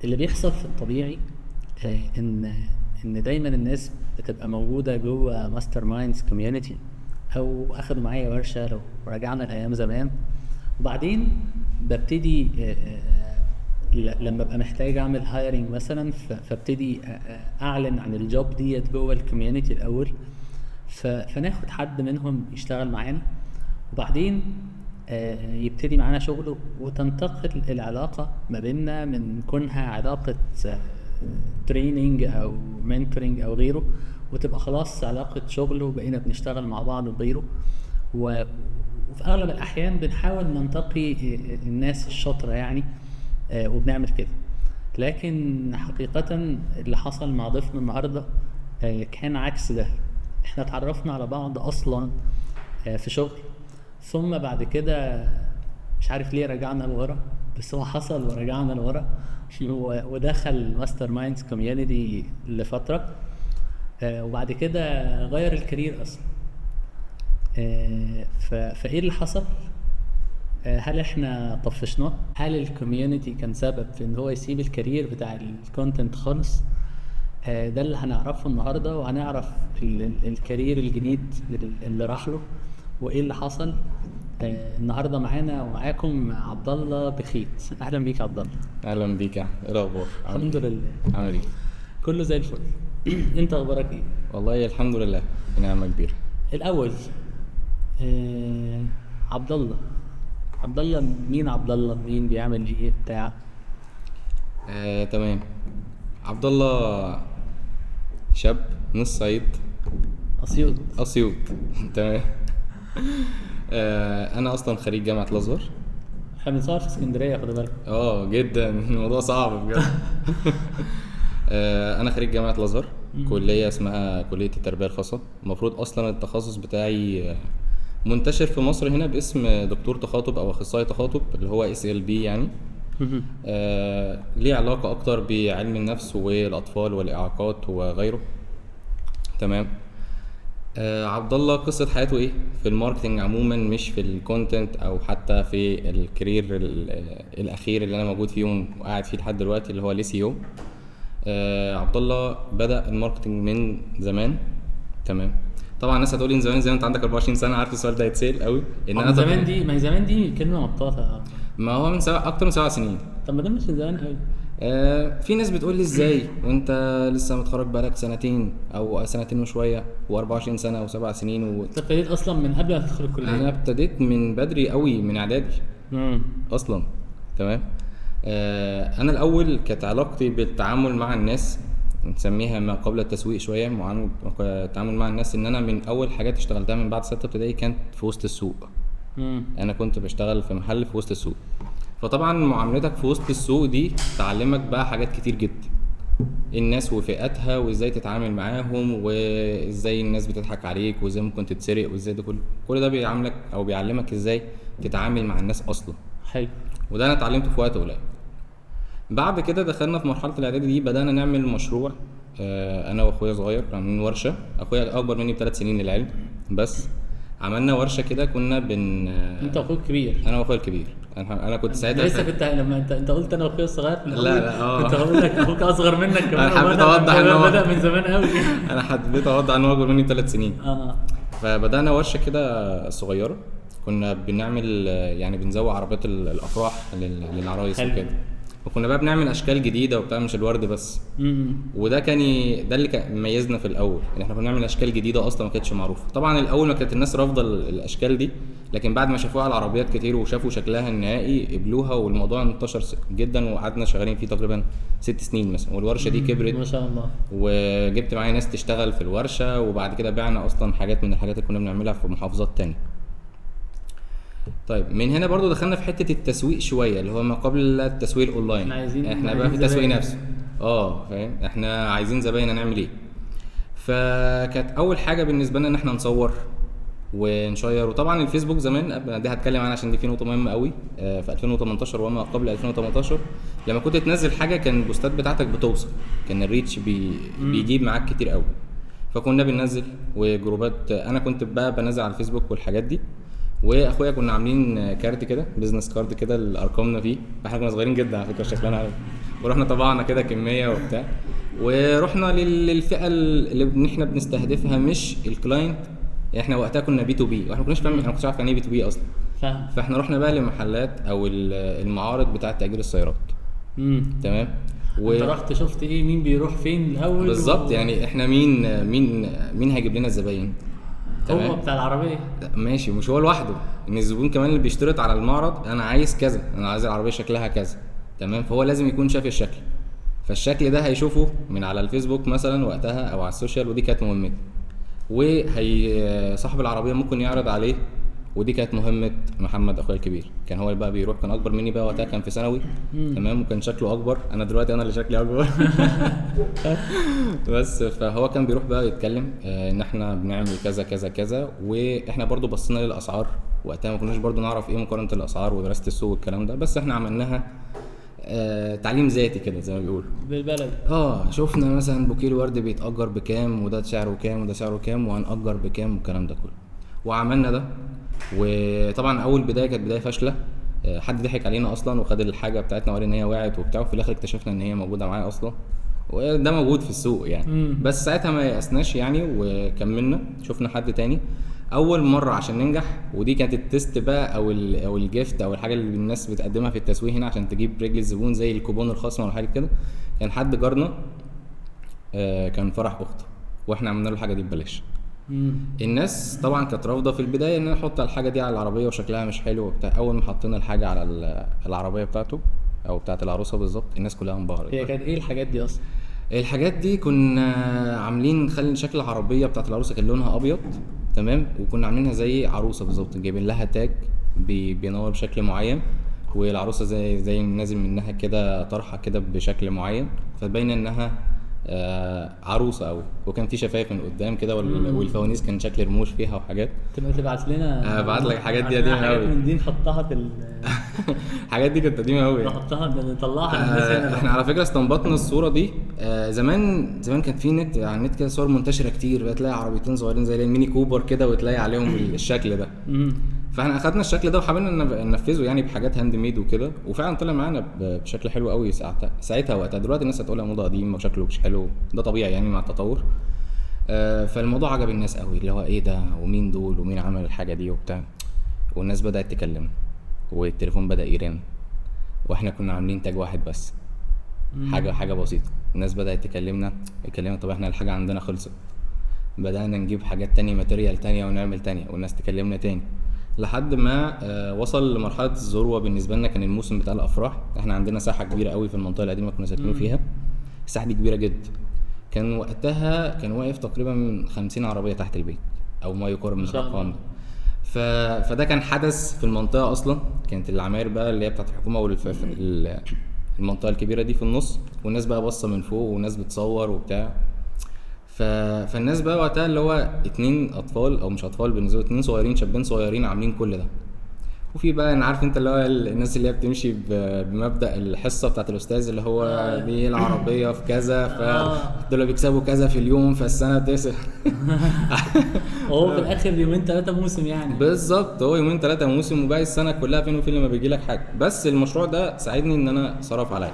اللي بيحصل في الطبيعي ان دايما الناس بتبقى موجودة جوه masterminds community او اخدوا معايا ورشه لو رجعنا لايام زمان، وبعدين ببتدي لما ابقى محتاج اعمل hiring مثلا، فابتدي اعلن عن ال job ديت جوه ال community الاول، فناخد حد منهم يشتغل معانا، وبعدين يبتدي معانا شغله، وتنتقل العلاقة ما بيننا من كونها علاقة training أو mentoring أو غيره، وتبقى خلاص علاقة شغل وبقينا بنشتغل مع بعض وغيره. وفي أغلب الأحيان بنحاول ننتقي الناس الشاطرة يعني، وبنعمل كده. لكن حقيقة اللي حصل مع ضيفنا النهاردة كان عكس ده. احنا اتعرفنا على بعض أصلا في شغل، ثم بعد كده مش عارف ليه رجعنا لورا، بس هو حصل ورجعنا لورا ودخل masterminds community لفترة، وبعد كده غير ال career اصلا. فايه اللي حصل؟ هل احنا طفشناه؟ هل ال community كان سبب في ان هو يسيب ال career بتاع ال content خالص؟ ده اللي هنعرفه النهارده، وهنعرف ال career الجديد اللي راح له وايه اللي حصل. النهارده معانا ومعاكم عبد الله بخيت. اهلا بيك يا عبد الله. اهلا بيك يا احمد، ايه الاخبار؟ الحمد لله. عامل ايه؟ كله زي الفل. انت اخبارك ايه؟ والله الحمد لله بنعمه كبيرة. الاول عبد الله، عبد الله مين؟ عبد الله مين؟ بيعمل ايه بتاع؟ تمام. عبد الله شاب من الصعيد، اسيوط. اسيوط. تمام. انا اصلا خريج جامعه الازهر. احنا بنصور في اسكندرية، خد بالك. جدا الموضوع صعب بجد. انا خريج جامعه الازهر، كليه اسمها كليه التربية الخاصة. المفروض اصلا التخصص بتاعي منتشر في مصر هنا باسم دكتور تخاطب او اخصائي تخاطب، اللي هو SLP يعني. ليه علاقة اكتر بعلم النفس والاطفال والاعاقات وغيره. تمام. عبد الله قصة حياته ايه في ال marketing عموما، مش في ال content او حتى في ال career الاخير اللي انا موجود فيه وقاعد فيه لحد دلوقتي، اللي هو ال SEO. عبد الله بدأ ال marketing من زمان. تمام. طبعا الناس هتقولي من زمان، زي ما انت عندك 24 سنة، عارف السؤال ده هيتسال قوي. ان انا زمان دي، ما هي زمان دي كلمة مطاطه. ما هو من اكتر من 7 سنين. طب ما ده مش من زمان قوي. في ناس بتقول لي ازاي وانت لسه متخرج بقالك سنتين او سنتين وشوية و24 سنة و7 سنين انت ابتديت اصلا من قبل ما تدخل الكلية؟ انا ابتديت من بدري قوي، من اعدادي اصلا. تمام. انا الاول كانت علاقتي بالتعامل مع الناس، نسميها ما قبل التسويق شوية، التعامل مع الناس، ان انا من اول حاجات اشتغلتها من بعد 6 ابتدائي كانت في وسط السوق. انا كنت بشتغل في محل في وسط السوق، فطبعا معاملتك في وسط السوق دي تعلمك بقى حاجات كتير جدا، الناس وفئاتها وازاي تتعامل معاهم، وازاي الناس بتضحك عليك، وازاي ممكن تتسرق، وازاي ده كل ده بيعاملك او بيعلمك ازاي تتعامل مع الناس اصلا. حلو. وده انا اتعلمته في وقت قليل. بعد كده دخلنا في مرحلة الاعدادي دي، بدانا نعمل مشروع. انا واخويا صغير عاملين ورشه، اخويا اكبر مني ب3 سنين للعلم، بس عملنا ورشه كده. كنا انت واخوك كبير؟ انا واخويا الكبير. انا كنت ساعتها لسه كنت لما انت قلت انا واخويا الصغير. لا لا كنت هقول لك اخوك اصغر منك كمان. انا حبيت اوضح ان هو بدا من زمان قوي. انا حبيت اوضح ان هو اكبر مني ب3 سنين. فبدانا ورشه كده صغيرة، كنا بنعمل يعني بنزوق عربيات الافراح للعرايس وكده، وكنا بقى بنعمل اشكال جديدة وبتاع، مش الورد بس. وده كان ده اللي كان ميزنا في الاول، ان احنا كنا بنعمل اشكال جديدة اصلا ما كانتش معروفة. طبعا الاول ما كانت الناس رافضه الاشكال دي، لكن بعد ما شافوها على العربيات كتير وشافوا شكلها النهائي قبلوها، والموضوع انتشر جدا، وقعدنا شغالين فيه تقريبا 6 سنين مثلا. والورشه دي كبرت ما شاء الله، وجبت معايا ناس تشتغل في الورشة، وبعد كده بعنا اصلا حاجات من الحاجات اللي كنا بنعملها في محافظات تانية. طيب من هنا برضو دخلنا في حتة التسويق شوية، اللي هو ما قبل التسويق الاونلاين. احنا بقى في التسويق نفسه. فاهم، احنا عايزين زباين، هنعمل ايه؟ فكانت اول حاجة بالنسبة لنا ان احنا نصور ونشير. وطبعا الفيسبوك زمان، دي هتكلم عنها عشان دي في نقطة مهمة قوي، في 2018 وما قبل 2018 لما كنت تنزل حاجة كان البوستات بتاعتك بتوصل، كان ال reach بيجيب معاك كتير قوي. فكنا بننزل وجروبات، انا كنت بقى بنزل على الفيسبوك والحاجات دي، واخويا كنا عاملين كارت كده، business card كده لارقامنا فيه، احنا كنا صغيرين جدا على فكرة شكلنا عارف. ورحنا طبعنا كده كمية وبتاع، ورحنا للفئه اللي احنا بنستهدفها مش ال client. احنا وقتها كنا B to B، واحنا ما كناش فاهم، انا ما كنتش عارف يعني ايه B to B اصلا. فاهم. فاحنا رحنا بقى لمحلات او المعارض بتاعه تاجير السيارات. تمام. انت رحت شفت ايه، مين بيروح فين الاول بالظبط. يعني احنا مين مين مين هيجيب لنا الزباين؟ هو بتاع العربية ماشي، مش هو لوحده، ان الزبون كمان اللي بيشترط على المعرض انا عايز كذا، انا عايز العربية شكلها كذا. تمام. فهو لازم يكون شاف الشكل، فالشكل ده هيشوفه من على الفيسبوك مثلا وقتها او على ال social، ودي كانت مهمته. وهي صاحب العربية ممكن يعرض عليه، ودي كانت مهمة محمد اخويا الكبير. كان هو اللي بقى بيروح، كان اكبر مني بقى وقتها، كان في ثانوي. تمام. وكان شكله اكبر، انا دلوقتي انا اللي شكلي اكبر. بس فهو كان بيروح بقى يتكلم ان احنا بنعمل كذا كذا كذا، واحنا برضو بصينا للاسعار وقتها، ما كناش برضو نعرف ايه مقارنة الاسعار ودراسة السوق والكلام ده، بس احنا عملناها تعليم ذاتي كده زي ما بيقولوا بالبلد. شفنا مثلا بوكيه الورد بيتأجر بكام، وده سعره كام، وده سعره كام، وهنأجر بكام، والكلام ده كله، وعملنا ده. وطبعا اول بداية كانت بداية فاشلة، حد ضحك علينا اصلا وخد الحاجة بتاعتنا وقال ان هي وقعت وبتاع، وفي الاخر اكتشفنا ان هي موجودة معايا اصلا، وده موجود في السوق يعني. بس ساعتها ما يأسناش يعني، وكملنا، شفنا حد تاني. اول مرة عشان ننجح، ودي كانت ال test بقى او ال gift او الحاجة اللي الناس بتقدمها في التسويق هنا عشان تجيب رجل الزبون، زي الكوبون الخصم ولا حاجة كده. كان حد جارنا كان فرح اخته، واحنا عملنا له الحاجة دي ببلاش. الناس طبعا كانت رافضه في البداية ان نحط الحاجة دي على العربية وشكلها مش حلو وبتاع. اول ما حطينا الحاجة على العربية بتاعته او بتاعه العروسة بالظبط، الناس كلها انبهرت. هي كانت ايه الحاجات دي اصلا؟ الحاجات دي كنا عاملين خلي شكل العربية بتاعه العروسة كان لونها ابيض. تمام. وكنا عاملينها زي عروسه بالظبط، جايبين لها تاج بينور بشكل معين، والعروسه زي نازل منها كده طرحه كده بشكل معين، فباين انها عروسه قوي. وكان في شفايف من قدام كده، والفوانيس كان شكل رموش فيها وحاجات. تبقى تبعت لنا، ابعت لك الحاجات دي قديمة قوي، حاجات من دي نحطها في الحاجات دي كانت قديمة قوي، نحطها نطلعها للناس هنا. احنا على فكرة استنبطنا الصورة دي زمان. زمان كان في نت، على النت كده صور منتشرة كتير، بقى تلاقي عربيتين صغيرين زي الميني كوبر كده وتلاقي عليهم الشكل ده. فاحنا اخدنا الشكل ده وحاولنا ننفذه يعني بحاجات handmade وكده، وفعلا طلع معانا بشكل حلو قوي ساعتها وقتها. دلوقتي الناس هتقولها موضة قديمة وشكله مش حلو، ده طبيعي يعني مع التطور. فالموضوع عجب الناس قوي، اللي هو ايه ده ومين دول ومين عمل الحاجة دي وبتاع، والناس بدات تكلمنا والتليفون بدا يرن، واحنا كنا عاملين تاج واحد بس، حاجة بسيطة. الناس بدات تكلمنا، طب احنا الحاجة عندنا خلصت، بدانا نجيب حاجات تانية، material تانية، ونعمل تانية، والناس تكلمنا تاني، لحد ما وصل لمرحلة الذروة بالنسبة لنا. كان الموسم بتاع الافراح، احنا عندنا ساحة كبيرة قوي في المنطقة القديمة كنا ساكنين فيها، الساحة دي كبيرة جدا. كان وقتها كان واقف تقريبا 50 عربية تحت البيت او ما يقارب من الارقام ده. فده كان حدث في المنطقة اصلا. كانت العماير بقى اللي هي بتاعت الحكومة والمنطقة الكبيرة دي في النص، والناس بقى باصة من فوق والناس بتصور وبتاع. فالناس بقى وقتها اللي هو 2 اطفال او مش اطفال بالنسبة، 2 صغيرين، شابين صغيرين عاملين كل ده. وفي بقى انا عارف انت اللي هو الناس اللي هي بتمشي بمبدا الحصة بتاعت الاستاذ، اللي هو دي العربية في كذا، فدول بيكسبوا كذا في اليوم، فالسنة تسع. هو في الاخر يومين 3 موسم يعني بالظبط، هو يومين 3 موسم، وباقي السنة كلها فين وفين لما بيجي لك حاجة. بس المشروع ده ساعدني ان انا صرف عليا،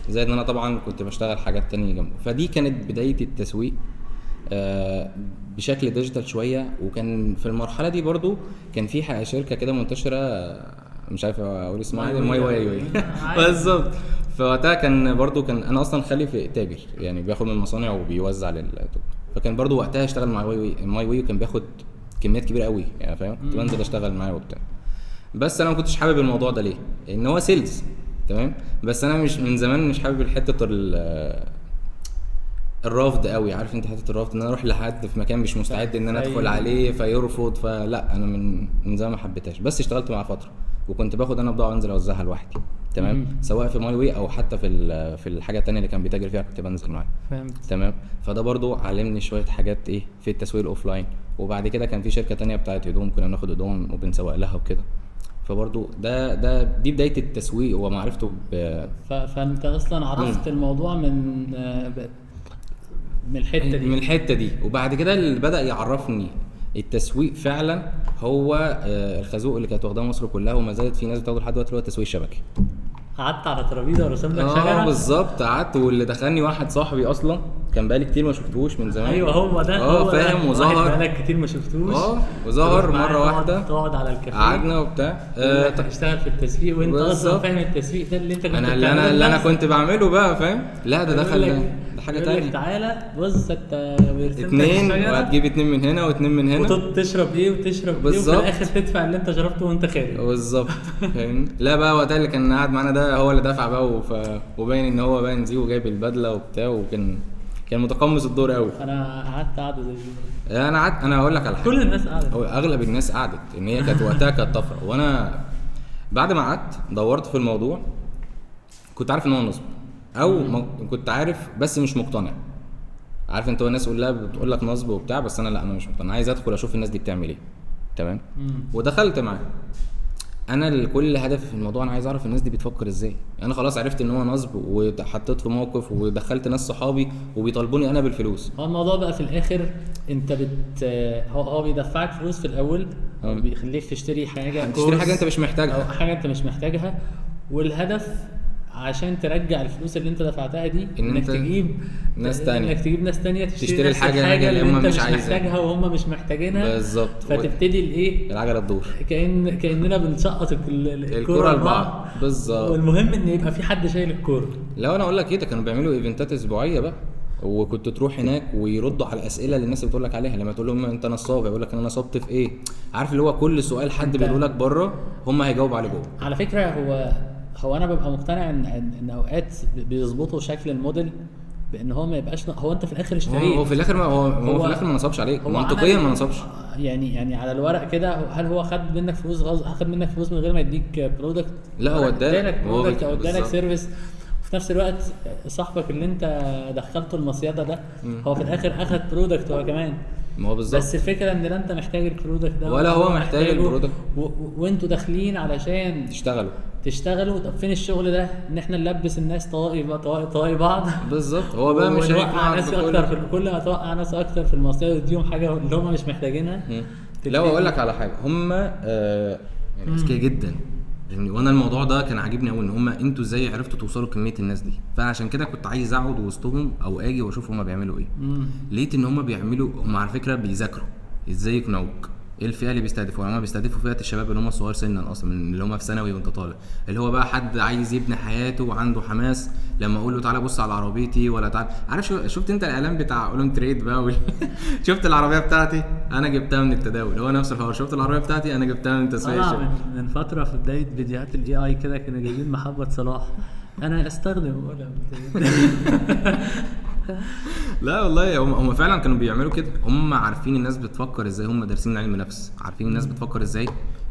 زائد ان انا طبعا كنت بشتغل حاجات تانية جنبه. فدي كانت بداية التسويق بشكل digital شوية. وكان في المرحلة دي برضو كان في شركة كده منتشرة، مش عارف اقول اسمها، My Way بالظبط. فوقتها كان برضو، كان انا اصلا خالي في تاجر يعني، بياخد من المصانع وبيوزع للتجار، فكان برضو وقتها اشتغل مع My Way، وكان بياخد كميات كبيرة قوي يعني، فاهم؟ كنت بنزل اشتغل معاه وبتاع. بس انا ما كنتش حابب الموضوع ده. ليه؟ ان هو sales، تمام، بس انا مش من زمان مش حابب الحتة الرفض قوي، عارف انت حتة الرفض، ان انا اروح لحد في مكان مش مستعد ان انا ادخل عليه فيرفض، فلا انا من زمان ما حبيتهاش. بس اشتغلت مع فترة، وكنت باخد انا بضاعة وانزل اوزعها لوحدي، تمام، سواء في My Way او حتى في الحاجة الثانية اللي كان بيتاجر فيها كنت بنزل معاه. فهمت. تمام. فده برضو علمني شوية حاجات ايه في التسويق ال offline. وبعد كده كان في شركة تانية بتاعت هدوم، كنا بناخد هدوم وبنسوق لها وكده. فبرضو ده دي بداية التسويق ومعرفته. فانت اصلا عرفت الموضوع من الحتة دي، من الحتة دي. وبعد كده اللي بدا يعرفني التسويق فعلا هو الخازوق اللي كانت واخداه مصر كلها وما زالت في ناس بتاخده لحد دلوقتي، اللي هو التسويق الشبكي. قعدت على ترابيزة ورسم لك شجرة. بالظبط، قعدت، واللي دخلني واحد صاحبي اصلا كان بقالي كتير ما شفتهوش من زمان. ايوه هو ده، فاهم، وظهر بقالك كتير ما شفتوش، وظهر مرة واحدة، تقعد على الكافيه، قعدنا وبتاع، تشتغل في التسويق، وانت اصلا فاهم التسويق ده اللي انت كنت انا اللي انا كنت بعمله بقى، فاهم؟ لا ده دخل ده حاجة ثانية. تعالى بص انت اتنين، وهتجيب اتنين من هنا واتنين من هنا، وتشرب ايه وتشرب ايه، وفي الاخر تدفع اللي انت شربته وانت خارج. بالظبط، فاهم؟ لا بقى وقتها اللي كان قاعد معانا ده هو اللي دفع بقى، وباين ان هو باين زيه وجايب البدلة وبتاع، وكان متقمص الدور قوي. انا قعدت قعدة زي دي. انا قعدت، انا هقول لك على حاجة، كل الناس قعدت، او اغلب الناس قعدت، ان هي كانت وقتها كانت طفرة. وانا بعد ما قعدت دورت في الموضوع، كنت عارف ان هو نصب، او كنت عارف بس مش مقتنع. عارف انت، الناس كلها بتقول لك نصب وبتاع، بس انا لا، انا مش مقتنع، عايز ادخل اشوف الناس دي بتعمل ايه. تمام. ودخلت معاه. انا كل هدفي في الموضوع انا عايز اعرف الناس دي بتفكر ازاي. انا خلاص عرفت ان هو نصب، وحطيت في موقف، ودخلت ناس صحابي وبيطالبوني انا بالفلوس. هو الموضوع بقى في الاخر انت هو بيدفعك فلوس في الاول، بيخليك تشتري حاجة، تشتري حاجة انت مش محتاجها، او حاجة انت مش محتاجها، والهدف عشان ترجع الفلوس اللي انت دفعتها دي، انك تجيب ناس تانية، انك تجيب ناس تانية تشتري الحاجة اللي هم مش محتاجها وهم مش محتاجينها. بالظبط. فتبتدي الايه، العجلة تدور، كأننا بنسقط الكرة لبعض. بالظبط. والمهم ان يبقى في حد شايل الكرة. لو انا اقول لك ايه، ده كانوا بيعملوا event ات اسبوعية بقى، وكنت تروح هناك ويردوا على الاسئلة اللي الناس بتقول لك عليها. لما تقول لهم انت نصاب، يقول لك انا نصبت في ايه. عارف اللي هو كل سؤال حد بيقول لك بره هم هيجاوبوا عليه جوه. على فكرة هو انا ببقى مقتنع ان اوقات بيظبطوا شكل الموديل بان هو ما يبقاش، هو انت في الاخر اشتريت، هو في الاخر ما هو في الاخر ما نصبش عليك منطقيا، ما نصبش يعني على الورق كده. هل هو خد منك فلوس خد منك فلوس من غير ما يديك product؟ لا، هو ادالك product او ادالك service. وفي نفس الوقت صاحبك اللي انت دخلته المصيده ده هو في الاخر اخد product هو كمان. ما هو بالظبط. بس الفكرة ان لا انت محتاج ال product ده ولا هو محتاج ال product، وانتوا داخلين علشان تشتغلوا. طب فين الشغل ده؟ ان احنا نلبس الناس طواقي بعض. بالظبط. هو بقى مش هيقنع ناس اكتر في كل ما توقع ناس اكتر في المصيده وتديهم حاجة اللي هم مش محتاجينها. لا اقول لك على حاجة، هم يعني اذكياء جدا يعني. وانا الموضوع ده كان عاجبني قوي، ان هم انتوا ازاي عرفتوا توصلوا كمية الناس دي. فعشان كده كنت عايز اقعد وسطهم او اجي واشوف هم بيعملوا ايه. لقيت ان هم بيعملوا، هم على فكرة بيذاكروا ازاي يقنعوك، ايه الفئة اللي بيستهدفوها. هم بيستهدفوا فئة الشباب اللي هم الصغار سنا اصلا، اللي هم في ثانوي وانت طالع، اللي هو بقى حد عايز يبني حياته وعنده حماس. لما اقول له تعالى بص على عربيتي، ولا تعالى، عارف شفت انت الاعلان بتاع اولم تريد بقى شفت العربية بتاعتي انا جبتها من التداول، هو نفس الحوار، شفت العربية بتاعتي انا جبتها من التسويق. من فترة في بداية فيديوهات ال AI كده كانوا جايبين محمد صلاح، انا استخدم اولم. لا والله هم فعلا كانوا بيعملوا كده. هم عارفين الناس بتفكر ازاي، هم دارسين علم نفس، عارفين الناس بتفكر ازاي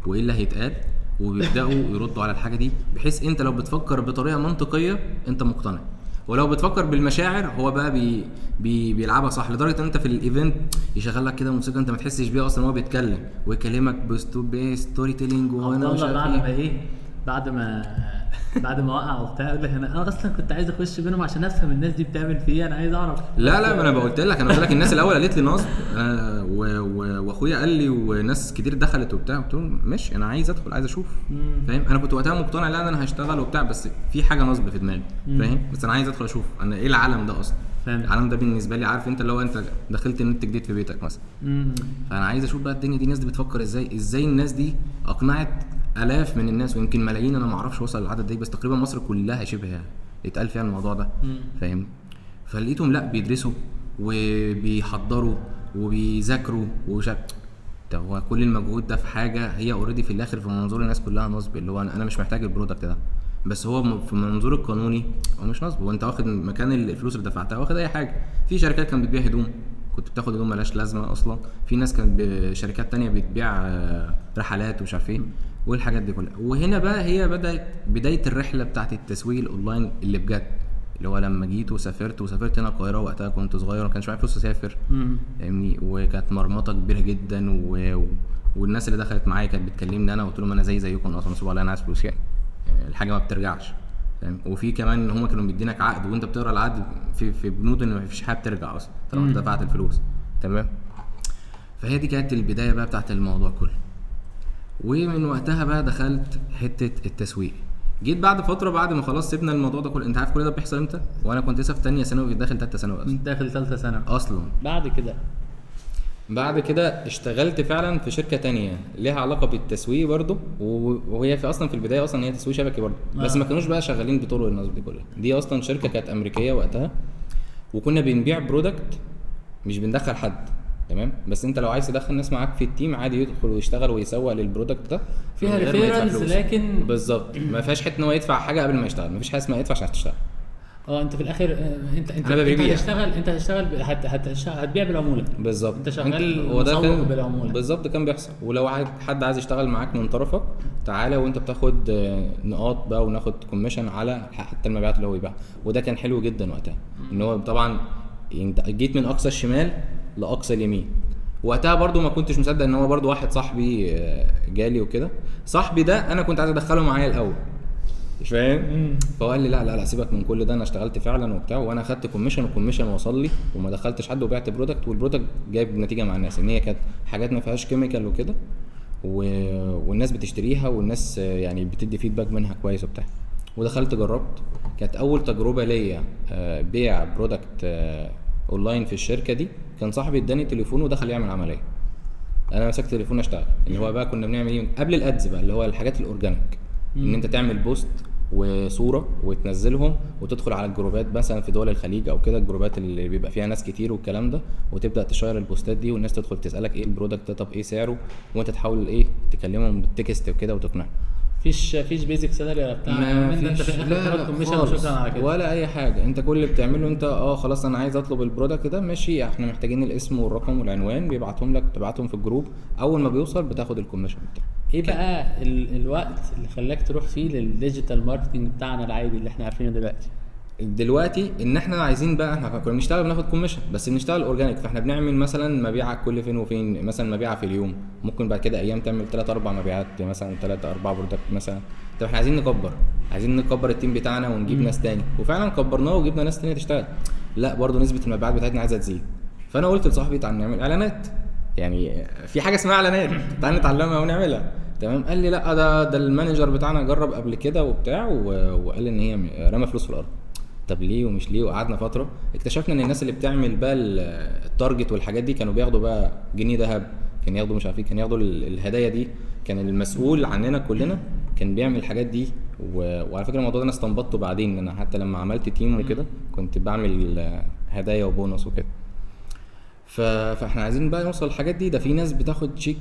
وايه اللي هيتقال، وبيبداوا يردوا على الحاجة دي، بحيث انت لو بتفكر بطريقة منطقية انت مقتنع، ولو بتفكر بالمشاعر هو بقى بي بي بيلعبها صح. لدرجة ان انت في ال event يشغل لك كده موسيقى انت ما تحسش بيها اصلا، هو بيتكلم ويكلمك ب storytelling. وانا مش عارف ايه، بعد ما وقع وبتاع يقول لك انا اصلا كنت عايز اخش بينهم عشان افهم الناس دي بتعمل في ايه، انا عايز اعرف. لا ما انا قلت لك، انا قلت لك الناس الاول قالت لي نصب، واخويا قال لي، وناس كتير دخلت وبتاع، قلت لهم ماشي انا عايز ادخل، عايز اشوف. فاهم؟ انا كنت وقتها مقتنع لا انا هشتغل وبتاع، بس في حاجة نصب في دماغي، فاهم؟ بس انا عايز ادخل اشوف انا ايه العالم ده اصلا. العالم ده بالنسبة لي، عارف انت لو انت دخلت النت جديد في بيتك مثلا، فانا عايز اشوف بقى الدنيا دي الناس دي بتفكر ازاي، ازاي الناس دي اقنعت الاف من الناس ويمكن ملايين، انا ما اعرفش وصل العدد ده، بس تقريبا مصر كلها شبه اتقال فيها الموضوع ده. فاهم؟ فلقيتهم لا بيدرسوا وبيحضروا وبيذاكروا طب هو كل المجهود ده في حاجة هي already في الاخر في منظور الناس كلها نصب، اللي هو انا مش محتاج ال product ده، بس هو في منظور القانوني هو مش نصب، هو انت واخد مكان الفلوس اللي دفعتها، واخد اي حاجة. في شركات كانت بتبيع هدوم، كنت بتاخد هدوم ملهاش لازمه اصلا، في ناس كانت شركات تانية بتبيع رحلات ومش عارف ايه والحاجات دي كلها. وهنا بقى هي بدات بداية الرحلة بتاعت التسويق الاونلاين اللي بجد، اللي هو لما جيت وسافرت هنا القاهرة، وقتها كنت صغير وما كانش معايا فلوس اسافر، فاهمني؟ وكانت مرمطه كبيرة جدا، والناس اللي دخلت معايا كانت بتكلمني انا، وقلت لهم انا زيكم اصلا، نصب عليا، انا عايز فلوس يعني، الحاجة ما بترجعش، فاهم؟ وفي كمان ان هم كانوا مدينك عقد، وانت بتقرا العقد في بنود ان ما فيش حاجة بترجع اصلا طالما انت دفعت الفلوس، تمام؟ فهي دي كانت البداية بقى بتاعت الموضوع كله. ومن وقتها بقى دخلت حتة التسويق. جيت بعد فترة، بعد ما خلاص سيبنا الموضوع ده كله، انت عارف كل ده بيحصل امتى؟ وانا كنت لسه في ثانية ثانوي، داخل ثالثة ثانوي اصلا. داخل ثالثة ثانوي اصلا. بعد كده بعد كده اشتغلت فعلا في شركة تانية ليها علاقة بالتسويق برضو، وهي في اصلا في البداية اصلا هي تسويق شبكي برضو، بس ما كانوش بقى شغالين بطرق النصب دي كلها. دي اصلا شركة كانت امريكية وقتها، وكنا بنبيع product مش بندخل حد، تمام؟ بس انت لو عايز تدخل ناس معاك في ال team عادي يدخل ويشتغل ويسوق لل product ده، فيها referrals، لكن بالظبط ما فيهاش حتة ان هو يدفع حاجة قبل ما يشتغل، ما فيش حاجة اسمها يدفع عشان تشتغل. انت في الاخر انت هتشتغل، انت هتبيع بالعموله. بالظبط، انت شغال مسوق بالعموله. بالظبط كان بيحصل. ولو حد عايز يشتغل معاك من طرفك تعالى، وانت بتاخد نقاط بقى وناخد commission على حتى المبيعات اللي هو يبيعها، وده كان حلو جدا وقتها. ان هو طبعا انت جيت من اقصى الشمال لاقصى اليمين. وقتها برضو ما كنتش مصدق ان هو برضو واحد صاحبي جالي وكده. صاحبي ده انا كنت عايز ادخله معايا الاول، فاهم؟ فهو قال لي لا لا لا سيبك من كل ده، انا اشتغلت فعلا وبتاع، وانا اخدت commission وال commission وصل لي، وما دخلتش حد، وبعت product، وال product جايب نتيجة مع الناس، ان هي كانت حاجات ما فيهاش chemical وكده، والناس بتشتريها، والناس يعني بتدي feedback منها كويس وبتاع. ودخلت جربت، كانت اول تجربه ليا بيع product online في الشركة دي. كان صاحبي اداني تليفون ودخل يعمل عملية، انا مسكت تليفون اشتغل، اللي هو بقى كنا بنعمل ايه قبل ال ads بقى، اللي هو الحاجات ال organic، ان انت تعمل post وصوره وتنزلهم وتدخل على الجروبات مثلا في دول الخليج او كده، الجروبات اللي بيبقى فيها ناس كتير والكلام ده، وتبدا تشير البوستات دي، والناس تدخل تسالك ايه ال product ده، طب ايه سعره، وانت تحاول ايه تكلمهم بال text وكده وتقنعهم. فيش basic salary ولا بتاع، ما فيش، لا خالص ولا اي حاجة. انت كل اللي بتعمله انت خلاص انا عايز اطلب ال product ده، ماشي، احنا محتاجين الاسم والرقم والعنوان، بيبعتهم لك، تبعتهم في ال group، اول ما بيوصل بتاخد ال commission بتاعك. ايه بقى الوقت اللي خلاك تروح فيه لل digital marketing بتاعنا العادي اللي احنا عارفينه دلوقتي؟ ان احنا عايزين بقى، احنا كنا بنشتغل بناخد commission بس بنشتغل organic، فاحنا بنعمل مثلا مبيعه كل فين وفين، مثلا مبيعه في اليوم، ممكن بعد كده ايام تعمل 3 4 مبيعات مثلا، 3 4 product مثلا. طب احنا عايزين نكبر، عايزين نكبر ال team بتاعنا ونجيب ناس تاني، وفعلا كبرناه وجبنا ناس تانية تشتغل. لا برضو نسبه المبيعات بتاعتنا عايزه تزيد، فانا قلت لصاحبي تعال نعمل اعلانات، يعني في حاجة اسمها اعلانات، تعال نتعلمها ونعملها، تمام؟ قال لي لا ده ال manager بتاعنا جرب قبل كده وبتاع، وقال ان هي رمى فلوس في الارض. طب ليه ومش ليه؟ وقعدنا فترة اكتشفنا ان الناس اللي بتعمل بقى ال target والحاجات دي كانوا بياخدوا بقى جنيه ذهب، كان ياخدوا مش عارف ايه، كان ياخدوا الهدايا دي، كان المسؤول عننا كلنا كان بيعمل الحاجات دي. وعلى فكرة الموضوع ده انا استنبطته بعدين، ان انا حتى لما عملت team وكده كنت بعمل هدايا وبونص وكده. فاحنا عايزين بقى نوصل الحاجات دي. ده في ناس بتاخد شيك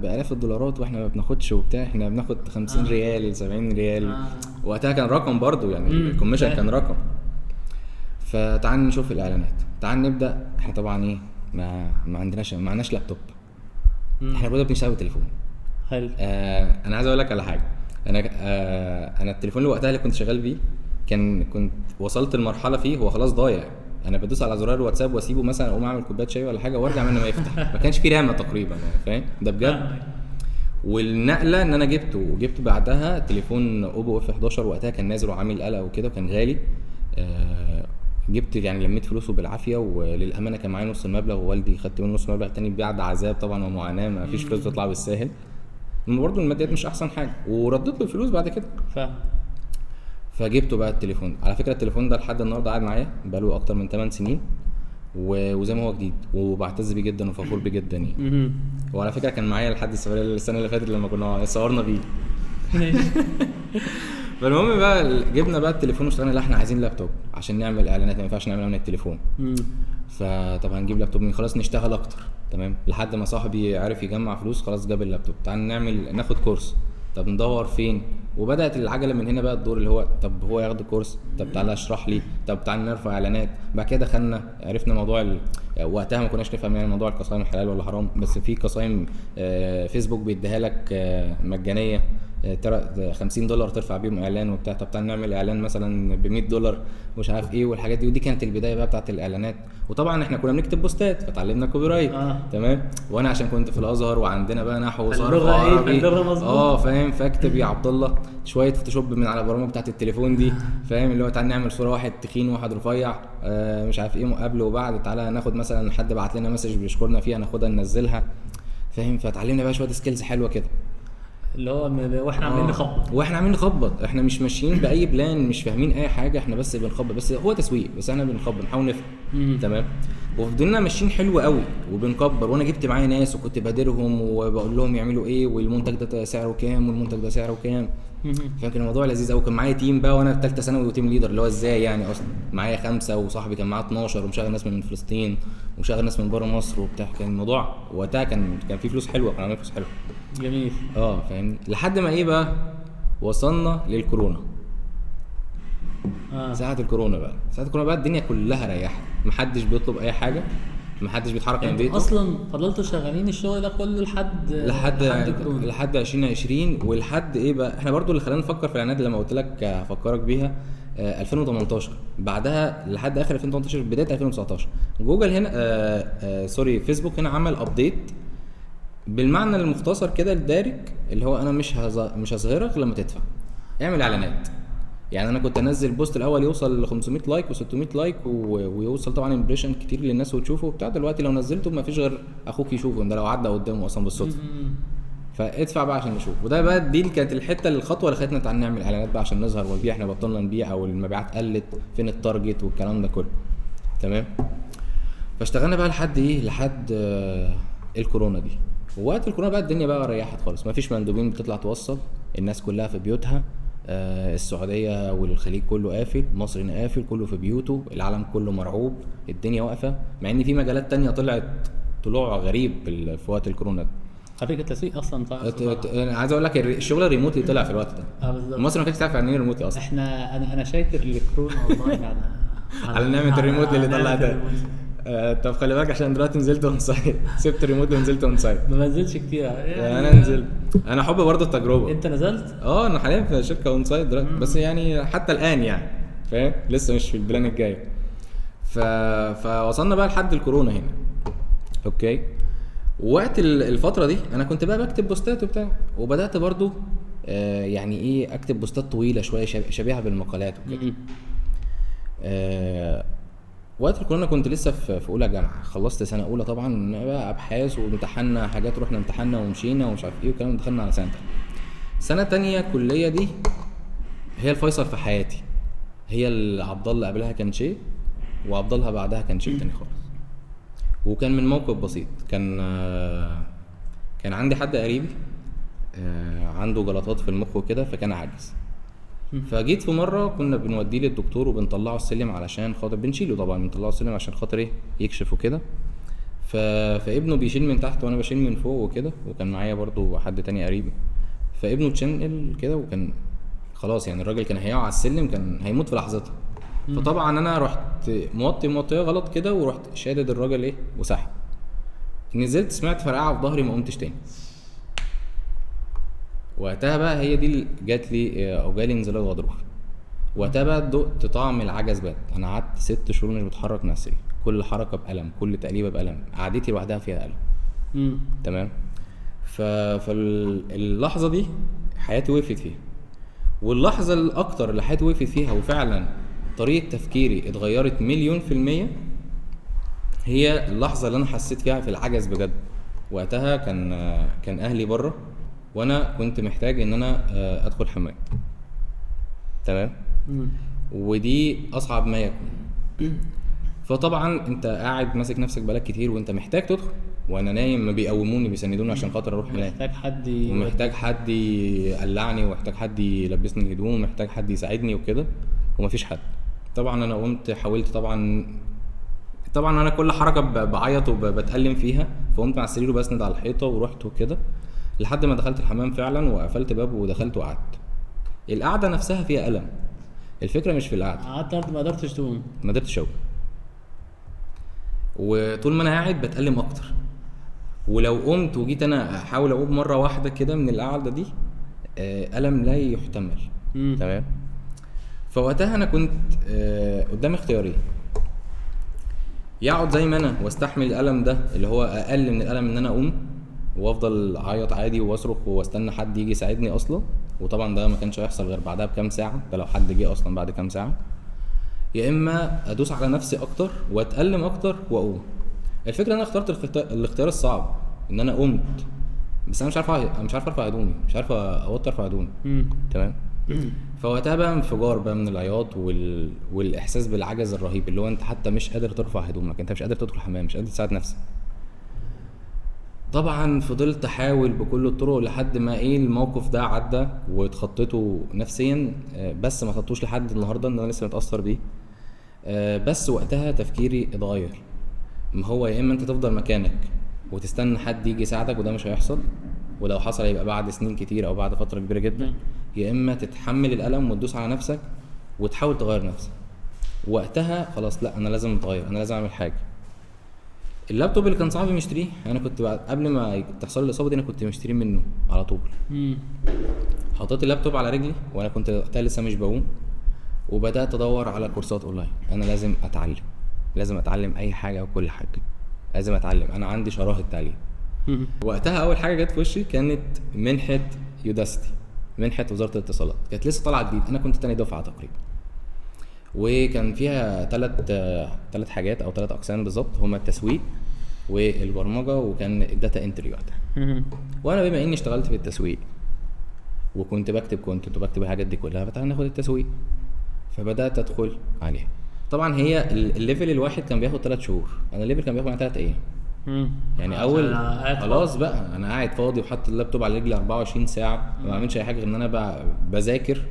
بالاف الدولارات واحنا ما بناخدش وبتاع، احنا بناخد 50 ريال 70 ريال. وقتها كان رقم برضو يعني، ال commission كان رقم. فتعال نشوف الاعلانات، تعال نبدا. احنا طبعا ايه، ما عندناش، ما عندناش لابتوب، احنا برضو بنشتغل بالتليفون. حلو. انا عايز اقول لك على حاجة. انا التليفون اللي وقتها اللي كنت شغال بيه كنت وصلت لمرحلة فيه هو خلاص ضايع، انا بدوس على زرار الواتساب واسيبه مثلا، اقوم اعمل كوباية شاي ولا حاجة وارجع منه ما يفتح، ما كانش فيه رامة تقريبا يعني، فاهم ده بجد. والنقله ان انا جبته، وجبت بعدها تليفون اوبو F 11 وقتها كان نازل وعامل قلق وكده، وكان غالي. جبت يعني لميت فلوسه بالعافية، وللامانة كان معايا نص المبلغ، ووالدي خدت منه نص المبلغ تاني بعد عذاب طبعا ومعاناة، ما فيش فلوس تطلع بالساهل، برضه الماديات مش احسن حاجة، ورديت له الفلوس بعد كده. فجبته بقى التليفون. على فكرة التليفون ده لحد النهارده قاعد معايا بقاله اكتر من 8 سنين، وزي ما هو جديد، وبعتز بيه جدا وفخور بيه جدا يعني. وعلى فكرة كان معايا لحد السنة اللي فاتت لما كنا صورنا بيه. فالمهم بقى جبنا بقى التليفون واشتغلنا. لا احنا عايزين لابتوب عشان نعمل اعلانات، ما ينفعش نعملها من التليفون. فطب هنجيب لابتوب من، خلاص نشتغل اكتر، تمام. لحد ما صاحبي عرف يجمع فلوس، خلاص جاب اللابتوب. تعال نعمل ناخد course، طب ندور فين؟ وبدات العجلة من هنا بقى الدور، اللي هو طب هو ياخد course، طب تعالى اشرح لي، طب تعالى نرفع اعلانات. بعد كده دخلنا عرفنا موضوع وقتها ما كناش نفهم يعني موضوع القصايم حلال ولا حرام، بس في قصايم فيسبوك بيديها لك مجانية، $50 ترفع بيهم اعلان وبتاع. طب تعالى نعمل اعلان مثلا ب $100 مش عارف ايه والحاجات دي. ودي كانت البداية بقى بتاعت الاعلانات. وطبعا احنا كنا بنكتب بوستات فتعلمنا copywrite. تمام. وانا عشان كنت في الازهر وعندنا بقى نحو وصرف وعربي فاهم، فاكتب يا عبد الله شوية فوتوشوب من على برامج بتاعت التليفون دي، فاهم، اللي هو تعالى نعمل صوره واحد تخين وواحد رفيع، مش عارف ايه قبل وبعد. تعالى ناخد مثلا حد بعت لنا message بيشكرنا فيها ناخدها ننزلها، فاهم. فتعلمنا بقى شوية skills حلوة كده. اللي هو واحنا عمالين نخبط، واحنا عاملين نخبط، احنا مش ماشيين باي plan، مش فاهمين اي حاجة، احنا بس بنخبط، بس هو تسويق، بس احنا بنخبط نحاول نفهم. تمام. وفضلنا ماشيين حلو قوي وبنكبر، وانا جبت معايا ناس وكنت بادرهم وبقول لهم يعملوا ايه، والمنتج ده سعره كام، والمنتج ده سعره كام. فكان الموضوع لذيذ قوي. كان معايا team بقى وانا في ثالثة ثانوي و team leader، اللي هو ازاي يعني اصلا معايا 5 وصاحبي كان معاه 12، ومشغل ناس من فلسطين ومشغل ناس من بره مصر وبتاع. كان الموضوع وقتها كان في فلوس حلوة، كان عاملين فلوس حلوة. جميل. فاهمني. لحد ما ايه بقى وصلنا للكورونا. ساعة الكورونا بقى، الدنيا كلها ريحت، محدش بيطلب اي حاجة، محدش بيتحرك من بيته. اصلا فضلتوا شغالين الشغل ده كله لحد كورونا، لحد 2020. ولحد ايه بقى، احنا برضو اللي خلانا نفكر في الاعلانات لما قلت لك هفكرك بيها 2018، بعدها لحد اخر 2018 بداية 2019 جوجل هنا sorry فيسبوك هنا عمل update بالمعنى المختصر كده الدارج، اللي هو انا مش هظهرك لما تدفع، اعمل اعلانات. يعني انا كنت انزل post الاول يوصل ل 500 like و600 like ويوصل طبعا impression كتير للناس وتشوفه وبتاع. دلوقتي لو نزلته ما فيش غير اخوك يشوفه، ده لو عدى قدامه اصلا بالصدفة. فادفع بقى عشان نشوف. وده بقى دي كانت الحتة، الخطوة اللي خلتنا تعالى نعمل اعلانات بقى عشان نظهر ونبيع. احنا بطلنا نبيع او المبيعات قلت، فين ال target والكلام ده كله. تمام. فاشتغلنا بقى لحد ايه، لحد الكورونا دي. ووقت الكورونا بقى الدنيا بقى ريحت خالص، ما فيش مندوبين بتطلع توصل، الناس كلها في بيوتها، السعودية والخليج كله قافل، مصر هنا قافل، كله في بيوته، العالم كله مرعوب، الدنيا واقفة. مع ان في مجالات تانية طلعت طلوع غريب في وقت الكورونا ده. على فكرة التسويق اصلا طلع. انا عايز اقول لك الشغل ال remotely طلع في الوقت ده. بالظبط. مصر ما كانتش تعرف يعني ايه remotely اصلا. احنا انا شاكر للكورونا والله على نعمه ال remotely اللي طلعت. طب خلي بالك عشان دلوقتي نزلت on-site، سبت الريموت ونزلت on-site. ما بنزلش كتير يعني. انا نزلت، انا احب برضه التجربة. انت نزلت؟ انا حاليا في شركة on-site دلوقتي، بس يعني حتى الان يعني فاهم، لسه مش في ال plan الجاي. فوصلنا بقى لحد الكورونا هنا. okay. وقت الفترة دي انا كنت بقى بكتب بوستات وبتاع، وبدات برضه يعني ايه اكتب بوستات طويلة شوية شبيهه بالمقالات وكده. وقت الكورونا كنت لسه في اولى جامعه، خلصت سنة اولى طبعا بقى ابحاث وامتحنا حاجات، رحنا امتحنا ومشينا ومش عارف ايه والكلام، دخلنا على سنة تانية. سنة تانية كليه دي هي الفيصل في حياتي، هي اللي عبد الله قبلها كان شيء وعبد الله بعدها كان شيء تاني خالص. وكان من موقف بسيط، كان عندي حد قريبي عنده جلطات في المخ وكده، فكان عاجز. فجيت في مرة كنا بنوديه للدكتور وبنطلعه السلم علشان خاطر بنشيله طبعا، بنطلعه السلم عشان خاطر ايه يكشف وكده. فابنه بيشيل من تحت وانا بشيل من فوق وكده، وكان معايا برضو حد تاني قريبي. فابنه اتشنقل كده وكان خلاص يعني الراجل كان هيقع على السلم، كان هيموت في لحظتها. فطبعا انا رحت موطي غلط كده، ورحت شادد الراجل ايه وسحب. نزلت سمعت فرقعه في ظهري، ما قمتش تاني. وقتها بقى هي دي اللي جات لي او جالي انزلاق غضروفي. وقتها بقى دقت طعم العجز بقى. انا قعدت 6 شهور مش بتحرك من السرير، كل حركة بألم، كل تقليبه بألم، قعدتي لوحدها فيها ألم. تمام. فاللحظه دي حياتي وقفت فيها، واللحظة الاكتر اللي حياتي وقفت فيها وفعلا طريقه تفكيري اتغيرت 1,000,000% هي اللحظة اللي انا حسيت فيها في العجز بجد. وقتها كان اهلي بره، وانا كنت محتاج ان انا ادخل حمام. تمام. ودي اصعب ما يكون. فطبعا انت قاعد ماسك نفسك بقالك كتير وانت محتاج تدخل، وانا نايم ما بيقوموني بيسندوني عشان خاطر اروح هناك، محتاج حد ومحتاج حد يقلعني، ومحتاج حد يلبسني الهدوم، ومحتاج حد يساعدني وكده، ومفيش حد. طبعا انا قمت حاولت، طبعا انا كل حركة بعيط وبتألم فيها، فقمت على السرير وبسند على الحيطة ورحت وكده لحد ما دخلت الحمام فعلا، وقفلت باب ودخلت وقعدت. القعدة نفسها فيها ألم، الفكرة مش في القعدة. قعدت ما قدرتش تقوم، ما قدرتش اقوم، وطول ما انا قاعد بتألم اكتر. ولو قمت وجيت انا احاول اقوم مرة واحدة كده من القعدة دي، ألم لا يحتمل. تمام. فوقتها انا كنت قدام اختيارين، يقعد زي ما انا واستحمل الألم ده اللي هو اقل من الألم ان انا اقوم وافضل اعيط عادي واصرخ واستنى حد يجي يساعدني اصلا، وطبعا ده ما كانش هيحصل غير بعدها بكام ساعة، ده لو حد جه اصلا بعد كام ساعة. يا اما ادوس على نفسي اكتر واتألم اكتر واقوم. الفكرة ان انا اخترت الاختيار الصعب، ان انا قمت بس انا مش عارف، مش عارف ارفع هدومي، مش عارف اوطي ارفع هدومي. تمام. فوقتها بقى انفجار بقى من العياط والاحساس بالعجز الرهيب، اللي هو انت حتى مش قادر ترفع هدومك، انت مش قادر تدخل الحمام، مش قادر تساعد نفسك. طبعا فضلت احاول بكل الطرق لحد ما ايه الموقف ده عدى واتخطيته نفسيا، بس ما خطوش لحد النهارده ان انا لسه متاثر بيه. بس وقتها تفكيري اتغير، ما هو يا اما انت تفضل مكانك وتستنى حد يجي يساعدك وده مش هيحصل، ولو حصل هيبقى بعد سنين كتير او بعد فترة كبيرة جدا، يا اما تتحمل الالم وتدوس على نفسك وتحاول تغير نفسك. وقتها خلاص لا، انا لازم اتغير، انا لازم اعمل حاجة. اللابتوب اللي كان صاحبي مشتريه، انا كنت بعد قبل ما تحصل لي الاصابة دي انا كنت مشتريه منه على طول. حطيت اللابتوب على رجلي وانا كنت وقتها لسه مش بقوم، وبدات ادور على كورسات اونلاين. انا لازم اتعلم، لازم اتعلم اي حاجة وكل حاجة، لازم اتعلم، انا عندي شراهه تعليم. وقتها اول حاجة جت في وشي كانت منحه Udacity، منحه وزارة الاتصالات، كانت لسه طالعه جديد، انا كنت تاني دفعه تقريبا، وكان فيها ثلاث حاجات او 3 اقسام بالظبط، هما التسويق والبرمجة وكان ال data entry وقتها. وانا بما اني اشتغلت في التسويق وكنت بكتب content وبكتب الحاجات دي كلها، فتعالى ناخد التسويق، فبدات ادخل عليها. طبعا هي ال level الواحد كان بياخد 3 شهور، انا ال level كان بياخد معايا 3 ايام. يعني اول خلاص بقى انا قاعد فاضي وحاطط اللابتوب على رجلي 24 ساعة، ما بعملش اي حاجة غير ان انا بذاكر،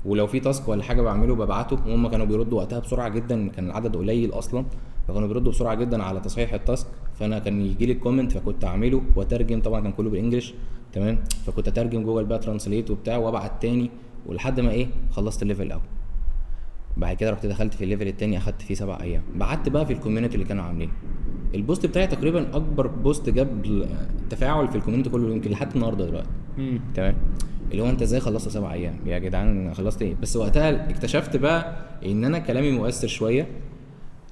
ولو في task ولا حاجة بعمله ببعته، وهم كانوا بيردوا وقتها بسرعة جدا، كان العدد قليل اصلا، فكانوا بيردوا بسرعة جدا على تصحيح ال task، فانا كان يجي لي ال comment فكنت اعمله واترجم، طبعا كان كله بال English، تمام، فكنت اترجم جوجل بقى translate وبتاع وابعت تاني، ولحد ما ايه خلصت ال level الاول. بعد كده رحت دخلت في ال level التاني، اخدت فيه 7 ايام. بعت بقى في ال community اللي كانوا عاملينه، ال post بتاعي تقريبا اكبر post جاب تفاعل في ال community كله يمكن لحد النهارده دلوقتي. تمام، اللي هو انت ازاي خلصت 7 ايام يا جدعان، خلصت ايه؟ بس وقتها اكتشفت بقى ان انا كلامي مؤثر شوية.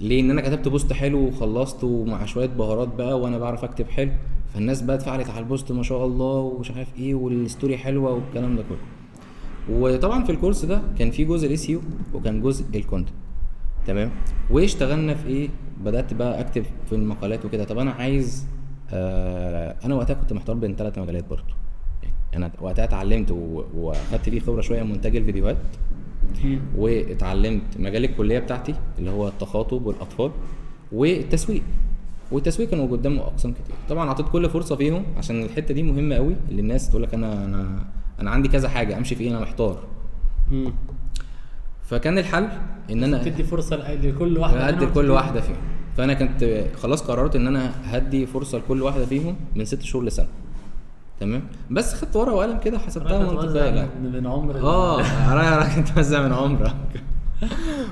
ليه؟ ان انا كتبت post حلو وخلصته مع شوية بهارات بقى، وانا بعرف اكتب حلو، فالناس بقى اتفاعلت على ال post ما شاء الله ومش عارف ايه، وال story حلوة والكلام ده كله. وطبعا في الكورس ده كان في جزء ال SEO وكان جزء ال content، تمام. واشتغلنا في ايه، بدات بقى اكتب في المقالات وكده. طب انا عايز انا وقتها كنت محتار بين 3 مجالات برضو، يعني انا وقتها اتعلمت واخدت فيه خبره شوية مونتاج الفيديوهات، واتعلمت مجال الكلية بتاعتي اللي هو التخاطب والاطفال والتسويق. والتسويق كانوا قدامه اقسام كتير، طبعا اعطيت كل فرصة فيهم عشان الحتة دي مهمة قوي اللي الناس تقول لك انا انا انا عندي كذا حاجة امشي في ايه، انا محتار. فكان الحل ان انا تدي فرصة لكل واحدة، ادي لكل واحدة فيهم. فانا كنت خلاص قررت ان انا هدي فرصة لكل واحدة فيهم من 6 شهور لسنه، تمام. بس خدت ورقة وقلم كده حسبتها منطقية من عمر رايح توزع من عمرك.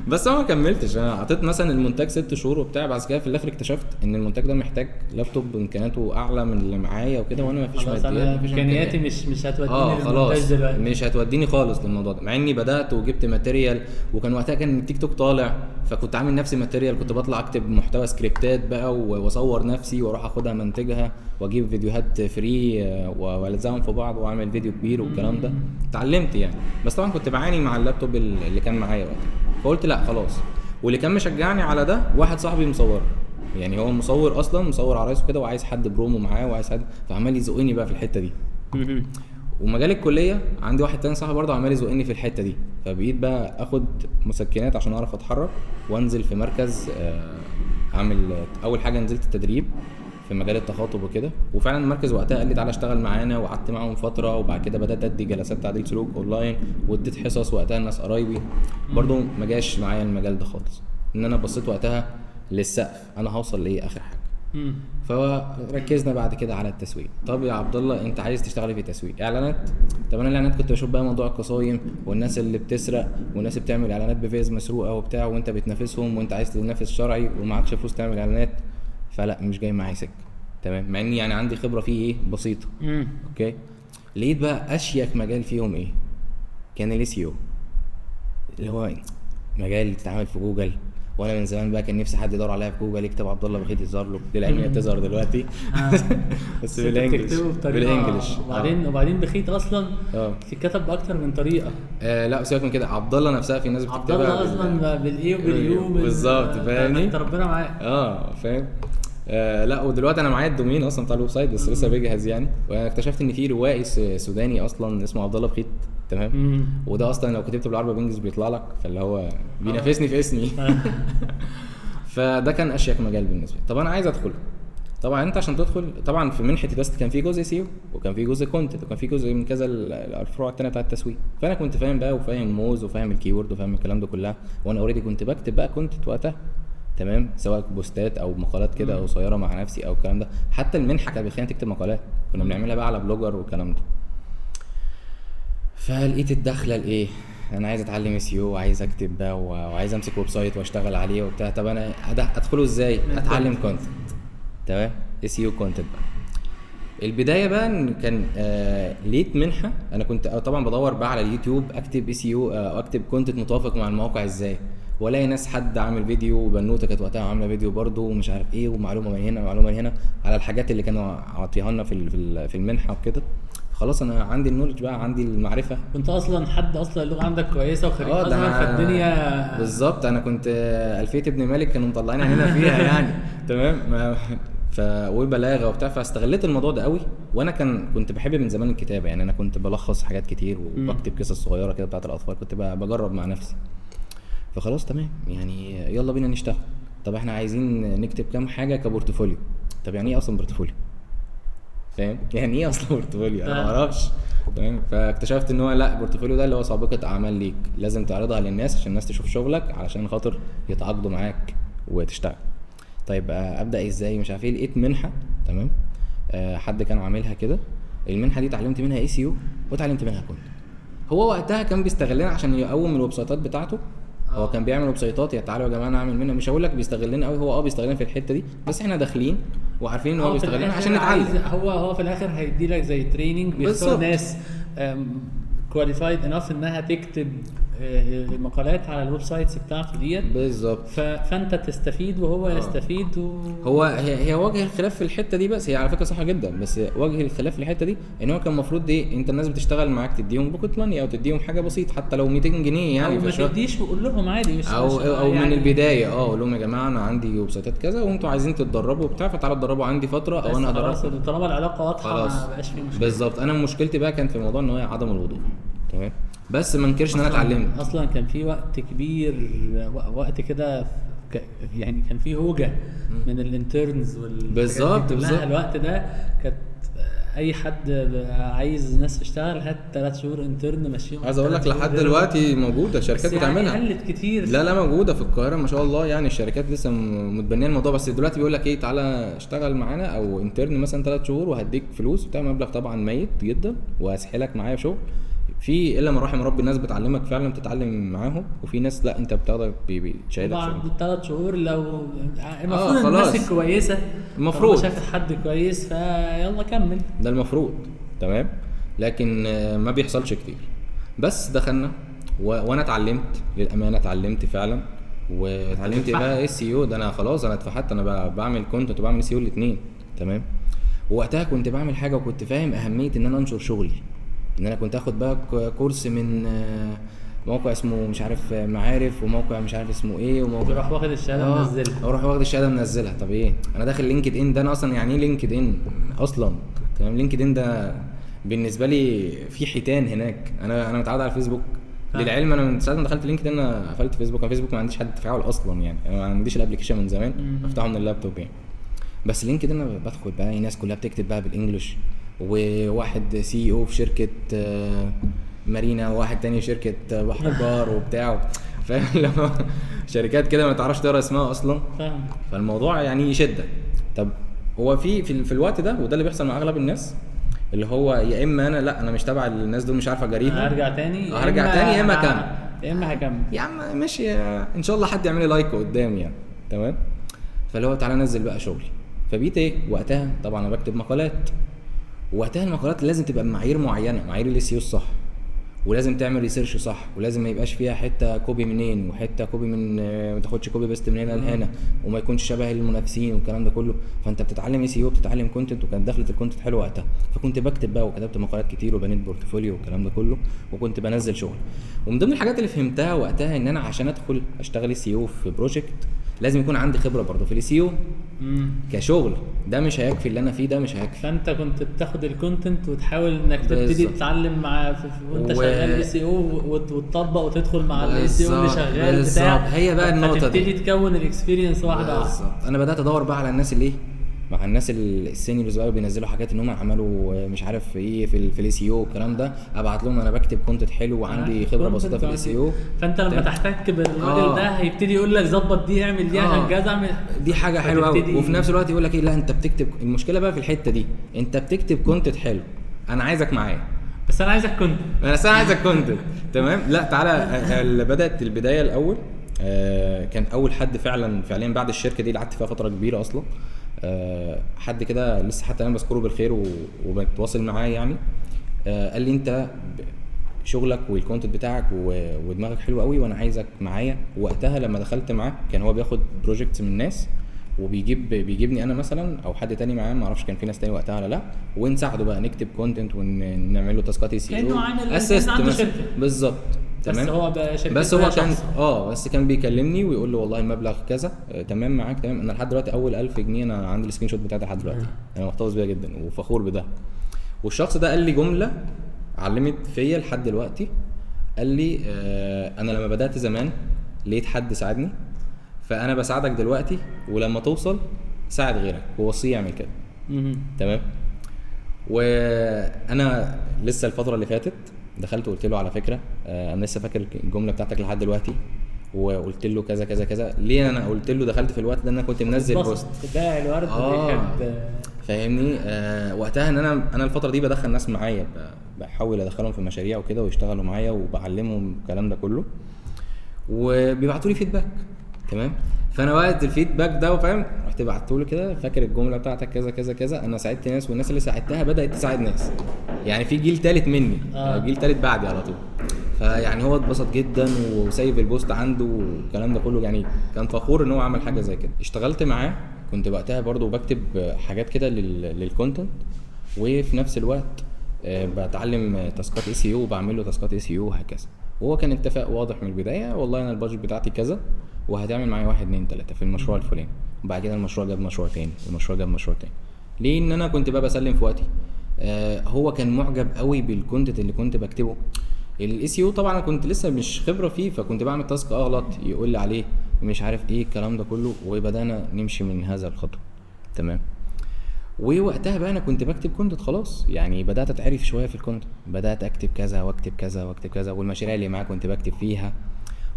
بس انا ما كملتش، انا اعطيت مثلا المونتاج 6 شهور وبتاع، بعد كده في الاخر اكتشفت ان المونتاج ده محتاج لابتوب امكانياته اعلى من اللي معايا وكده، وانا ما فيش ماديات، امكانياتي مش هتوديني للمونتاج دلوقتي، مش هتوديني خالص للموضوع ده، مع اني بدات وجبت material، وكان وقتها كان التيك توك طالع، فكنت عامل نفسي material، كنت بطلع اكتب محتوى سكريبتات بقى واصور نفسي واروح اخدها منتجها واجيب فيديوهات free والزقهم في بعض واعمل فيديو كبير والكلام ده. اتعلمت يعني، بس طبعا كنت بعاني مع اللابتوب اللي كان معايا وقتها، فقلت لا خلاص. واللي كان مشجعني على ده واحد صاحبي مصور، يعني هو مصور اصلا، مصور عرايس وكده، وعايز حد برومو معاه وعايز حد، فعمال يزقني بقى في الحتة دي. ومجال الكلية عندي واحد تاني صاحبي برضه عمال يزقني في الحتة دي، فبقيت بقى اخد مسكنات عشان اعرف اتحرك وانزل في مركز. اعمل اول حاجة نزلت التدريب في مجال التخاطب وكده، وفعلا المركز وقتها قال لي تعالى اشتغل معانا، وقعدت معاهم فترة، وبعد كده بدات ادي جلسات تعديل سلوك اونلاين، واديت حصص وقتها لناس قرايبي. برضو ما جاش معايا المجال ده خالص، ان انا بصيت وقتها للسقف، انا هوصل لايه اخر حاجة. فركزنا بعد كده على التسويق. طب يا عبد الله انت عايز تشتغل في تسويق اعلانات؟ طب انا الاعلانات كنت بشوف بقى موضوع القصايم والناس اللي بتسرق والناس اللي بتعمل اعلانات بفيز مسروقه وبتاع، وانت بتنافسهم وانت عايز تنافس شرعي ومعكش فلوس تعمل اعلانات، فلا مش جاي معايا سكة، تمام. مع اني يعني عندي خبره فيه ايه بسيطة. okay، لقيت بقى اشيك مجال فيهم ايه، كان ال SEO، اللي هو مجال اللي بتتعامل في جوجل، وانا من زمان بقى كان نفسي حد يدور عليا في جوجل يكتب عبد الله بخيت يظهر له، للعلم هي بتظهر دلوقتي. بس بال English، بال English. وبعدين بخيت اصلا بتتكتب باكتر من طريقه. لا سيبك من كده، عبد الله نفسها في ناس بتكتبها عبد الله اصلا بال A وبال U بالظبط، فاهمني؟ انت ربنا معاك. فاهم. لا ودلوقتي انا معايا ال domain اصلا بتاع ال website، بس لسه بيجهز يعني. وانا اكتشفت ان في روائي سوداني اصلا اسمه عبد الله بخيت، تمام. وده اصلا لو كتبته بالعربي بال English بيطلع لك، فاللي هو بينافسني في اسمي. فده كان اشيك مجال بالنسبة لي. طب انا عايز ادخله. طبعا انت عشان تدخل، طبعا في منحه تست كان في جزء SEO وكان في جزء content وكان في جزء من كذا الفروع الثانية بتاعه التسويق. فانا كنت فاهم بقى، وفاهم Moz وفاهم ال keyword وفاهم الكلام ده كلها، وانا already كنت بكتب بقى content وقتها، تمام، سواء بوستات او مقالات كده او قصيرة مع نفسي او الكلام ده. حتى المنحة كانت بتخلينا تكتب مقالات، كنا بنعملها بقى على Blogger والكلام ده. فلقيت الدخلة لايه، انا عايز اتعلم SEO وعايز اكتب بقى وعايز امسك website واشتغل عليه وبتاع. طب انا ادخله ازاي؟ اتعلم content، تمام، SEO content بقى. البداية بقى ان كان لقيت منحه. انا كنت طبعا بدور بقى على اليوتيوب، اكتب SEO، اكتب content متوافق مع المواقع ازاي، والاقي ناس حد عامل فيديو، وبنوته كانت وقتها عامله فيديو برده ومش عارف ايه، ومعلومه من هنا ومعلومه من هنا على الحاجات اللي كانوا عاطيها لنا في المنحة وكده. خلاص انا عندي ال knowledge بقى، عندي المعرفة. كنت اصلا حد اصلا اللغة عندك كويسة وخريج ازهر، فالدنيا بالظبط. انا كنت الفيه ابن مالك كانوا مطلعين عينينا فيها يعني، تمام، وبلاغه وبتاع. فاستغليت الموضوع ده قوي. وانا كنت بحب من زمان الكتابة يعني، انا كنت بلخص حاجات كتير وبكتب قصص صغيرة كده بتاعت الاطفال، كنت بجرب مع نفسي. فخلاص تمام يعني، يلا بينا نشتغل. طب احنا عايزين نكتب كام حاجة ك portfolio. طب يعني ايه اصلا portfolio؟ فاهم يعني ايه اصلا portfolio؟ انا ما اعرفش، تمام. فاكتشفت ان هو لا، portfolio ده اللي هو سابقه اعمال ليك، لازم تعرضها للناس عشان الناس تشوف شغلك، علشان خاطر يتعاقدوا معاك وتشتغل. طيب ابدا ازاي؟ مش عارف ايه. لقيت منحه، تمام، حد كان عاملها كده. المنحة دي اتعلمت منها SEO واتعلمت منها content. هو وقتها كان بيستغلنا عشان يقوم ال websiteات بتاعته. هو كان بيعمل websiteات، يا تعالوا يا جماعة نعمل منها. مش هقول لك بيستغلنا قوي، هو بيستغلنا في الحتة دي، بس احنا داخلين وعارفين ان هو بيستغلنا عشان نتعلم. هو في الاخر هيدي لك زي training، بيختار ناس qualified enough انها تكتب مقالات على ال websites بتاعته ديت بالظبط. فانت تستفيد وهو يستفيد هو هي وجه الخلاف في الحتة دي، بس هي على فكرة صح جدا، بس وجه الخلاف في الحتة دي ان هو كان المفروض ايه، انت الناس بتشتغل معاك تديهم pocket money او تديهم حاجة بسيطة حتى لو 200 جنيه يعني، او ما تديش وقول لهم عادي، مش او يعني من البداية قول لهم يا جماعة انا عندي websiteات كذا وانتوا عايزين تتدربوا وبتاع، فتعالوا اتدربوا عندي فترة او انا ادربكم. طالما العلاقة واضحة ما بقاش في مشكلة. بالظبط. انا مشكلتي بقى كانت في موضوع ان هو عدم الوضوح، تمام، بس ما انكرش ان انا اتعلمت. اصلا كان في وقت كبير، وقت كده يعني كان في هوجه من ال interns بالظبط. الوقت ده كانت اي حد عايز ناس تشتغل هات 3 شهور intern ماشيهم. عايز اقول لك لحد دلوقتي موجودة شركات بتعملها، يعني قلت كتير. لا موجودة في القاهرة ما شاء الله يعني، الشركات لسه متبنيه الموضوع. بس دلوقتي بيقول لك ايه، تعالى اشتغل معانا او intern مثلا 3 شهور وهديك فلوس بتاع مبلغ طبعا ميت جدا وهسحلك معايا في شغل. في الا ما رحم ربي الناس بتعلمك فعلا، بتتعلم معاهم، وفي ناس لا انت بتاخدك بتشيلك بعد 3 شهور. لو المفروض الناس الكويسة المفروض شافت حد كويس فيلا كمل، ده المفروض، تمام. لكن ما بيحصلش كتير. بس دخلنا وانا اتعلمت للامانة، اتعلمت فعلا واتعلمت بقى SEO. ده انا خلاص انا اتفحت، انا بعمل content وبعمل SEO الاثنين، تمام. ووقتها كنت بعمل حاجة وكنت فاهم اهمية ان انا انشر شغلي، ان انا كنت اخد بقى كورس من موقع اسمه مش عارف معارف، وموقع مش عارف اسمه ايه، وموقع اروح واخد الشهادة منزلها، اروح واخد الشهادة منزلها. طب ايه، انا داخل LinkedIn ده، انا اصلا يعني ايه LinkedIn اصلا؟ تمام، LinkedIn ده بالنسبة لي في حيتان هناك. انا متعود على الفيسبوك. للعلم انا من ساعة ما دخلت LinkedIn انا قفلت فيسبوك. انا فيسبوك ما عنديش حد تفاعل اصلا يعني، انا ما عنديش ال application من زمان، بفتحه من اللابتوب يعني. بس LinkedIn انا بدخل بقى الناس كلها بتكتب بقى بال English، وواحد CEO في شركة مارينا، وواحد تاني شركة بحر بار وبتاع، فاهم؟ لما شركات كده ما تعرفش تقرا اسمها اصلا، فاهم؟ فالموضوع يعني يشدك. طب هو في الوقت ده، وده اللي بيحصل مع اغلب الناس، اللي هو يا اما انا لا انا مش تابع الناس دول، مش عارف اجاريهم، هرجع تاني، هرجع تاني، يا اما اكمل، يا اما هكمل يا عم ماشي، ان شاء الله حد يعمل لي like قدام يعني، تمام. فاللي هو تعالى نزل بقى شغلي. فبقيت ايه وقتها؟ طبعا انا بكتب مقالات، وقتها المقالات لازم تبقى بمعايير معينة، معايير ال SEO الصح، ولازم تعمل research صح، ولازم ما يبقاش فيها حتة copy منين وحتة copy من، ما تاخدش copy paste من هنا لهنا، وما يكونش شبه المنافسين والكلام ده كله. فانت بتتعلم SEO، بتتعلم content، وكانت دخلة ال content حلوة وقتها. فكنت بكتب بقى وكتبت مقالات كتير وبنيت portfolio والكلام ده كله، وكنت بنزل شغل. ومن ضمن الحاجات اللي فهمتها وقتها ان انا عشان ادخل اشتغل SEO في project لازم يكون عندي خبره برضه في ال SEO كشغل. ده مش هيكفي اللي انا فيه، ده مش هيكفي. فانت كنت بتاخد ال content وتحاول انك تبتدي تتعلم مع وانت شغال SEO وتطبق وتدخل مع ال SEO اللي شغال بتاع. هي بقى النقطة دي، تبتدي تكون ال experience واحدة واحدة. انا بدات ادور بقى على الناس اللي ايه، مع الناس ال seniors بقى بينزلوا حاجات ان هم عملوا مش عارف ايه في ال SEO والكلام ده، ابعت لهم انا بكتب content حلو وعندي خبره بسيطة في ال SEO. فانت لما تحتك بالراجل ده هيبتدي يقول لك ظبط دي، اعمل دي، عشان كذا، اعمل دي حاجة حلوة قوي. وفي نفس الوقت يقول لك ايه، لا انت بتكتب، المشكلة بقى في الحتة دي، انت بتكتب content حلو، انا عايزك معايا، بس انا عايزك content، بس انا عايزك content. تمام. لا تعالى، بدات البداية الاول، كان اول حد فعلا فعليا بعد الشركة دي اللي قعدت فيها فترة كبيرة اصلا، حد كده لسه حتى انا بذكره بالخير وبتواصل معاه يعني، قال لي انت شغلك وال content بتاعك ودماغك حلو قوي وانا عايزك معايا. وقتها لما دخلت معاه كان هو بياخد projects من الناس وبيجيبني انا مثلا او حد تاني معاه، ما اعرفش كان في ناس تاني وقتها ولا لا، ونساعده بقى نكتب content ونعمل له task ات SEO، كانه عامل شركة بالظبط. تمام. بس هو كان بس كان بيكلمني ويقول له والله المبلغ كذا، تمام معاك تمام. انا لحد دلوقتي اول 1000 جنيه انا عندي ال screenshot بتاعتي لحد دلوقتي، انا محتفظ بيها جدا وفخور بده. والشخص ده قال لي جملة علمت فيا لحد دلوقتي، قال لي انا لما بدات زمان لقيت حد ساعدني، فانا بساعدك دلوقتي، ولما توصل ساعد غيرك، ووصيه يعمل كده. تمام. وانا لسه الفترة اللي فاتت دخلت وقلت له على فكرة، انا لسه فاكر الجملة بتاعتك لحد دلوقتي، وقلت له كذا كذا كذا. ليه انا قلت له؟ دخلت في الوقت ده انا كنت منزل post ده الورد بيحب، فاهمني؟ وقتها ان انا الفترة دي بدخل ناس معايا، بحاول ادخلهم في مشاريع وكده ويشتغلوا معايا وبعلمهم الكلام ده كله، وبيبعتوا لي feedback. تمام. فانا وقت ال feedback ده وفاهم، رحت بعته له كده، فاكر الجملة بتاعتك كذا كذا كذا، انا ساعدت ناس، والناس اللي ساعدتها بدات تساعد ناس، يعني في جيل ثالث مني، جيل ثالث بعدي على طول. فيعني هو اتبسط جدا وسايب ال post عنده والكلام ده كله، يعني كان فخور ان هو عمل حاجة زي كده. اشتغلت معاه، كنت وقتها برضو بكتب حاجات كده لل content، وفي نفس الوقت بتعلم task ات SEO وبعمل له task ات SEO وهكذا. وهو كان اتفاق واضح من البداية، والله انا ال budget بتاعتي كذا وهتعمل معايا 1 2 3 في المشروع الفلاني. وبعد كده المشروع جاب مشروع تاني، المشروع جاب مشروع تاني. ليه؟ ان انا كنت بقى بسلم في وقتي. هو كان معجب قوي بال content اللي كنت بكتبه. ال SEO طبعا انا كنت لسه مش خبره فيه، فكنت بعمل task اغلط يقول لي عليه مش عارف ايه الكلام ده كله، وبدانا نمشي من هذا الخطوة. تمام. ووقتها بقى انا كنت بكتب content خلاص، يعني بدات اتعرف شوية في ال content، بدات اكتب كذا واكتب كذا واكتب كذا، والمشاريع اللي معايا كنت بكتب فيها،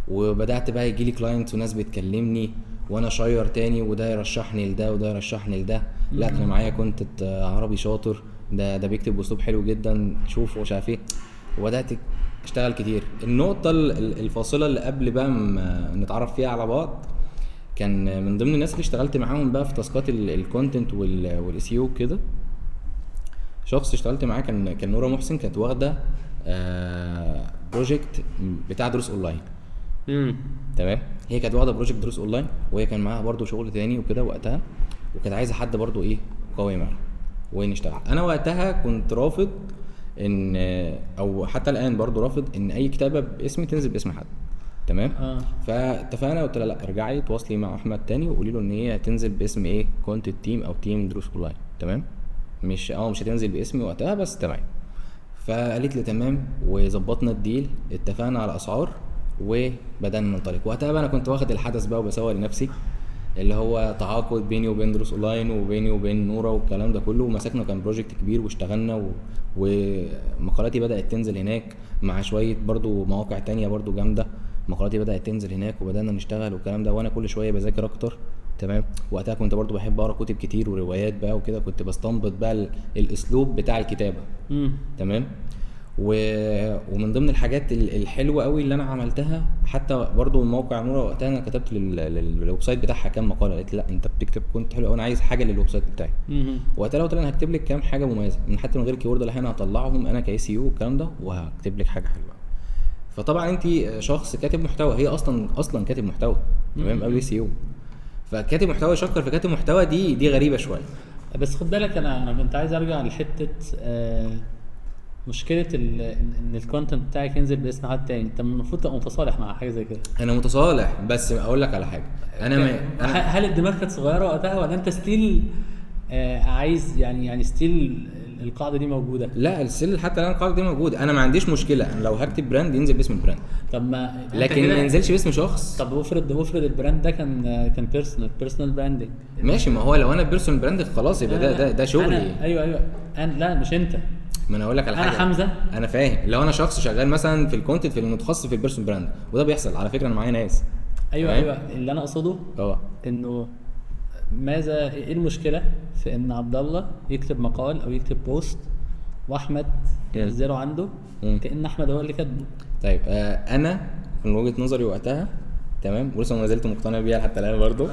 وبدات بقى يجي لي clients وناس بتكلمني وانا share تاني، وده يرشحني لده وده يرشحني لده، لا انا معايا content عربي شاطر، ده بيكتب باسلوب حلو جدا، شوفه مش عارف ايه. وبدات اشتغل كتير. النقطة الفاصلة اللي قبل بقى ما نتعرف فيها على بعض، كان من ضمن الناس اللي اشتغلت معاهم بقى في task ات ال content وال SEO كده، شخص اشتغلت معاه كان نورا محسن، كانت واخده project بتاع دروس اونلاين. تمام. هي كانت واخده project دروس اونلاين، وهي كان معاها برضو شغل تاني وكده وقتها، وكانت عايزه حد برضو ايه قوي معاها ونشتغل. انا وقتها كنت رافض ان، او حتى الان برضو رافض ان اي كتابه باسمي تنزل باسم حد. تمام. فاتفقنا، قلت لها لا ارجعي تواصلي مع احمد تاني وقولي له ان هي تنزل باسم ايه content team او team دروس اونلاين. تمام. مش هتنزل باسمي وقتها بس. تمام. فقالت لي تمام، وظبطنا ال deal، اتفقنا على اسعار وبدانا ننطلق. وقتها بقى انا كنت واخد الحدث بقى وبسوق لنفسي، اللي هو تعاقد بيني وبين دروس اونلاين وبيني وبين نورا والكلام ده كله، ومسكنا كان project كبير واشتغلنا ومقالاتي بدات تنزل هناك مع شوية برضو مواقع تانية برضو جامدة، مقالاتي بدات تنزل هناك وبدانا نشتغل والكلام ده، وانا كل شوية بذاكر اكتر. تمام. وقتها كنت برضو بحب اقرا كتب كتير وروايات بقى وكده، كنت بستنبط بقى الاسلوب بتاع الكتابة. تمام. ومن ضمن الحاجات الحلوة قوي اللي انا عملتها حتى برضو موقع نورا وقتها، انا كتبت لل website بتاعها كام مقاله، قالت لا انت بتكتب content حلو قوي، انا عايز حاجة لل website بتاعي. وقتها لو قلت انا هكتب لك كام حاجة مميزة من حتى من غير keyword اللي انا هطلعهم انا ك SEO والكلام ده، وهكتب لك حاجة حلوة. فطبعا انت شخص كاتب محتوى، هي اصلا كاتب محتوى. تمام. قبل SEO، فكاتب محتوى يشكر في كاتب محتوى، دي غريبة شوية. بس خد بالك انا كنت عايز ارجع لحته مشكلة ان ال content بتاعك ينزل باسم حد تاني. انت المفروض تبقى متصالح مع حاجة زي كده. انا متصالح، بس اقول لك على حاجة، انا ما أنا هل الدماغ كانت صغيرة وقتها ولا انت still عايز يعني still القاعدة دي موجودة؟ لا، ال still حتى الان القاعدة دي موجودة. انا ما عنديش مشكلة، انا لو هكتب brand ينزل باسم ال brand. طب ما لكن ما ينزلش باسم شخص. طب افرض ال brand ده كان personal branding. ماشي، ما هو لو انا personal brand خلاص يبقى ده شغلي. ايوه انا لا مش انت. ما انا اقول لك على حاجة، انا حمزة، انا فاهم. لو انا شخص شغال مثلا في ال content، في المتخصص في ال personal brand، وده بيحصل على فكرة، انا معايا ناس. ايوه اللي انا اقصده انه ماذا، ايه المشكلة في ان عبد الله يكتب مقال او يكتب post واحمد ينزله عنده كأن احمد هو اللي كاتبه؟ طيب انا من وجهه نظري وقتها، تمام، ولسه ما زلت مقتنع بيها حتى الان برضو،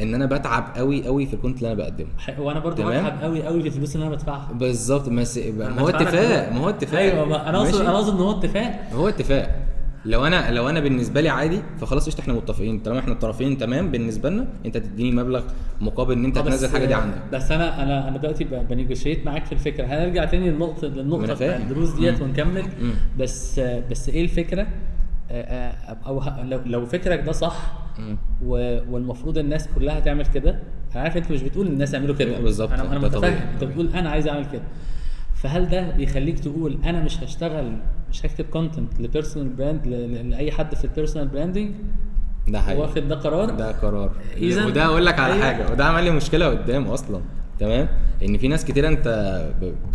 ان انا بتعب قوي قوي في ال content اللي انا بقدمه، وانا برضو بتعب قوي قوي في الفلوس اللي انا بدفعها. بالظبط. ما هو اتفاق، ما هو اتفاق. ايوه، انا اقصد ان هو اتفاق، هو اتفاق. لو انا بالنسبة لي عادي فخلاص قشطه، احنا متفقين، طالما احنا الطرفين تمام بالنسبة لنا، انت تديني مبلغ مقابل ان انت تنزل الحاجة دي عندك. بس انا دلوقتي ب negotiate معاك في الفكرة. هنرجع تاني للنقطة بتاع الدروس ديت ونكمل. بس ايه الفكرة؟ او لو فكرك ده صح والمفروض الناس كلها تعمل كده. انا عارف انت مش بتقول الناس يعملوا كده بالظبط، انا متفاهم، انت بتقول انا عايز اعمل كده. فهل ده بيخليك تقول انا مش هشتغل، مش هكتب content ل personal brand لاي حد في ال personal branding؟ ده حقيقي، واخد ده قرار، ده قرار. وده اقول لك على حاجة، وده عمل لي مشكلة قدام اصلا، تمام، ان في ناس كتير انت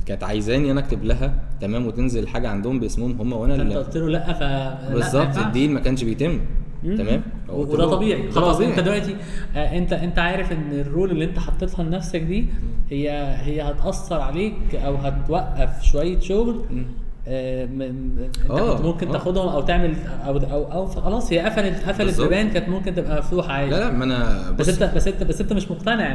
كانت عايزاني انا اكتب لها، تمام، وتنزل حاجة عندهم باسمهم هم، وانا اللي قلت له لا. بالظبط، ال deal ما كانش بيتم. تمام، وده طبيعي. خلاص انت دلوقتي انت عارف ان ال rule اللي انت حطيتها لنفسك دي هي هتاثر عليك او هتوقف شوية شغل. انت كنت ممكن تاخدهم او تعمل او او او خلاص هي قفلت بيبان كانت ممكن تبقى مفتوحة عادي. لا ما انا بس انت مش مقتنع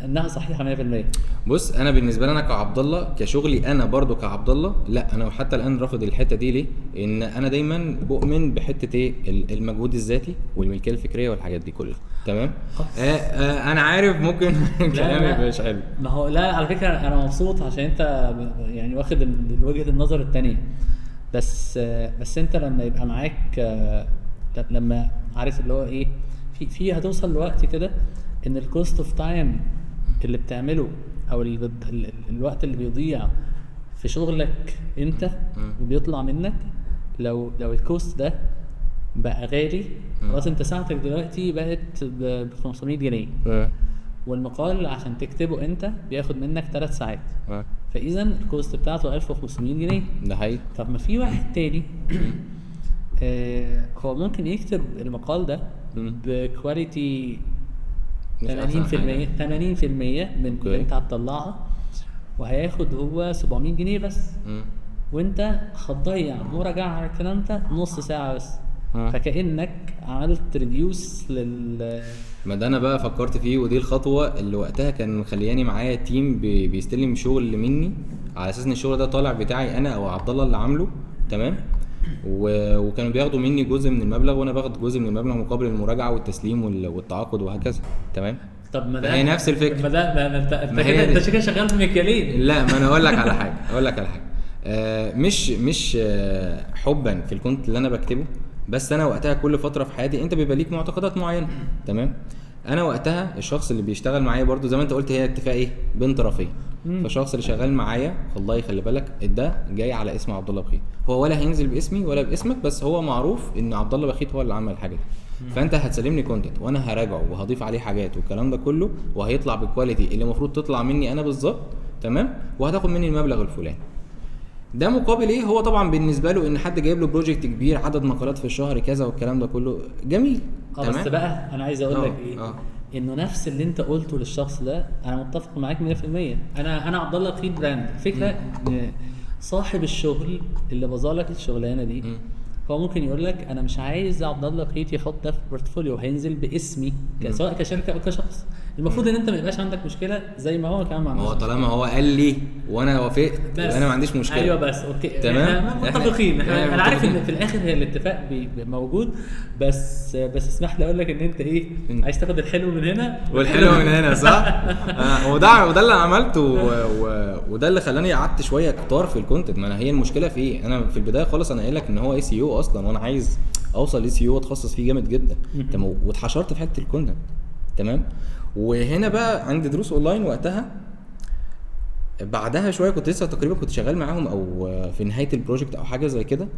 انها صحيحه 100%. بص، انا بالنسبة لي انا كعبد الله، كشغلي انا برضو كعبد الله، لا انا حتى الان رافض الحتة دي. ليه؟ ان انا دايما بؤمن بحته ايه، المجهود الذاتي والملكيه الفكرية والحاجات دي كلها. تمام. انا عارف ممكن كلامي مش حلو. ما هو لا، على فكرة انا مبسوط عشان انت يعني واخد وجهه النظر الثانية. بس انت لما يبقى معاك، لما عارف اللي هو ايه، في هتوصل لوقت كده ان ال cost of time اللي بتعمله او الوقت اللي بيضيع في شغلك انت وبيطلع منك، لو ال cost ده بقى غالي خلاص، انت ساعتك دلوقتي بقت ب 500 جنيه، والمقال عشان تكتبه انت بياخد منك 3 ساعات، فاذا ال cost بتاعته 1500 جنيه. ده حقيقي. طب ما في واحد تاني هو ممكن يكتب المقال ده ب quality 80% من اللي انت هتطلعها، وهياخد هو 700 جنيه بس، وانت هتضيع مراجعه على الكلام ده نص ساعة بس. فكانك عملت reduce لل ما ده انا بقى فكرت فيه، ودي الخطوة اللي وقتها كان مخلياني معايا team بيستلم شغل مني على اساس ان الشغل ده طالع بتاعي انا او عبد الله اللي عامله، تمام، وكانوا بياخدوا مني جزء من المبلغ وانا باخد جزء من المبلغ مقابل المراجعة والتسليم والتعاقد وهكذا. تمام. طب ما ده هي نفس الفكرة. ما ده ما انت كده انت كده شغال بمكيالين. لا، ما انا اقول لك على حاجة، اقول لك على حاجة، مش حبا في ال content اللي انا بكتبه، بس انا وقتها كل فترة في حياتي انت بيبقى ليك معتقدات معينة، تمام. انا وقتها الشخص اللي بيشتغل معايا برضو زي ما انت قلت هي اتفاق ايه بين طرفين، فالشخص اللي شغال معايا والله خلي بالك ده جاي على اسم عبد الله بخيت، هو ولا هينزل باسمي ولا باسمك، بس هو معروف ان عبد الله بخيت هو اللي عمل الحاجة دي. فانت هتسلمني content وانا هراجعه وهضيف عليه حاجات والكلام ده كله، وهيطلع بال quality اللي المفروض تطلع مني انا بالظبط، تمام، وهتاخد مني المبلغ الفلاني ده مقابل ايه. هو طبعا بالنسبة له ان حد جايب له project كبير عدد مقالات في الشهر كذا والكلام ده كله جميل، تمام. بس بقى انا عايز اقول لك ايه، انه نفس اللي انت قلته للشخص ده انا متفق معاك 100%. انا عبد الله بخيت brand. الفكرة ان صاحب الشغل اللي بظالك الشغلانة دي هو ممكن يقول لك انا مش عايز عبد الله بخيت يحط ده في portfolio، هينزل باسمي سواء كشركة او كشخص. المفروض ان انت ما يبقاش عندك مشكلة زي ما هو كمان ما هو طالما هو قال لي وانا وافقت انا ما عنديش مشكلة. ايوه بس okay تمام، احنا متفقين. انا عارف ان في الاخر هي الاتفاق موجود، بس اسمح لي اقول لك ان انت ايه، عايز تاخد الحلو من هنا والحلو من هنا، صح؟ وده اللي عملته وده اللي خلاني قعدت شوية كتار في ال content. ما انا هي المشكلة في ايه، انا في البداية خالص انا قايل لك ان هو SEO اصلا، وانا عايز اوصل SEO واتخصص فيه جامد جدا. تمام، واتحشرت في حتة ال content. تمام، وهنا بقى عندي دروس اونلاين وقتها. بعدها شوية كنت لسه تقريبا كنت شغال معاهم او في نهاية ال project او حاجة زي كده.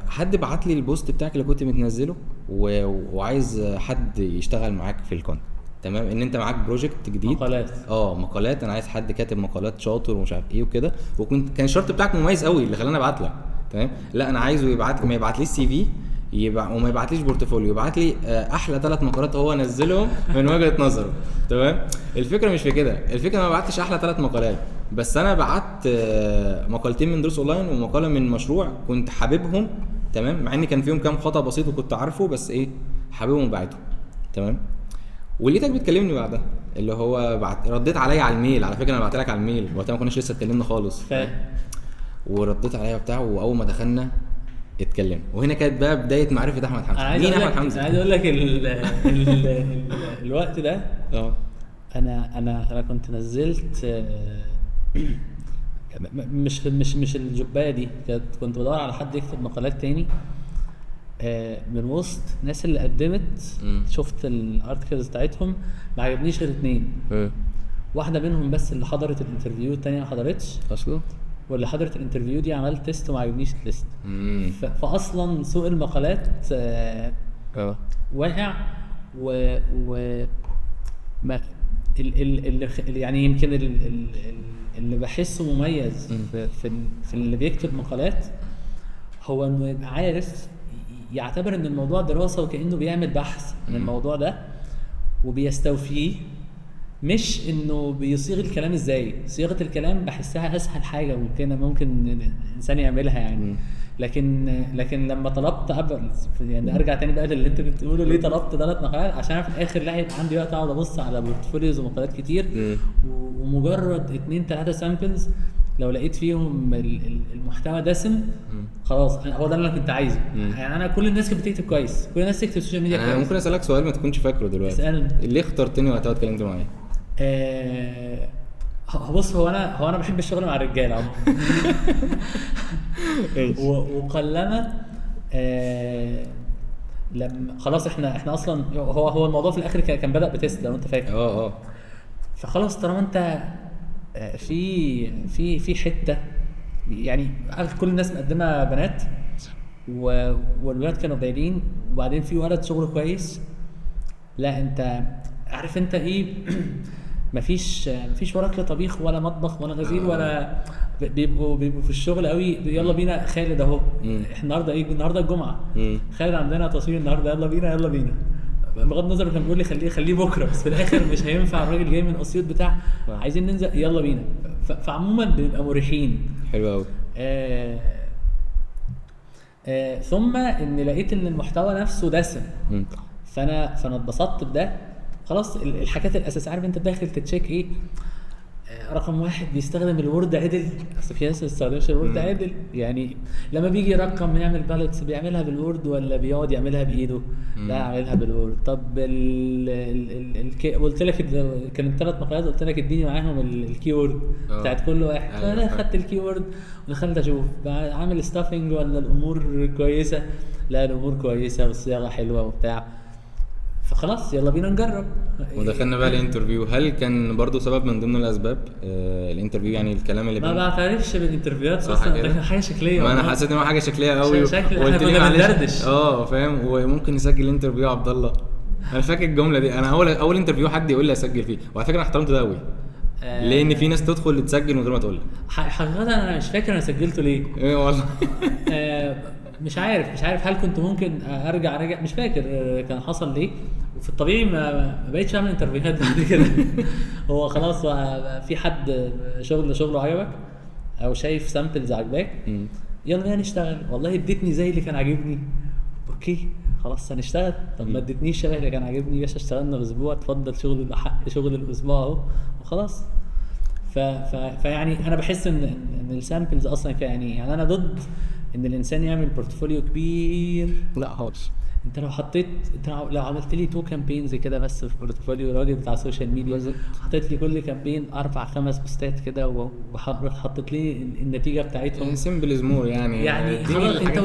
حد بعت لي ال post بتاعك اللي كنت متنزله وعايز حد يشتغل معاك في ال content. تمام، ان انت معاك project جديد، مقالات، مقالات، انا عايز حد كاتب مقالات شاطر ومش عارف ايه وكده. وكنت كان الشرط بتاعك مميز قوي اللي خلاني ابعت لك. تمام، لا انا عايزه يبعت، ما يبعتليش CV يبقى وما يبعتليش portfolio، يبعت لي احلى 3 مقالات هو نزلهم من وجهة نظره. تمام، الفكرة مش في كده، الفكرة ما بعتش احلى 3 مقالات، بس انا بعت مقالتين من دروس اونلاين ومقاله من مشروع كنت حاببهم. تمام، مع ان كان فيهم كام خطأ بسيط وكنت عارفه، بس ايه، حاببهم وبعتهم. تمام، ولقيتك بتكلمني بعدها، اللي هو بعت رديت عليا على ال mail. على فكرة انا بعت لك على ال mail وقتها ما كناش لسه اتكلمنا خالص، ورديت عليا وبتاع. واول ما دخلنا اتكلمنا، وهنا كانت بقى بداية معرفة احمد حمزة. مين احمد حمزة؟ انا عايز اقول لك ال ال ال الوقت ده انا كنت نزلت مش مش مش الجبايه دي، كنت بدور على حد يكتب مقالات تاني من وسط الناس اللي قدمت. شفت ال articles بتاعتهم، ما عجبنيش غير 2. واحدة منهم بس اللي حضرت ال interview، الثانية ما حضرتش اصلا، واللي حضرت ال interview دي عملت test وما عجبنيش ال test. فاصلا سوق المقالات واقع، و ما ال يعني يمكن اللي بحسه مميز في اللي بيكتب مقالات هو انه يبقى عارف يعتبر ان الموضوع دراسة وكانه بيعمل بحث من الموضوع ده وبيستوفيه، مش انه بيصيغ الكلام ازاي. صياغة الكلام بحسها اسهل حاجة ممكن الانسان يعملها يعني. لكن لما طلبت قبل يعني ارجع تاني بقى للي انت كنت بتقوله، ليه طلبت 3 مقالات؟ عشان انا في الاخر لا هيبقى عندي وقت اقعد ابص على portfolios ومقالات كتير، ومجرد 2-3 samples لو لقيت فيهم المحتوى دسم خلاص هو ده اللي انا كنت عايزه. يعني انا كل الناس كانت بتكتب كويس، كل الناس تكتب social media كويس. انا ممكن اسالك سؤال ما تكونش فاكره دلوقتي؟ اسالني. ليه اخترتني وقتها اتكلمت معايا؟ بص، هو انا بحب الشغل مع الرجالة عموما. وقلما لما خلاص احنا اصلا هو الموضوع في الاخر كان بدا ب test لو انت فاكر. فخلاص طالما انت في في في حتة يعني كل الناس مقدمه بنات والولاد كانوا قليلين، وبعدين في ولد شغله كويس، لا انت عارف انت ايه، مفيش وراك لا طبيخ ولا مطبخ ولا غسيل ولا بيبقوا في الشغل قوي. يلا بينا خالد اهو، احنا النهارده ايه، النهارده الجمعة، خالد عندنا تصوير النهارده، يلا بينا يلا بينا. بغض النظر كان بيقول لي خليه بكره، بس في الاخر مش هينفع، الراجل جاي من اسيوط بتاع عايزين ننزل يلا بينا. فعموما بنبقى مريحين. حلو قوي. ثم ان لقيت ان المحتوى نفسه دسم، فانا اتبسطت بده. خلاص الحاجات الاساسية، عارف انت داخل ت check ايه، رقم 1 بيستخدم ال Word عدل، اصل في ناس ما بتستخدمش ال Word عدل. يعني لما بيجي يرقم يعمل bullets بيعملها بال Word ولا بيقعد يعملها بايده؟ لا اعملها بال Word. طب قلت لك كانت 3 مقالات، قلت لك اديني معاهم ال keyword بتاعت كل واحد. فانا خدت ال keyword ودخلت اشوف عامل stuffing ولا الامور كويسة. لا الامور كويسة والصياغه حلوة وبتاع، فخلاص يلا بينا نجرب. ودخلنا بقى ال interview. هل كان برضو سبب من ضمن الاسباب ال interview؟ يعني الكلام اللي ما بعترفش بال interview هات اصلا، ده كان حاجة شكلية. ما انا حسيت ان هو حاجة شكلية قوي، وقلت لي معلش فاهم، وممكن نسجل interview يا عبد الله. انا فاكر الجملة دي، انا اول interview حد يقول لي اسجل فيه، وعلى فكرة انا احترمت ده قوي، لان في ناس تدخل تسجل من غير ما تقول لك. حقيقة انا مش فاكر انا سجلته ليه. ايه والله. مش عارف هل كنت ممكن ارجع، مش فاكر كان حصل ليه. وفي الطبيعي ما بقيتش اعمل interview هات بعد كده. هو خلاص في حد شغله عجبك او شايف samples عجباك، يلا بينا نشتغل. والله اديتني زي اللي كان عاجبني، okay خلاص هنشتغل. طب ما اديتنيش شبه اللي كان عاجبني، باشا اشتغلنا اسبوع، اتفضل شغل حق شغل الاسبوع اهو وخلاص. فيعني انا بحس ان ال samples اصلا يعني انا ضد ان الانسان يعمل portfolio كبير. لا خالص. انت لو حطيت، انت لو عملت لي two campaigns كده بس في portfolio الراجل بتاع ال social media، حطيت لي كل campaign 4-5 بوستات كده وحطيت لي النتيجة بتاعتهم، simple is more يعني خلاص انت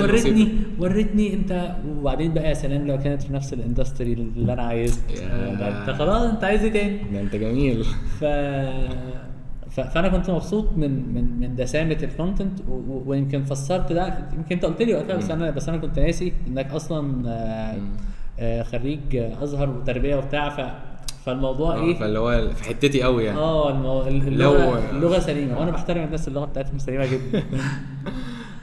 وريتني انت. وبعدين بقى يا سلام لو كانت في نفس ال industry اللي انا عايزه، انت خلاص انت عايز ايه تاني؟ ده انت جميل. فانا كنت مبسوط من من من دسامه ال content، ويمكن فسرت ده، يمكن انت قلت لي وقتها، بس انا كنت ناسي انك اصلا خريج ازهر وتربيه وبتاع، فالموضوع ايه، فاللي هو في حتتي قوي يعني. اللغة سليمة، وانا بحترم الناس اللغة بتاعتهم سليمة جدا.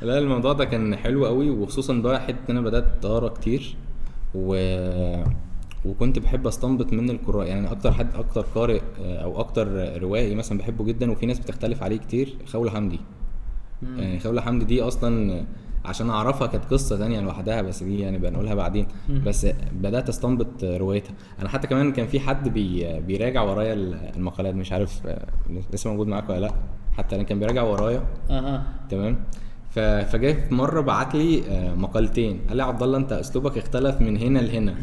لا الموضوع ده كان حلو قوي، وخصوصا بقى حتة انا بدات اقرا كتير وكنت بحب استنبط من القراء. يعني اكتر حد، اكتر قارئ او اكتر روائي مثلا بحبه جدا وفي ناس بتختلف عليه كتير، خولة حمدي. يعني خولة حمدي دي اصلا عشان اعرفها كانت قصة تانية لوحدها، بس دي يعني بنقولها بعدين. بس بدات استنبط روايتها. انا حتى كمان كان في حد بيراجع ورايا المقالات، مش عارف لسه موجود معاك ولا لا، حتى انا كان بيراجع ورايا. تمام. فجاي في مرة بعت لي مقالتين، قال لي عبد الله انت اسلوبك اختلف من هنا لهنا،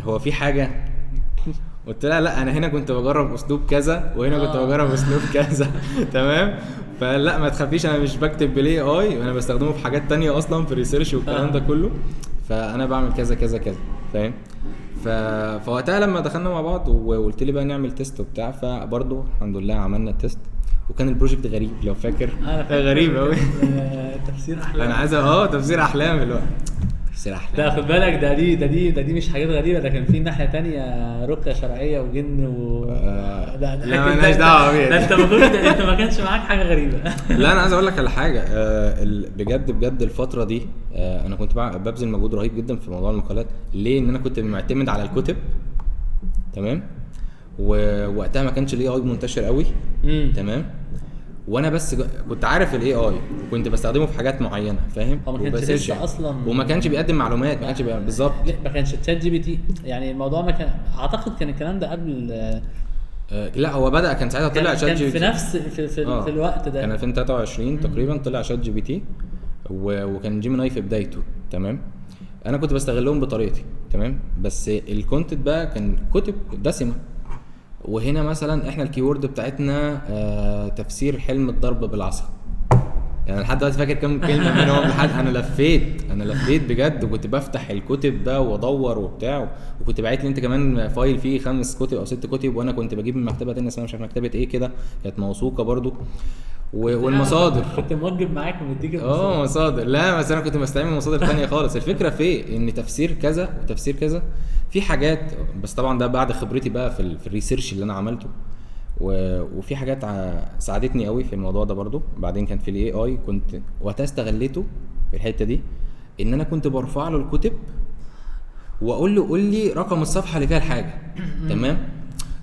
هو في حاجة؟ قلت لها لا، انا هنا كنت بجرب اسلوب كذا وهنا كنت بجرب اسلوب كذا. تمام. فلا ما تخافيش، انا مش بكتب بال AI، انا بستخدمه في حاجات تانية اصلا في research والكلام ده كله، فانا بعمل كذا كذا كذا، فاهم؟ فوقتها لما دخلنا مع بعض وقلت لي بقى نعمل test وبتاع، فبرضه الحمد لله عملنا ال test، وكان ال project غريب لو فاكر، غريب قوي. تفسير احلام. انا عايز تفسير احلام دلوقتي، تفسير احلام ده خد بالك، ده دي مش حاجات غريبة، ده كان في ناحية تانية رقيه شرعية وجن و ده لا مالناش دعوه بيه، ده انت ما كنت، انت ما كانش معاك حاجة غريبة. لا انا عايز اقول لك على حاجة، بجد بجد الفترة دي انا كنت ببذل مجهود رهيب جدا في موضوع المقالات. ليه؟ ان انا كنت معتمد على الكتب، تمام، ووقتها ما كانش ال AI منتشر قوي، تمام، وانا بس كنت عارف ال AI وكنت بستخدمه في حاجات معينة، فاهم؟ هو ما كانش لسه اصلا، وما كانش بيقدم معلومات، ما كانش بالظبط، ما كانش ChatGPT يعني. الموضوع ما كان، اعتقد كان الكلام ده قبل. لا هو بدا، كان ساعتها طلع ChatGPT في نفس في, في, في الوقت ده، كان 2023 تقريبا طلع ChatGPT، وكان Gemini في بدايته، تمام. انا كنت بستغلهم بطريقتي، تمام، بس ال content بقى كان كتب دسمة. وهنا مثلا احنا ال keyword بتاعتنا تفسير حلم الضرب بالعصا، يعني لحد دلوقتي فاكر كام كلمة منهم، لحد انا لفيت بجد، وكنت بفتح الكتب ده وادور وبتاع، وكنت باعت لي انت كمان file فيه 5 كتب او 6 كتب، وانا كنت بجيب من مكتبه تانية اسمها مش عارف مكتبه ايه كده، كانت موثوقة برضو، والمصادر كنت موجب معاك ومديك مصادر. لا بس انا كنت بستعمل مصادر تانية خالص. الفكرة في ان تفسير كذا وتفسير كذا في حاجات، بس طبعا ده بعد خبرتي بقى في ال research اللي انا عملته، وفي حاجات ساعدتني قوي في الموضوع ده برضو. بعدين كان في ال AI، كنت وقتها استغليته في الحتة دي، ان انا كنت برفع له الكتب واقول له قول لي رقم الصفحة اللي فيها الحاجة، تمام،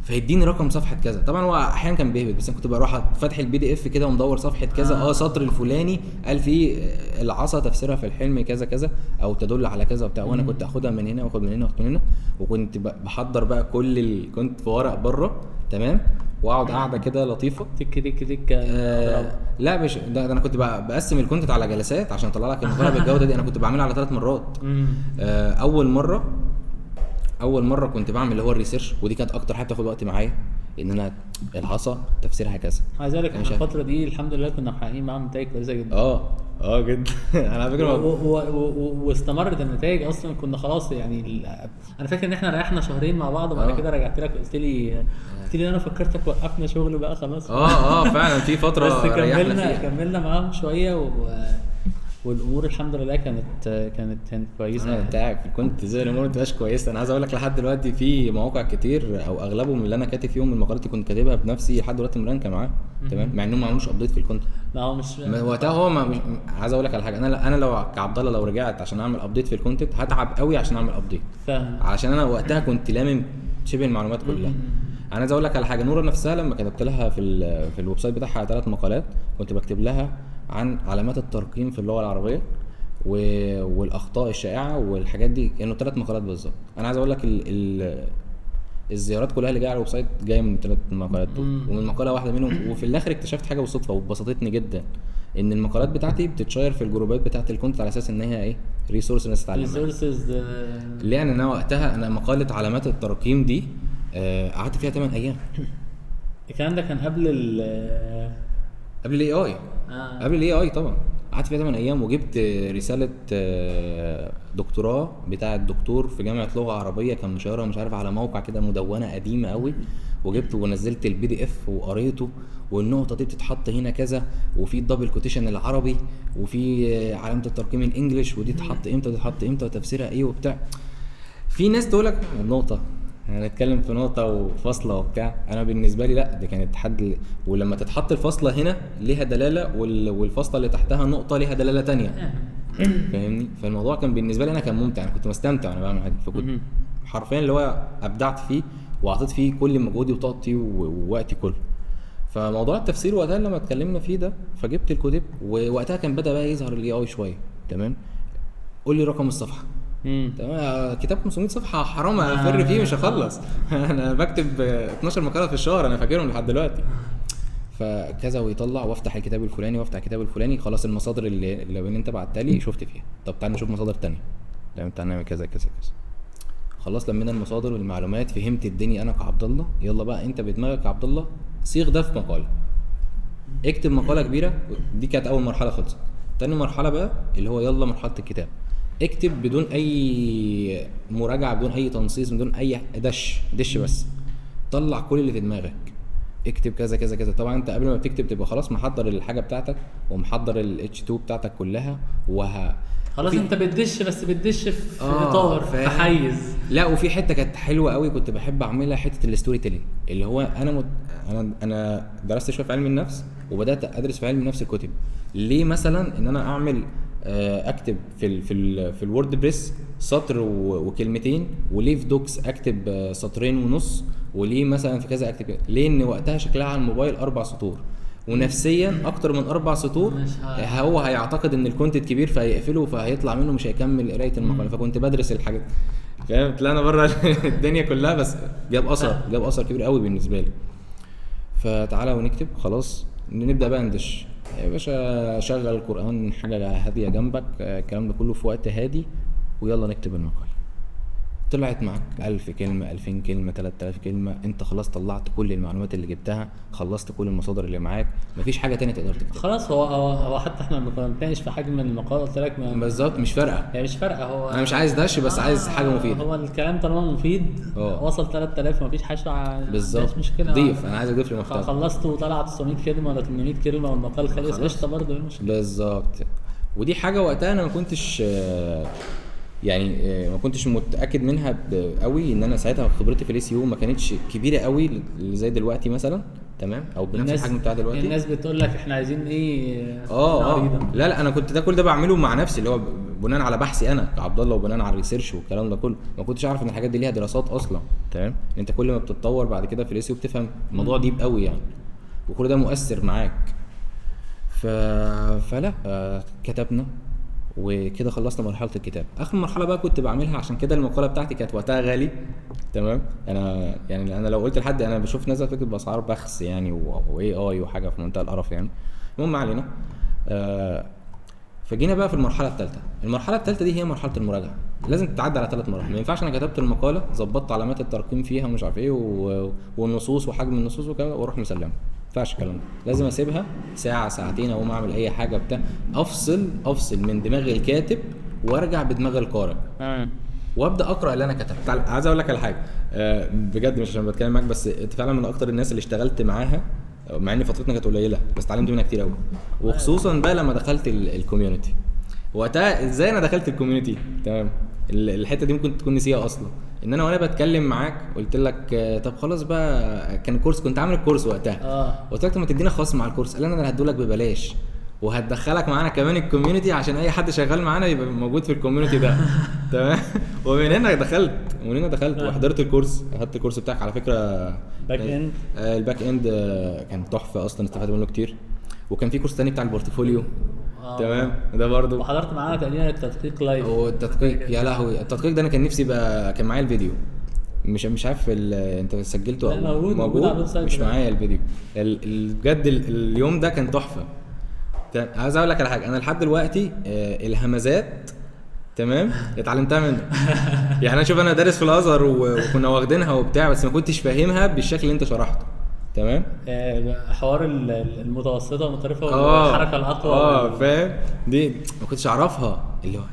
فيديني رقم صفحة كذا. طبعا هو احيانا كان بيهبط، بس انا كنت بروح فاتح ال PDF كده ومدور صفحة كذا، سطر الفلاني قال فيه العصا تفسيرها في الحلم كذا كذا او تدل على كذا وبتاع، وانا كنت اخدها من هنا واخد من هنا واخد من هنا، وكنت بحضر بقى كل كنت في ورق بره، تمام، واقعد قاعدة كده لطيفة تك تك تك. لا مش ده انا كنت بقسم ال content على جلسات عشان اطلع لك المقالة بالجودة دي. انا كنت بعملها على 3 مرات. اول مرة كنت بعمل اللي هو ال research، ودي كانت اكتر حاجة بتاخد وقت معايا، ان انا العصا تفسيرها كذا. عايز اقول لك احنا الفترة دي الحمد لله كنا محققين معاهم نتائج كويسة جدا. جدا. انا على فكرة واستمرت النتائج اصلا، كنا خلاص يعني انا فاكر ان احنا ريحنا شهرين مع بعض، وبعد كده رجعت لك قلت لي انا فكرتك وقفنا شغل بقى خلاص. فعلا في فترة بس كملنا معاهم شوية والامور الحمد لله كانت كويسة. انا تعب كنت زي الامور ما تبقاش كويسة. انا عايز اقول لك لحد دلوقتي في مواقع كتير او اغلبهم اللي انا كاتب فيهم المقالات اللي كنت كاتبها بنفسي لحد دلوقتي مرانكه معاه، تمام، مع انهم ما عملوش update في ال content. لا هو مش وقتها هو ما مش عايز اقول لك على حاجة، انا لو كعبد الله لو رجعت عشان اعمل update في ال content هتعب قوي عشان اعمل update، عشان انا وقتها كنت لامم شبه المعلومات كلها. انا عايز اقول لك على حاجة، نوره نفسها لما كتبت لها في ال website بتاعها 3 مقالات، كنت بكتب لها عن علامات الترقيم في اللغة العربية والاخطاء الشائعة والحاجات دي، كانوا 3 مقالات بالظبط. انا عايز اقول لك الزيارات كلها اللي جاية على ال website جاية من 3 مقالات دول، ومن مقاله واحدة منهم. وفي الاخر اكتشفت حاجة بالصدفة وبسطتني جدا، ان المقالات بتاعتي بتتشير في الجروبات بتاعه ال content على اساس ان هي ايه، resource الناس تتعلمها. resources. لان انا وقتها انا مقاله علامات الترقيم دي قعدت فيها 8 ايام. الكلام ده كان قبل ال قبل ال AI. قبل ال AI طبعا. قعدت فيها 8 ايام وجبت رسالة دكتوراه بتاع الدكتور في جامعه لغة عربية، كان مشيرها مش عارف على موقع كده، مدونة قديمة قوي، وجبت ونزلت ال PDF وقريته، والنقطة دي بتتحط هنا كذا، وفي ال double quotation العربي، وفي علامة الترقيم ال English، ودي تتحط امتى ودي تتحط امتى وتفسيرها ايه وبتاع. في ناس تقول لك نقطة، هنتكلم في نقطة وفاصلة وبتاع. أنا بالنسبة لي لا، دي كانت حد ولما تتحط الفاصلة هنا ليها دلالة، والفاصلة اللي تحتها نقطة ليها دلالة تانية، فاهمني؟ فالموضوع كان بالنسبة لي أنا كان ممتع، أنا كنت مستمتع وأنا بعمل حاجة، فكنت حرفيا اللي هو أبدعت فيه وأعطيت فيه كل مجهودي وطاقتي ووقتي كله. فموضوع التفسير وقتها لما اتكلمنا فيه ده، فجبت الكتب، ووقتها كان بدأ بقى يظهر ال AI شوية. تمام، قول لي رقم الصفحة. تمام، كتاب 500 صفحة حرام افر فيه مش هخلص. انا بكتب 12 مقاله في الشهر، انا فاكرهم لحد دلوقتي. فكذا، ويطلع وافتح الكتاب الفلاني وافتح الكتاب الفلاني، خلاص المصادر اللي انت بعتها لي شفت فيها، طب تعال نشوف مصادر تانية، تمام تعال نعمل كذا كذا كذا. خلاص لمينا المصادر والمعلومات، فهمت الدنيا انا كعبد الله. يلا بقى انت بدماغك يا عبد الله صيغ ده في مقاله، اكتب مقاله كبيرة. دي كانت اول مرحلة خلصت. تاني مرحلة بقى اللي هو يلا مرحلة الكتاب، اكتب بدون اي مراجعه، بدون اي تنصيص، بدون اي دش دش، بس طلع كل اللي في دماغك، اكتب كذا كذا كذا. طبعا انت قبل ما بتكتب تبقى خلاص محضر الحاجة بتاعتك ومحضر ال H2 بتاعتك كلها، خلاص انت بتدش، بس بتدش في اطار، في حيز. لا، وفي حتة كانت حلوة قوي كنت بحب اعملها، حتة ال storytelling، اللي هو انا انا درست شوية في علم النفس، وبدات ادرس في علم النفس الكتب. ليه مثلا ان انا اعمل اكتب في ال في ال في ال WordPress سطر وكلمتين، وليه في Docs اكتب سطرين ونص، وليه مثلا في كذا اكتب كذا؟ ليه ان وقتها شكلها على الموبايل 4 سطور، ونفسيا اكتر من 4 سطور هو هيعتقد ان ال content كبير فهيقفله، فهيطلع منه مش هيكمل قرايه المقالة. فكنت بدرس الحاجات، فاهم؟ طلعنا بره الدنيا كلها، بس جاب اثر، جاب اثر كبير قوي بالنسبة لي. فتعالى ونكتب، خلاص نبدا بقى ندش يا باشا، شغل القرآن، حاجة هادية جنبك، الكلام ده كله في وقت هادي، ويلا نكتب المقال. طلعت معاك 1000 كلمة، 2000 كلمة، 3000 كلمة، انت خلاص طلعت كل المعلومات اللي جبتها، خلصت كل المصادر اللي معاك، مفيش حاجة تانية تقدر تكتبها خلاص. هو حتى احنا لما كنا بنتناقش في حجم المقال قلت لك بالظبط مش فارقة، يعني مش فارقة. هو انا مش عايز دش، بس عايز حاجة مفيدة. هو الكلام طالما مفيد وصل 3000 مفيش حاجة، بالظبط مش مشكلة. ضيف، انا عايز اضيف للمحتوى. خلصت وطلع 900 كلمة ولا 800 كلمة والمقال خلص، قشطة برضه، ايه المشكلة؟ بالظبط. ودي حاجة وقتها انا ما كنتش يعني ما كنتش متاكد منها قوي، ان انا ساعتها خبرتي في ال SEO ما كانتش كبيرة قوي زي دلوقتي مثلا، تمام، او بنفس الحجم بتاع دلوقتي. الناس بتقول لك احنا عايزين ايه؟ لا لا، انا كنت ده كل ده بعمله مع نفسي، اللي هو بناء على بحثي انا كعبد الله، وبناء على ال research والكلام ده كله. ما كنتش اعرف ان الحاجات دي ليها دراسات اصلا، تمام. انت كل ما بتتطور بعد كده في ال SEO بتفهم الموضوع deep قوي يعني، وكل ده مؤثر معاك. فلا كتبنا وكده، خلصنا مرحلة الكتاب. اخر مرحلة بقى كنت بعملها، عشان كده المقالة بتاعتي كانت وقتها غالي، تمام. انا يعني انا لو قلت لحد، انا بشوف ناس بتكتب باسعار بخس يعني، و AI وحاجه في منتهى القرف يعني. المهم ما علينا. فجينا بقى في المرحلة الثالثة. المرحلة الثالثة دي هي مرحلة المراجعة. لازم تتعدى على 3 مراحل. ما ينفعش انا كتبت المقالة، ظبطت علامات الترقيم فيها ومش عارف ايه والنصوص وحجم النصوص وكده، واروح مسلمها. ما ينفعش الكلام ده. لازم اسيبها ساعة ساعتين، اقوم اعمل اي حاجة بتاع، افصل من دماغ الكاتب وارجع بدماغ القارئ، وابدا اقرا اللي انا كتبته. عايز اقول لك على حاجة بجد، مش عشان بتكلم معاك، بس انت فعلا من اكتر الناس اللي اشتغلت معاها، مع ان فترتنا كانت قليله، بس اتعلمت منها كتير قوي. وخصوصا بقى لما دخلت ال community. وقتها ازاي انا دخلت ال community، تمام، الحتة دي ممكن تكون نسيها اصلا. ان انا وانا بتكلم معاك قلت لك طب خلاص بقى، كان كورس، كنت عامل الكورس وقتها، قلت لك طب ما تدينا خصم على الكورس. قال انا اللي هدولك ببلاش، وهتدخلك معانا كمان ال community، عشان اي حد شغال معانا يبقى موجود في ال community ده، تمام. ومن هنا دخلت، وحضرت الكورس، اخدت الكورس بتاعك على فكرة، back end. ال back end كان تحفة اصلا، استفدت منه كتير. وكان في كورس تاني بتاع ال portfolio، تمام، ده برضو. وحضرت معانا تقريبا التدقيق live. والتدقيق يا لهوي، التدقيق ده انا كان نفسي بقى، كان معايا الفيديو، مش عارف انت سجلته او موجود على ال website، مش معايا الفيديو. بجد اليوم ده كان تحفة. تمام. عايز اقول لك على حاجة، انا لحد دلوقتي الهمزات تمام اتعلمتها منه. يعني انا شوف، انا دارس في الازهر وكنا واخدينها وبتاع، بس ما كنتش فاهمها بالشكل اللي انت شرحته. تمام. حوار المتوسطة والمتطرفه والحركة الاقوى. فاهم، دي ما كنتش اعرفها، اللي هو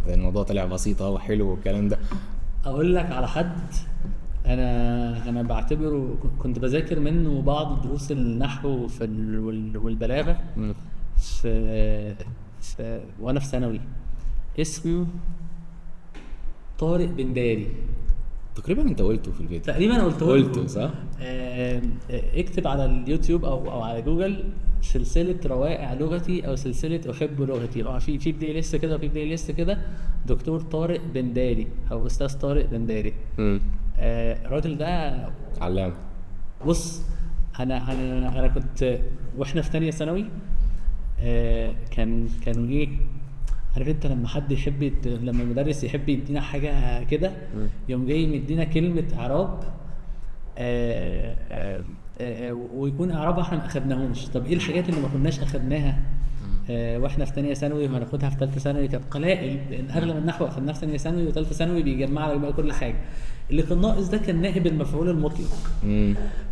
الموضوع طلع بسيط وحلو والكلام ده. اقول لك على حد انا بعتبره كنت بذاكر منه بعض دروس النحو في والبلاغة في وانا في ثانوي، اسمه طارق بن داري. تقريبا انت قلته في الفيديو. تقريبا قلته صح. اكتب على اليوتيوب او على جوجل سلسلة روائع لغتي او سلسلة احب لغتي، في playlist كده وفي playlist كده، دكتور طارق بن داري او استاذ طارق بن داري. الراجل ده علام. بص، انا كنت واحنا في ثانية ثانوي، كانوا ايه، عارف انت لما حد يحب لما المدرس يحب يدينا حاجة كده، يوم جاي مدينا كلمة اعراب، ويكون اعراب احنا ما اخدناهوش. طب ايه الحاجات اللي ما كناش اخدناها واحنا في ثانية ثانوي وهناخدها في ثالثة ثانوي؟ كانت قلائل، لان اغلب النحو اخدناه في ثانية ثانوي، وثالثه ثانوي بيجمع لك بقى كل حاجة. اللي كان ناقص ده كان نائب المفعول المطلق.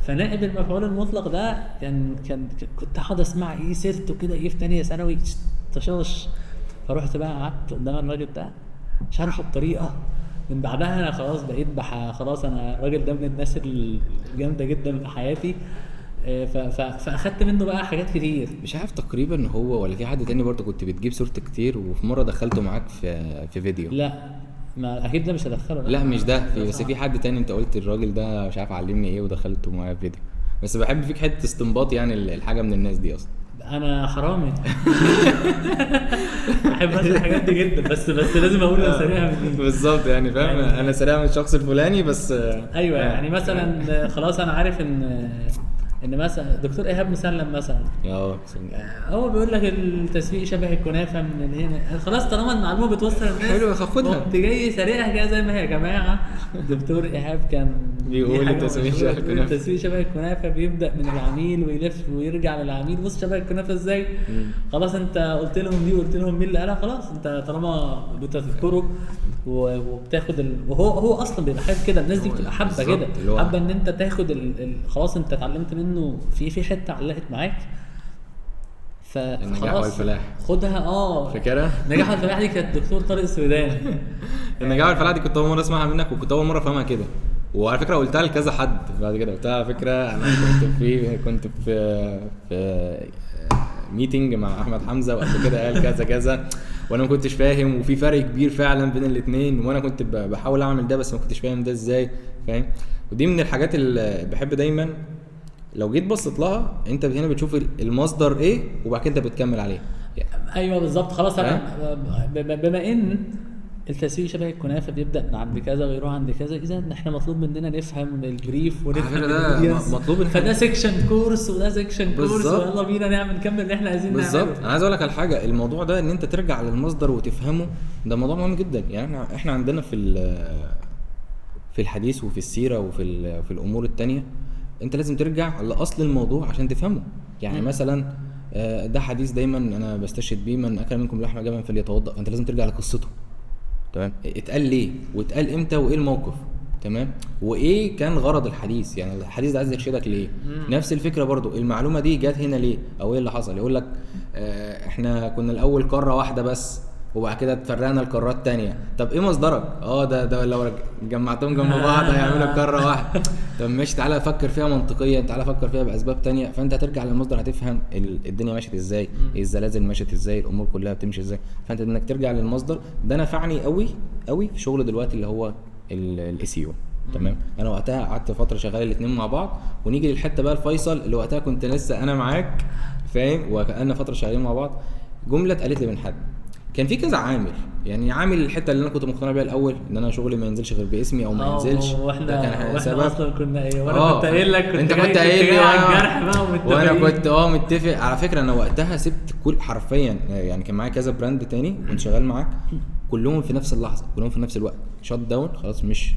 فنائب المفعول المطلق ده كان كنت اقعد اسمع ايه سيرته كده ايه في ثانية ثانوي تشاش. فروحت بقى قعدت قدام الراجل ده شرحه بطريقة، من بعدها انا خلاص بقيت خلاص انا الراجل ده من الناس الجامدة جدا في حياتي. فاخدت منه بقى حاجات كتير. مش عارف تقريبا هو ولا في حد تاني برضه كنت بتجيب صورته كتير، وفي مرة دخلته معاك في فيديو. لا ما اكيد ده مش هدخله. لا مش ده، في بس في حد تاني انت قلت الراجل ده مش عارف علمني ايه ودخلته معايا في فيديو. بس بحب فيك حتة استنباط يعني الحاجة من الناس دي اصلا. انا حرامي احب الحاجات دي جدا، بس لازم اقول انا سريعة من بالظبط يعني فاهم يعني انا سريع من الشخص الفلاني بس. ايوه يعني مثلا خلاص انا عارف ان مثلا دكتور ايهاب مسلم مثلا، هو بيقول لك التسويق شبه الكنافه من هنا، خلاص طالما المعلومة بتوصل الناس حلو هاخدها، قمت جاي سريعها كده زي ما هي. يا جماعة دكتور ايهاب كان بيقول التسويق شبه الكنافه، التسويق شبه الكنافه بيبدا من العميل ويلف ويرجع للعميل. بص شبه الكنافه ازاي. خلاص انت قلت لهم دي وقلت لهم مين اللي قالها، خلاص انت طالما بتذكره وبتاخد وهو اصلا بيبقى حابب كده. الناس دي بتبقى حابة كده، حابة ان انت تاخد خلاص انت اتعلمت منه في حتة علقت معاك، النجاح والفلاح خدها. فاكرها النجاح والفلاح دي كانت دكتور طارق السوداني. النجاح والفلاح دي كنت اول مرة اسمعها منك، وكنت اول مرة افهمها كده. وعلى فكرة قلتها لكذا حد بعد كده، قلتها على فكرة انا كنت في meeting مع احمد حمزة وقبل كده قال كذا كذا، وانا ما كنتش فاهم، وفي فرق كبير فعلا بين الاثنين، وانا كنت بحاول اعمل ده بس ما كنتش فاهم ده ازاي، فاهم؟ ودي من الحاجات اللي بحب دايما لو جيت بصيت لها انت هنا بتشوف المصدر ايه وبعد كده بتكمل عليه يعني. ايوه بالظبط. خلاص انا بما ان التسويق شبه الكنافه بيبدا من عند كذا ويروح عند كذا، اذا احنا مطلوب مننا نفهم ال brief ونفهم ال audience، مطلوب فده section course وده section course، ويلا بينا نعمل نكمل اللي احنا عايزين نعمله بالظبط. انا عايز اقول لك على حاجة، الموضوع ده ان انت ترجع للمصدر وتفهمه ده موضوع مهم جدا. يعني احنا عندنا في الحديث وفي السيرة وفي في الامور التانية انت لازم ترجع لاصل الموضوع عشان تفهمه. يعني مثلا ده حديث دايما انا بستشهد بيه، من اكل منكم لحم جمل فليتوضأ، فانت لازم ترجع لقصته، تمام؟ اتقال ليه واتقال امتى وايه الموقف، تمام؟ وايه كان غرض الحديث، يعني الحديث ده عايز يرشدك ليه. نفس الفكرة برضو المعلومة دي جت هنا ليه او ايه اللي حصل. يقول لك احنا كنا الاول قارة واحدة بس وبعد كده اتفرقنا لقارات تانية. طب ايه مصدرك؟ ده لو جمعتهم جنب بعض هيعملوا قارة واحدة. طب ماشي، تعالى فكر فيها منطقيا، تعالى فكر فيها باسباب تانية. فانت هترجع للمصدر هتفهم الدنيا مشيت ازاي، الزلازل مشيت ازاي، الامور كلها بتمشي ازاي. فانت انك ترجع للمصدر ده نفعني قوي قوي في شغل دلوقتي اللي هو ال SEO، تمام؟ انا وقتها قعدت فترة شغال الاثنين مع بعض، ونيجي للحتة بقى الفيصل اللي وقتها كنت لسه انا معاك، فاهم؟ وكأن فترة شغالين مع بعض. جملة اتقالت لي من حد، كان في كذا عامل، يعني عامل الحتة اللي انا كنت مقتنع بيها الاول ان انا شغلي ما ينزلش غير باسمي او ما ينزلش، واحنا ده كان سبب. اصلا كنا ايه، وانا كنت قايل لك، انت كنت قايل لي على الجرح بقى ومتفقين، وانا كنت متفق. على فكرة انا وقتها سبت كل حرفيا، يعني كان معايا كذا brand تاني كنت شغال معاك، كلهم في نفس اللحظة، كلهم في نفس الوقت shut down، خلاص مش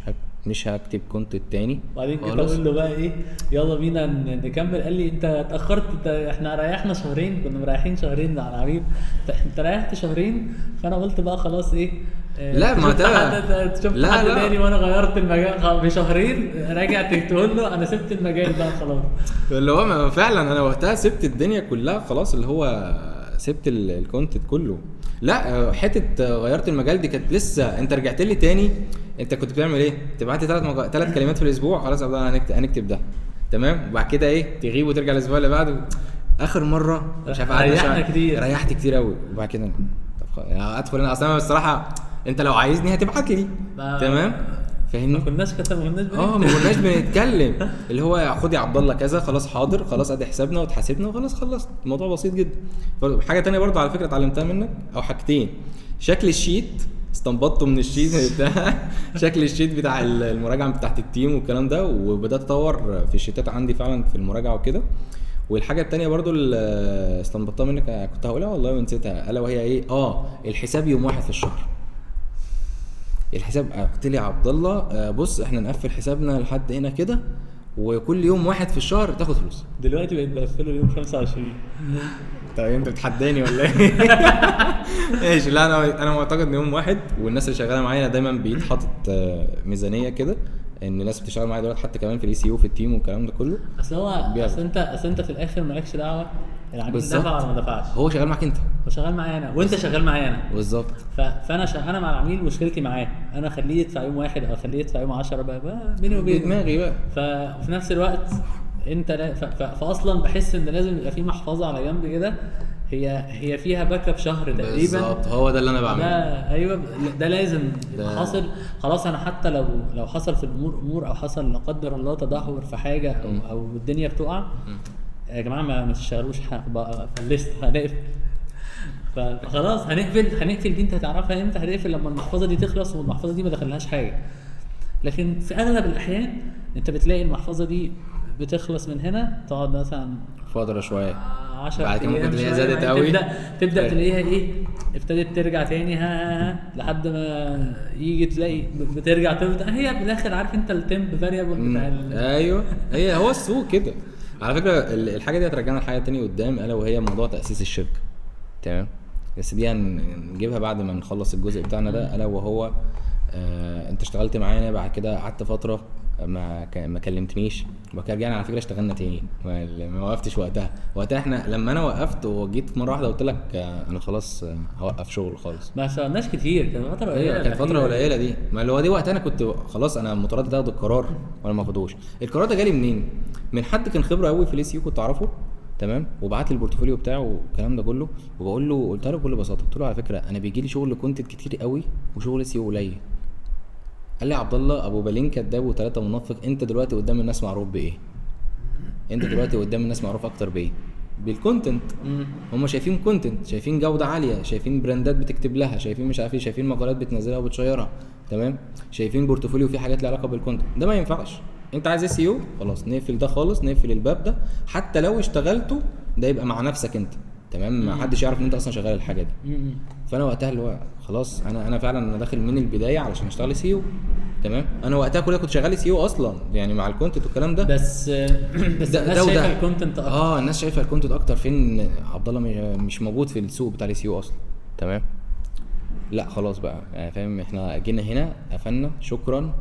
مش هكتب content تاني. بعدين كنت اقول له بقى ايه يلا بينا نكمل، قال لي انت اتاخرت، احنا ريحنا شهرين، كنا مريحين شهرين على العميل، انت ريحت شهرين، فانا قلت بقى خلاص ايه لا ما ده شفت حد تاني، وانا غيرت المجال بشهرين، راجع تقول له انا سبت المجال بقى خلاص. اللي هو فعلا انا وقتها سبت الدنيا كلها خلاص، اللي هو سبت ال content كله. لا حتة غيرت المجال دي كانت لسه، انت رجعت لي تاني، انت كنت بتعمل ايه؟ تبعت لي 3 كلمات في الاسبوع، خلاص ابدا هنكتب ده تمام، وبعد كده ايه تغيب وترجع الاسبوع اللي بعده. اخر مرة مش عارف ريحنا كتير، ريحت كتير قوي، وبعد كده طب ادخل انا اصلا الصراحة انت لو عايزني هتبعت لي تمام، فاهمني؟ ما كناش ما كناش بنتكلم اللي هو خد يا عبد الله كذا، خلاص حاضر، خلاص ادي حسابنا وتحاسبنا وخلاص خلصت، الموضوع بسيط جدا. حاجة تانية برضو على فكرة اتعلمتها منك، او حاجتين، شكل ال sheet استنبطته من ال sheet بتاع شكل ال sheet بتاع المراجعة بتاعت ال team والكلام ده، وبدات اطور في الشيتات عندي فعلا في المراجعة وكده. والحاجة التانية برضو اللي استنبطتها منك كنت هقولها والله ونسيتها، الا وهي ايه؟ الحساب يوم واحد في الشهر. الحساب قلت لي يا عبد الله بص احنا نقفل حسابنا لحد هنا كده، وكل يوم واحد في الشهر تاخد فلوس. دلوقتي بقيت بقفله يوم 25. طيب انت بتحداني ولا ايه؟ ايش؟ لا انا معتقد ان يوم واحد، والناس اللي شغالة معايا دايما بقيت حاطط ميزانية كده، ان الناس بتشتغل معايا دلوقتي حتى كمان في ال SEO في ال team والكلام ده كله. اصل هو اصل انت في الاخر مالكش دعوه العميل دفع ولا ما دفعش، هو شغال معاك انت، هو شغال معايا انا، وانت شغال معايا انا بالظبط. فانا انا مع العميل مشكلتي معاه، انا اخليه يدفع يوم واحد او اخليه يدفع يوم 10 بقى بيني وبينه دماغي بقى. ففي نفس الوقت انت فاصلا بحس ان لازم يبقى في محفظة على جنب كده، هي فيها backup شهر تقريبا بالظبط. هو ده اللي انا بعمله. ايوه ده لازم يبقى حاصل. خلاص انا حتى لو حصل في الامور امور، او حصل لا قدر الله تدهور في حاجة او الدنيا بتقع، يا جماعة ما تشتغلوش، فلست هنقفل. فخلاص هنقفل دي انت هتعرفها امتى؟ هنقفل لما المحفظة دي تخلص، والمحفظه دي ما دخلهاش حاجة. لكن في اغلب الاحيان انت بتلاقي المحفظة دي بتخلص من هنا، تقعد مثلا فترة شوية 10 بعد كده ممكن تلاقيها زادت قوي، تبدا تلاقيها ايه ابتدت ترجع تاني، ها لحد ما يجي تلاقي بترجع تبدا هي بالاخر. عارف انت ال temp variable بتاع ايوه هي هو السوق كده على فكرة. الحاجة دي هترجعنا لحاجة تانية قدام، الا وهي موضوع تاسيس الشركة تمام، بس دي هنجيبها بعد ما نخلص الجزء بتاعنا ده. الا وهو انت اشتغلت معانا، بعد كده قعدت فترة ما كلمتنيش، وبعد كده رجعنا على فكرة اشتغلنا تاني، ما وقفتش وقتها. وقتها احنا لما انا وقفت وجيت مرة واحدة قلت لك انا خلاص هوقف شغل خالص. ما اشتغلناش كتير، كانت فترة قليله، كانت فترة قليله دي، ما اللي هو دي وقت انا كنت خلاص انا متردد اخد القرار ولا ما اخدوش. القرار ده جالي منين؟ من حد كان خبره قوي في ال SEO كنت اعرفه تمام، وبعت لي ال portfolio بتاعه والكلام ده كله، وبقول له، قلت له بكل بساطة، قلت له على فكرة انا بيجي لي شغل content كتير قوي وشغل SEO قليل. قال لي عبد الله ابو بالين كداب وثلاثة منافق، انت دلوقتي قدام الناس معروف بايه؟ انت دلوقتي قدام الناس معروف اكتر بايه؟ بال content. هم شايفين content، شايفين جوده عالية، شايفين براندات بتكتب لها، شايفين مش عارف ايه، شايفين مقالات بتنزلها وبتشيرها تمام، شايفين portfolio فيه حاجات لها علاقة بال content. ده ما ينفعش. انت عايز SEO، خلاص نقفل ده خالص، نقفل الباب ده، حتى لو اشتغلته ده يبقى مع نفسك انت تمام، ما حدش يعرف ان انت اصلا شغال الحاجة دي. فانا وقتها اللي هو خلاص انا فعلا انا داخل من البداية علشان اشتغل SEO تمام. انا وقتها كلها كنت شغال SEO اصلا يعني مع ال content والكلام ده، بس الناس شايفه ال content اكتر. الناس شايفه ال content اكتر. فين عبد الله مش موجود في السوق بتاع ال SEO اصلا تمام. لا خلاص بقى يعني فاهم، احنا جينا هنا قفلنا، شكرا،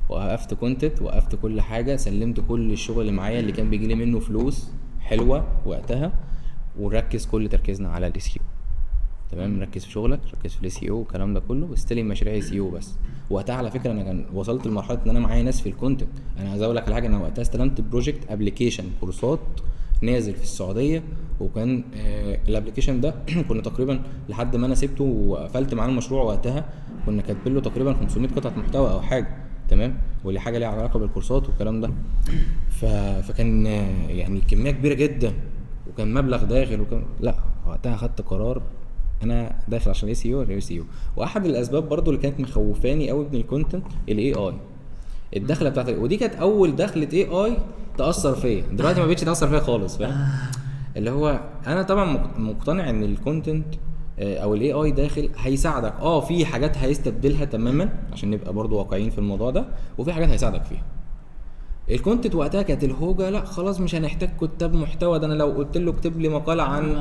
وقفت content، وقفت كل حاجة، سلمت كل الشغل اللي معايا اللي كان بيجي لي منه فلوس حلوة وقتها، ونركز كل تركيزنا على ال SEO تمام. ركز في شغلك، ركز في ال SEO والكلام ده كله، واستلم مشاريع SEO بس. وقتها على فكرة انا كان وصلت لمرحلة ان انا معايا ناس في ال content. انا عايز اقول لك على حاجة، انا وقتها استلمت project application كورسات نازل في السعودية، وكان ال application ده كنا تقريبا لحد ما انا سبته وقفلت معاه المشروع وقتها كنا كاتبين له تقريبا 500 قطعه محتوى او حاجة تمام، واللي حاجة ليها علاقة بالكورسات والكلام ده. فكان يعني كمية كبيرة جدا، وكان مبلغ داخل، وكان لا وقتها خدت قرار انا داخل عشان SEO ولا SEO. واحد الاسباب برضو اللي كانت مخوفاني قوي من ال content ال AI، الدخلة بتاعت، ودي كانت اول دخله AI تاثر فيا. دلوقتي ما بقتش تاثر فيا خالص فاهم. اللي هو انا طبعا مقتنع ان ال content او ال AI داخل هيساعدك. في حاجات هيستبدلها تماما عشان نبقى برضو واقعيين في الموضوع ده، وفي حاجات هيساعدك فيها. ال content وقتها كانت الهوجه، لا خلاص مش هنحتاج كتاب محتوى، ده انا لو قلت له اكتب لي مقاله عن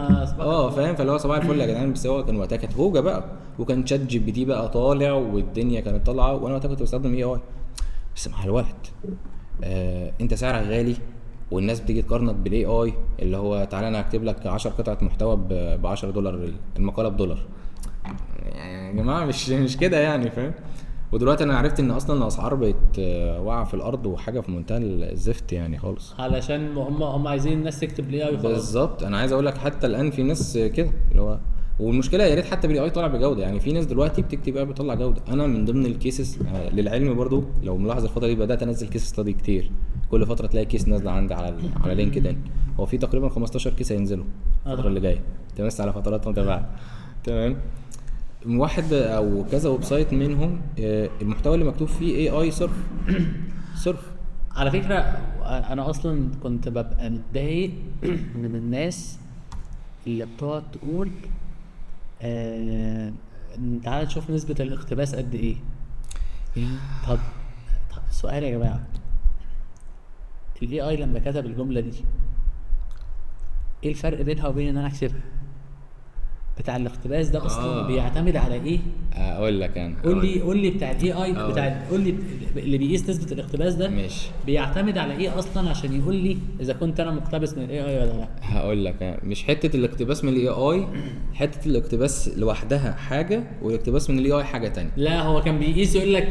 فاهم، فاللي هو صباح الفل يا جدعان. بس هو كان وقتها كانت هوجه بقى، وكان ChatGPT بقى طالع والدنيا كانت طالعه، وانا وقتها كنت بستخدم AI. بس مع الوقت انت سعرك غالي، والناس بتيجي تقارنك بال AI اللي هو تعالى انا هكتب لك 10 قطعه محتوى ب $10، المقالة بدولار. يعني يا جماعة مش كده يعني، فاهم؟ ودلوقتي انا عرفت ان اصلا الاسعار بقت واقعه في الارض وحاجه في منتهى الزفت يعني خالص، علشان هم عايزين الناس تكتب ليه AI. بالظبط. انا عايز اقول لك حتى الان في ناس كده اللي هو، والمشكلة يا ريت حتى بال AI طالع بجوده، يعني في ناس دلوقتي بتكتب بقى بتطلع جوده. انا من ضمن ال cases للعلم برضو لو ملاحظ الفترة دي بدات انزل case study كتير، كل فترة تلاقي case نازله عندي على LinkedIn. هو في تقريبا 15 case هينزلوا الفترة اللي جاية، تمام، على فترات متابعه. تمام. واحد او كذا website منهم المحتوى اللي مكتوب فيه AI صرف صرف. على فكرة انا اصلا كنت ببقى متضايق من الناس اللي بتقعد تقول تعالى نشوف نسبه الاقتباس قد ايه. طب سؤال يا جماعة، ال AI لما كتب الجملة دي ايه الفرق بينها وبين ان انا اكتبها؟ بتاع الاقتباس ده اصلا بيعتمد على ايه؟ اقول لك انا، قول لي بتاع ال AI بتاع، قول لي اللي بيقيس نسبه الاقتباس ده ماشي بيعتمد على ايه اصلا عشان يقول لي اذا كنت انا مقتبس من ال AI ولا لا؟ هقول لك أنا. مش حتة الاقتباس من ال AI، حتة الاقتباس لوحدها حاجة والاقتباس من ال AI حاجة تانية. لا هو كان بيقيس يقول لك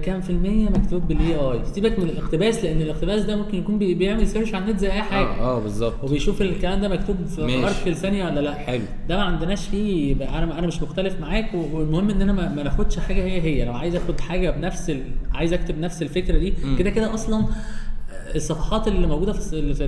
كام في المية مكتوب بال AI. سيبك من الاقتباس لان الاقتباس ده ممكن يكون بيعمل search على النت زي اي حاجة. بالظبط، وبيشوف الكلام ده مكتوب في article ثانية ولا لا. حلو، ده ما عندناش فيه. انا مش مختلف معاك، والمهم ان انا ما ناخدش حاجة هي. لو عايز اخد حاجة بنفس عايز اكتب نفس الفكرة دي كده كده اصلا الصفحات اللي موجودة في في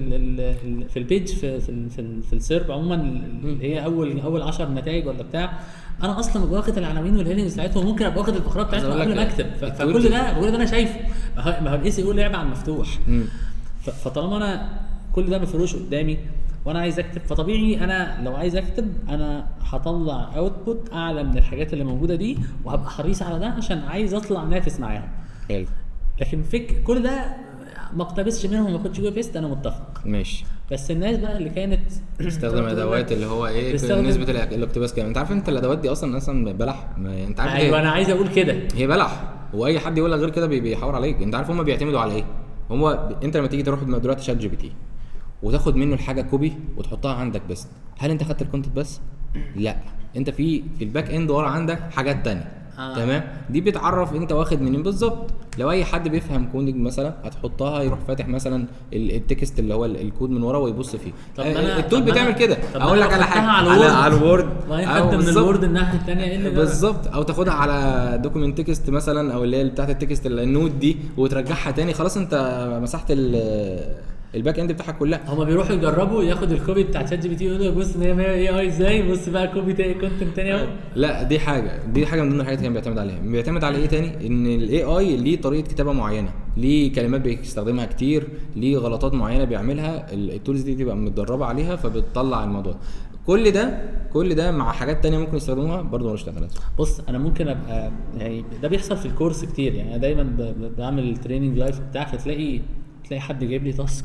ال page في في في, في ال SERP عموما اللي هي اول 10 نتائج ولا بتاع، انا اصلا ببقى واخد العناوين وال headings بتاعتهم، وممكن ابقى واخد الفقرات بتاعتهم قبل ما اكتب. فكل ده كل ده انا شايفه. ما هو ال SEO لعبه على المفتوح. فطالما انا كل ده مفروش قدامي وانا عايز اكتب، فطبيعي انا لو عايز اكتب انا هطلع output اعلى من الحاجات اللي موجودة دي، وهبقى حريص على ده عشان عايز اطلع نافس معاهم. حلو. لكن فك كل ده ما اقتبسش منهم، ما كنتش copy paste، انا متفق ماشي. بس الناس بقى اللي كانت تستخدم ادوات اللي هو ايه نسبه الاقتباس كام، انت عارف انت الادوات دي اصلا بلح. انت عارف. ايوه انا عايز اقول كده، هي بلح، واي حد يقول لك غير كده بيحاور عليك. انت عارف هم بيعتمدوا على ايه؟ هو انت لما تيجي تروح دلوقتي ChatGPT وتاخد منه الحاجة copy وتحطها عندك بس، هل انت خدت ال content بس؟ لا، انت في ال back end ورا عندك حاجات تانية. تمام، دي بتعرف انت واخد منين بالظبط. لو اي حد بيفهم coding مثلا هتحطها، يروح فاتح مثلا ال text اللي هو الكود من ورا ويبص فيه. طب ال tool بتعمل كده. اقول لك على حاجة، على ال Word، او من ال Word الناحية الثانية ايه اللي بالظبط، او تاخدها على document text مثلا، او اللي هي بتاعه ال text ال note دي، وترجعها تاني. خلاص انت مسحت ال back end بتاعها كلها. هما بيروحوا يجربوا ياخد ال copy بتاع ChatGPT يقولوا بص 100 AI ازاي، بص بقى copy تاني content تاني اهو. لا دي حاجة من ضمن الحاجات اللي كان بيعتمد عليها. بيعتمد على ايه تاني؟ ان ال AI ليه طريقه كتابه معينة، ليه كلمات بيستخدمها كتير، ليه غلطات معينة بيعملها، ال tools دي تبقى متدربه عليها فبتطلع الموضوع. كل ده مع حاجات تانية ممكن يستخدموها برضه ملوش دخل. بص انا ممكن ابقى يعني ده بيحصل في ال course كتير، يعني انا دايما بعمل training live بتاع، فتلاقي حد جايب لي task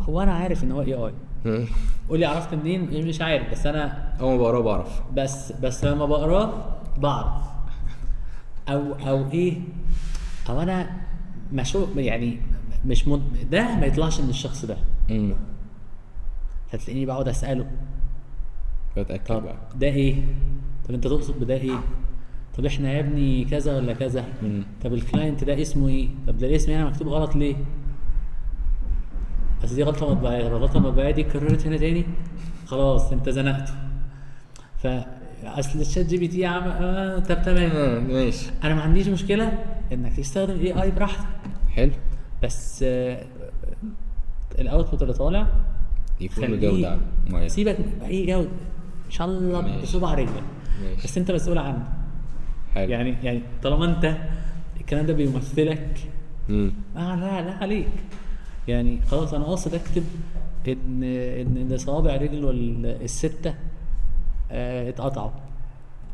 هو انا عارف ان هو AI. قول لي عرفت منين؟ مش عارف، بس انا اول ما بقراه بعرف. بس لما بقراه بعرف او ايه، او انا مشو يعني مش ده ما يطلعش من الشخص ده. فتلاقيني بقعد اساله بتاكد بقى ده ايه، طب انت تقصد بده ايه، طب احنا يا ابني كذا ولا كذا، طب ال client ده اسمه ايه، طب ده الاسم هنا مكتوب غلط ليه، بس دي غلطه مطبعيه، طب الغلطة المطبعيه دي اتكررت هنا تاني، خلاص انت زنقته. فاصل ال ChatGPT يا عم طب تمام ماشي، انا ما عنديش مشكلة انك تستخدم AI براحتك، حلو، بس ال output اللي طالع يكون بجوده معينة. سيبك باي جوده ان شاء الله بصبع رجلك، بس انت مسؤول عنه. حلو. يعني طالما انت الكلام ده بيمثلك لا عليك، يعني خلاص انا قاصد اكتب ان صوابع رجله الستة اتقطعوا.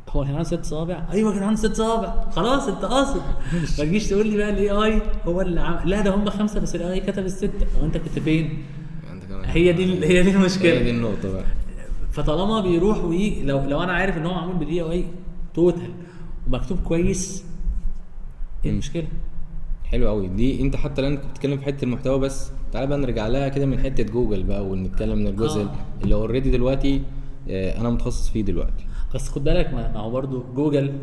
هو كان عنده 6 صوابع؟ ايوه كان عنده 6 صوابع. خلاص انت قاصد، ما تجيش تقول لي بقى ال AI هو اللي عمل، لا ده هم 5 بس ال AI كتب ال6. هو انت كنت فين؟ هي دي المشكلة، هي دي النقطة بقى. فطالما بيروح ويجي، لو انا عارف ان هو معمول بال AI total ومكتوب كويس، ايه المشكلة؟ حلو قوي دي. انت حتى لان كنت بتتكلم في حتة المحتوى، بس تعالى بقى نرجع لها كده من حتة جوجل بقى، ونتكلم من الجزء اللي already دلوقتي انا متخصص فيه دلوقتي. بس خد بالك، ما هو برضه جوجل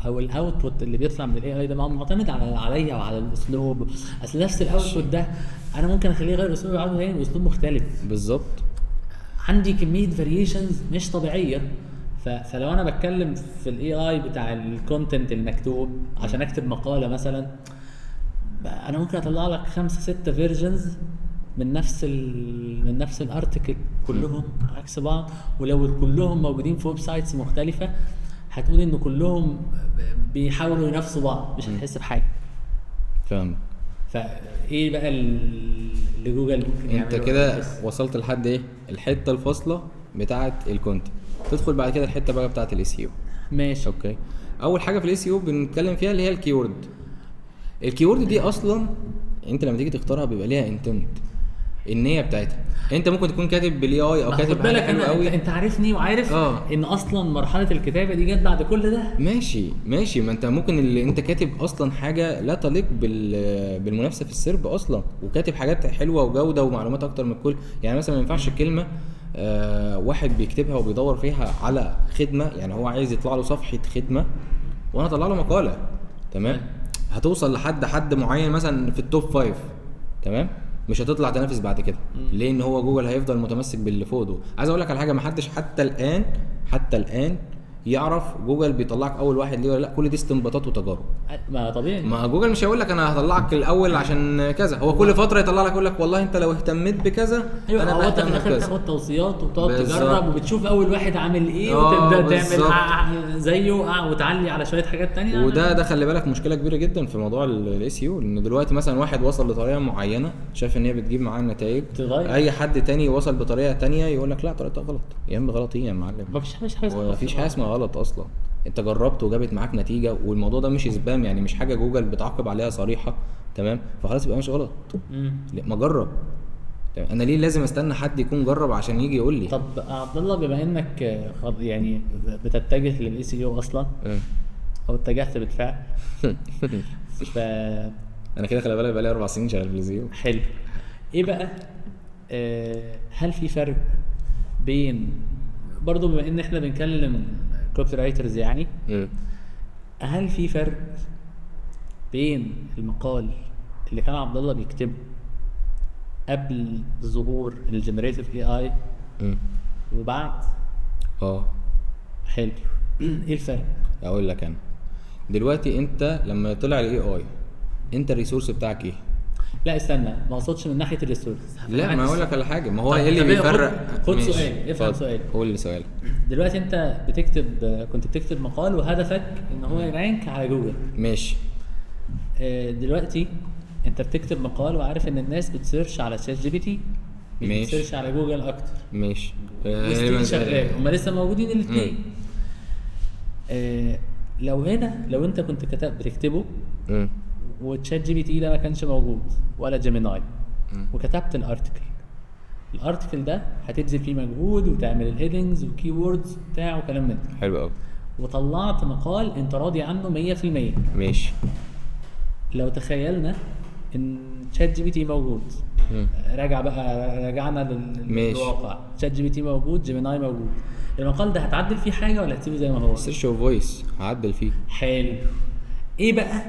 او ال output اللي بيطلع من ال AI ده ما هو معتمد عليا وعلى الاسلوب. اصل نفس ال output ده انا ممكن اخليه يغير اسلوبه ويعمله تاني باسلوب مختلف. بالظبط، عندي كمية variations مش طبيعية. فلو انا بتكلم في ال AI بتاع ال content المكتوب عشان اكتب مقاله مثلا، انا ممكن اطلع لك 5 6 versions من نفس ال article، كلهم عكس بعض. ولو كلهم موجودين في websites مختلفة هتقول ان كلهم بيحاولوا ينافسوا بعض، مش هتحس بحاجة. فاهم. فايه بقى اللي جوجل ممكن يعمله؟ انت كده وصلت لحد ايه؟ الحتة الفاصلة بتاعه ال content. تدخل بعد كده الحتة بقى بتاعه ال SEO. ماشي، okay. اول حاجة في ال SEO بنتكلم فيها اللي هي ال keyword. ال keyword دي اصلا انت لما تيجي تختارها بيبقى ليها intent، النية بتاعتها. انت ممكن تكون كاتب بال AI او كاتب حاجة حلوة قوي، انت عارفني وعارف ان اصلا مرحلة الكتابة دي جت بعد كل ده. ماشي، ما انت ممكن اللي انت كاتب اصلا حاجة لا تليق بالمنافسه في ال SERP اصلا، وكاتب حاجات حلوة وجوده ومعلومات اكتر من الكل. يعني مثلا ما ينفعش كلمة واحد بيكتبها وبيدور فيها على خدمة، يعني هو عايز يطلع له صفحة خدمة وانا اطلع له مقاله، تمام؟ هتوصل لحد حد معين مثلا في ال top 5، تمام؟ مش هتطلع تنافس بعد كده. ليه؟ ان هو جوجل هيفضل متمسك باللي فوق ده. عايز اقول لك على حاجة، ما حدش حتى الان يعرف جوجل بيطلعك اول واحد ليه ولا لا. كل دي استنباطات وتجارب. ما طبيعي، ما جوجل مش هيقول لك انا هطلعك الاول عشان كذا. هو كل فترة يطلع لك يقول لك والله انت لو اهتميت بكذا. أيوة، انا هو انت في الاخر بتاخد توصيات وبتقعد تجرب وبتشوف اول واحد عامل ايه وتبدا تعمل زيه وتعلي على شوية حاجات تانية. وده ده خلي بالك مشكلة كبيرة جدا في موضوع ال SEO، لان دلوقتي مثلا واحد وصل لطريقه معينة شايف ان هي بتجيب معاه النتائج، اي حد تاني وصل بطريقة تانية يقول لك لا طريقتك غلط. يا عم غلط ايه يا معلم؟ مفيش حاجة اسمها غلط اصلا. انت جربت وجابت معاك نتيجة، والموضوع ده مش spam، يعني مش حاجة جوجل بتعاقب عليها صريحه، تمام؟ فخلاص يبقى مش غلط. ما جرب. تمام، انا ليه لازم استنى حد يكون جرب عشان يجي يقول لي؟ طب عبد الله، بما انك يعني بتتجه لل SEO اصلا او اتجهت بالفعل، ف انا كده خلي بالك بقالي 4 سنين شغال في ال SEO. حلو. ايه بقى هل في فرق بين، برضو بما ان احنا بنكلم copywriters يعني، هل في فرق بين المقال اللي كان عبد الله بيكتبه قبل ظهور ال generative AI وبعد؟ حلو. ايه الفرق؟ اقول لك انا دلوقتي، انت لما طلع ال AI انت ال resource بتاعك ايه؟ لا استنى، ما اقصدش من ناحية ال resource. لا ما اقول لك على حاجة، ما هو ايه اللي بيفرق؟ خد سؤال، افهم سؤال. قول لي سؤال. دلوقتي انت بتكتب، كنت بتكتب مقال وهدفك ان هو ي rank على جوجل، ماشي. دلوقتي انت بتكتب مقال وعارف ان الناس بت search على ChatGPT، مش بت search على جوجل اكتر، ماشي. و still شغال، هم لسه موجودين الاثنين. لو هنا، لو انت كنت بتكتبه و ChatGPT ده ما كانش موجود ولا Gemini، وكتبت ال article، ال article ده هتبذل فيه مجهود وتعمل ال headings وال keywords بتاعه وكلام من ده. حلو قوي. وطلعت مقال انت راضي عنه 100%، ماشي. لو تخيلنا ان ChatGPT موجود، راجع بقى، رجعنا للواقع، ChatGPT موجود، Gemini موجود، المقال ده هتعدل فيه حاجة ولا هتسيبه زي ما هو؟ search voice هعدل فيه. حلو. ايه بقى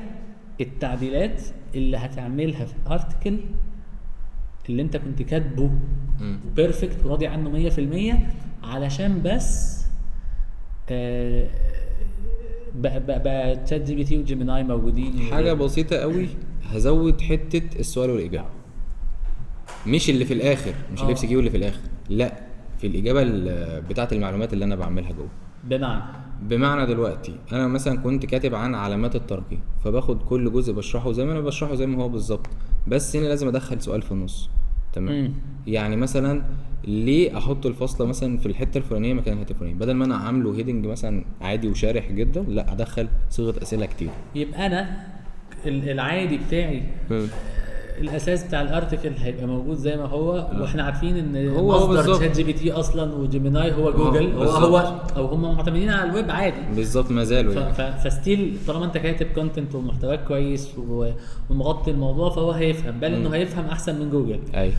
التعديلات اللي هتعملها في ال article اللي انت كنت كاتبه perfect وراضي عنه 100% علشان بس بقى ChatGPT و Gemini موجودين؟ حاجة بسيطة قوي، هزود حتة السؤال والاجابة، مش اللي في الاخر، مش ال FAQ اللي في الاخر، لا، في الاجابة بتاعه المعلومات اللي انا بعملها جوه. بمعنى دلوقتي انا مثلا كنت كاتب عن علامات الترقيم، فباخد كل جزء بشرحه زي ما انا بشرحه زي ما هو بالظبط، بس هنا لازم ادخل سؤال في النص. تمام. يعني مثلا ليه احط الفاصلة مثلا في الحتة الفلانية مكان الحتة الفلانية، بدل ما انا عامله heading مثلا عادي وشارح جدا، لا ادخل صيغة اسئلة كتير. يبقى انا العادي بتاعي الاساس بتاع ال article هيبقى موجود زي ما هو. واحنا عارفين ان هو مصدر ChatGPT اصلا و Gemini هو جوجل، هو او هم معتمدين على الويب عادي بالظبط، ما زالوا يعني. ف still طالما انت كاتب content ومحتواك كويس ومغطي الموضوع فهو هيفهم، بل انه هيفهم احسن من جوجل. اي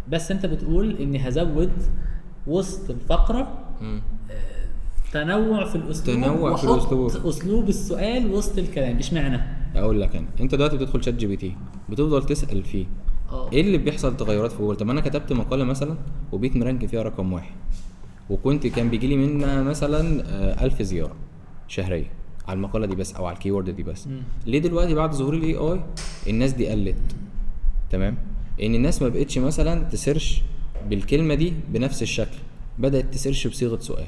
بس انت بتقول اني هزود وسط الفقرة تنوع في الاسلوب، تنوع في الاسلوب، اسلوب السؤال وسط الكلام. اشمعنى؟ اقول لك انا، انت دلوقتي بتدخل ChatGPT بتفضل تسال فيه ايه اللي بيحصل تغيرات في جوجل. طب انا كتبت مقاله مثلا وبيت م rank فيها رقم 1، وكنت كان بيجي لي منها مثلا 1000 زيارة شهرية على المقالة دي بس او على ال keyword دي بس. ليه دلوقتي بعد ظهور ال AI الناس دي قلت؟ تمام، ان الناس ما بقتش مثلا ت search بالكلمة دي بنفس الشكل، بدات ت search بصيغة سؤال.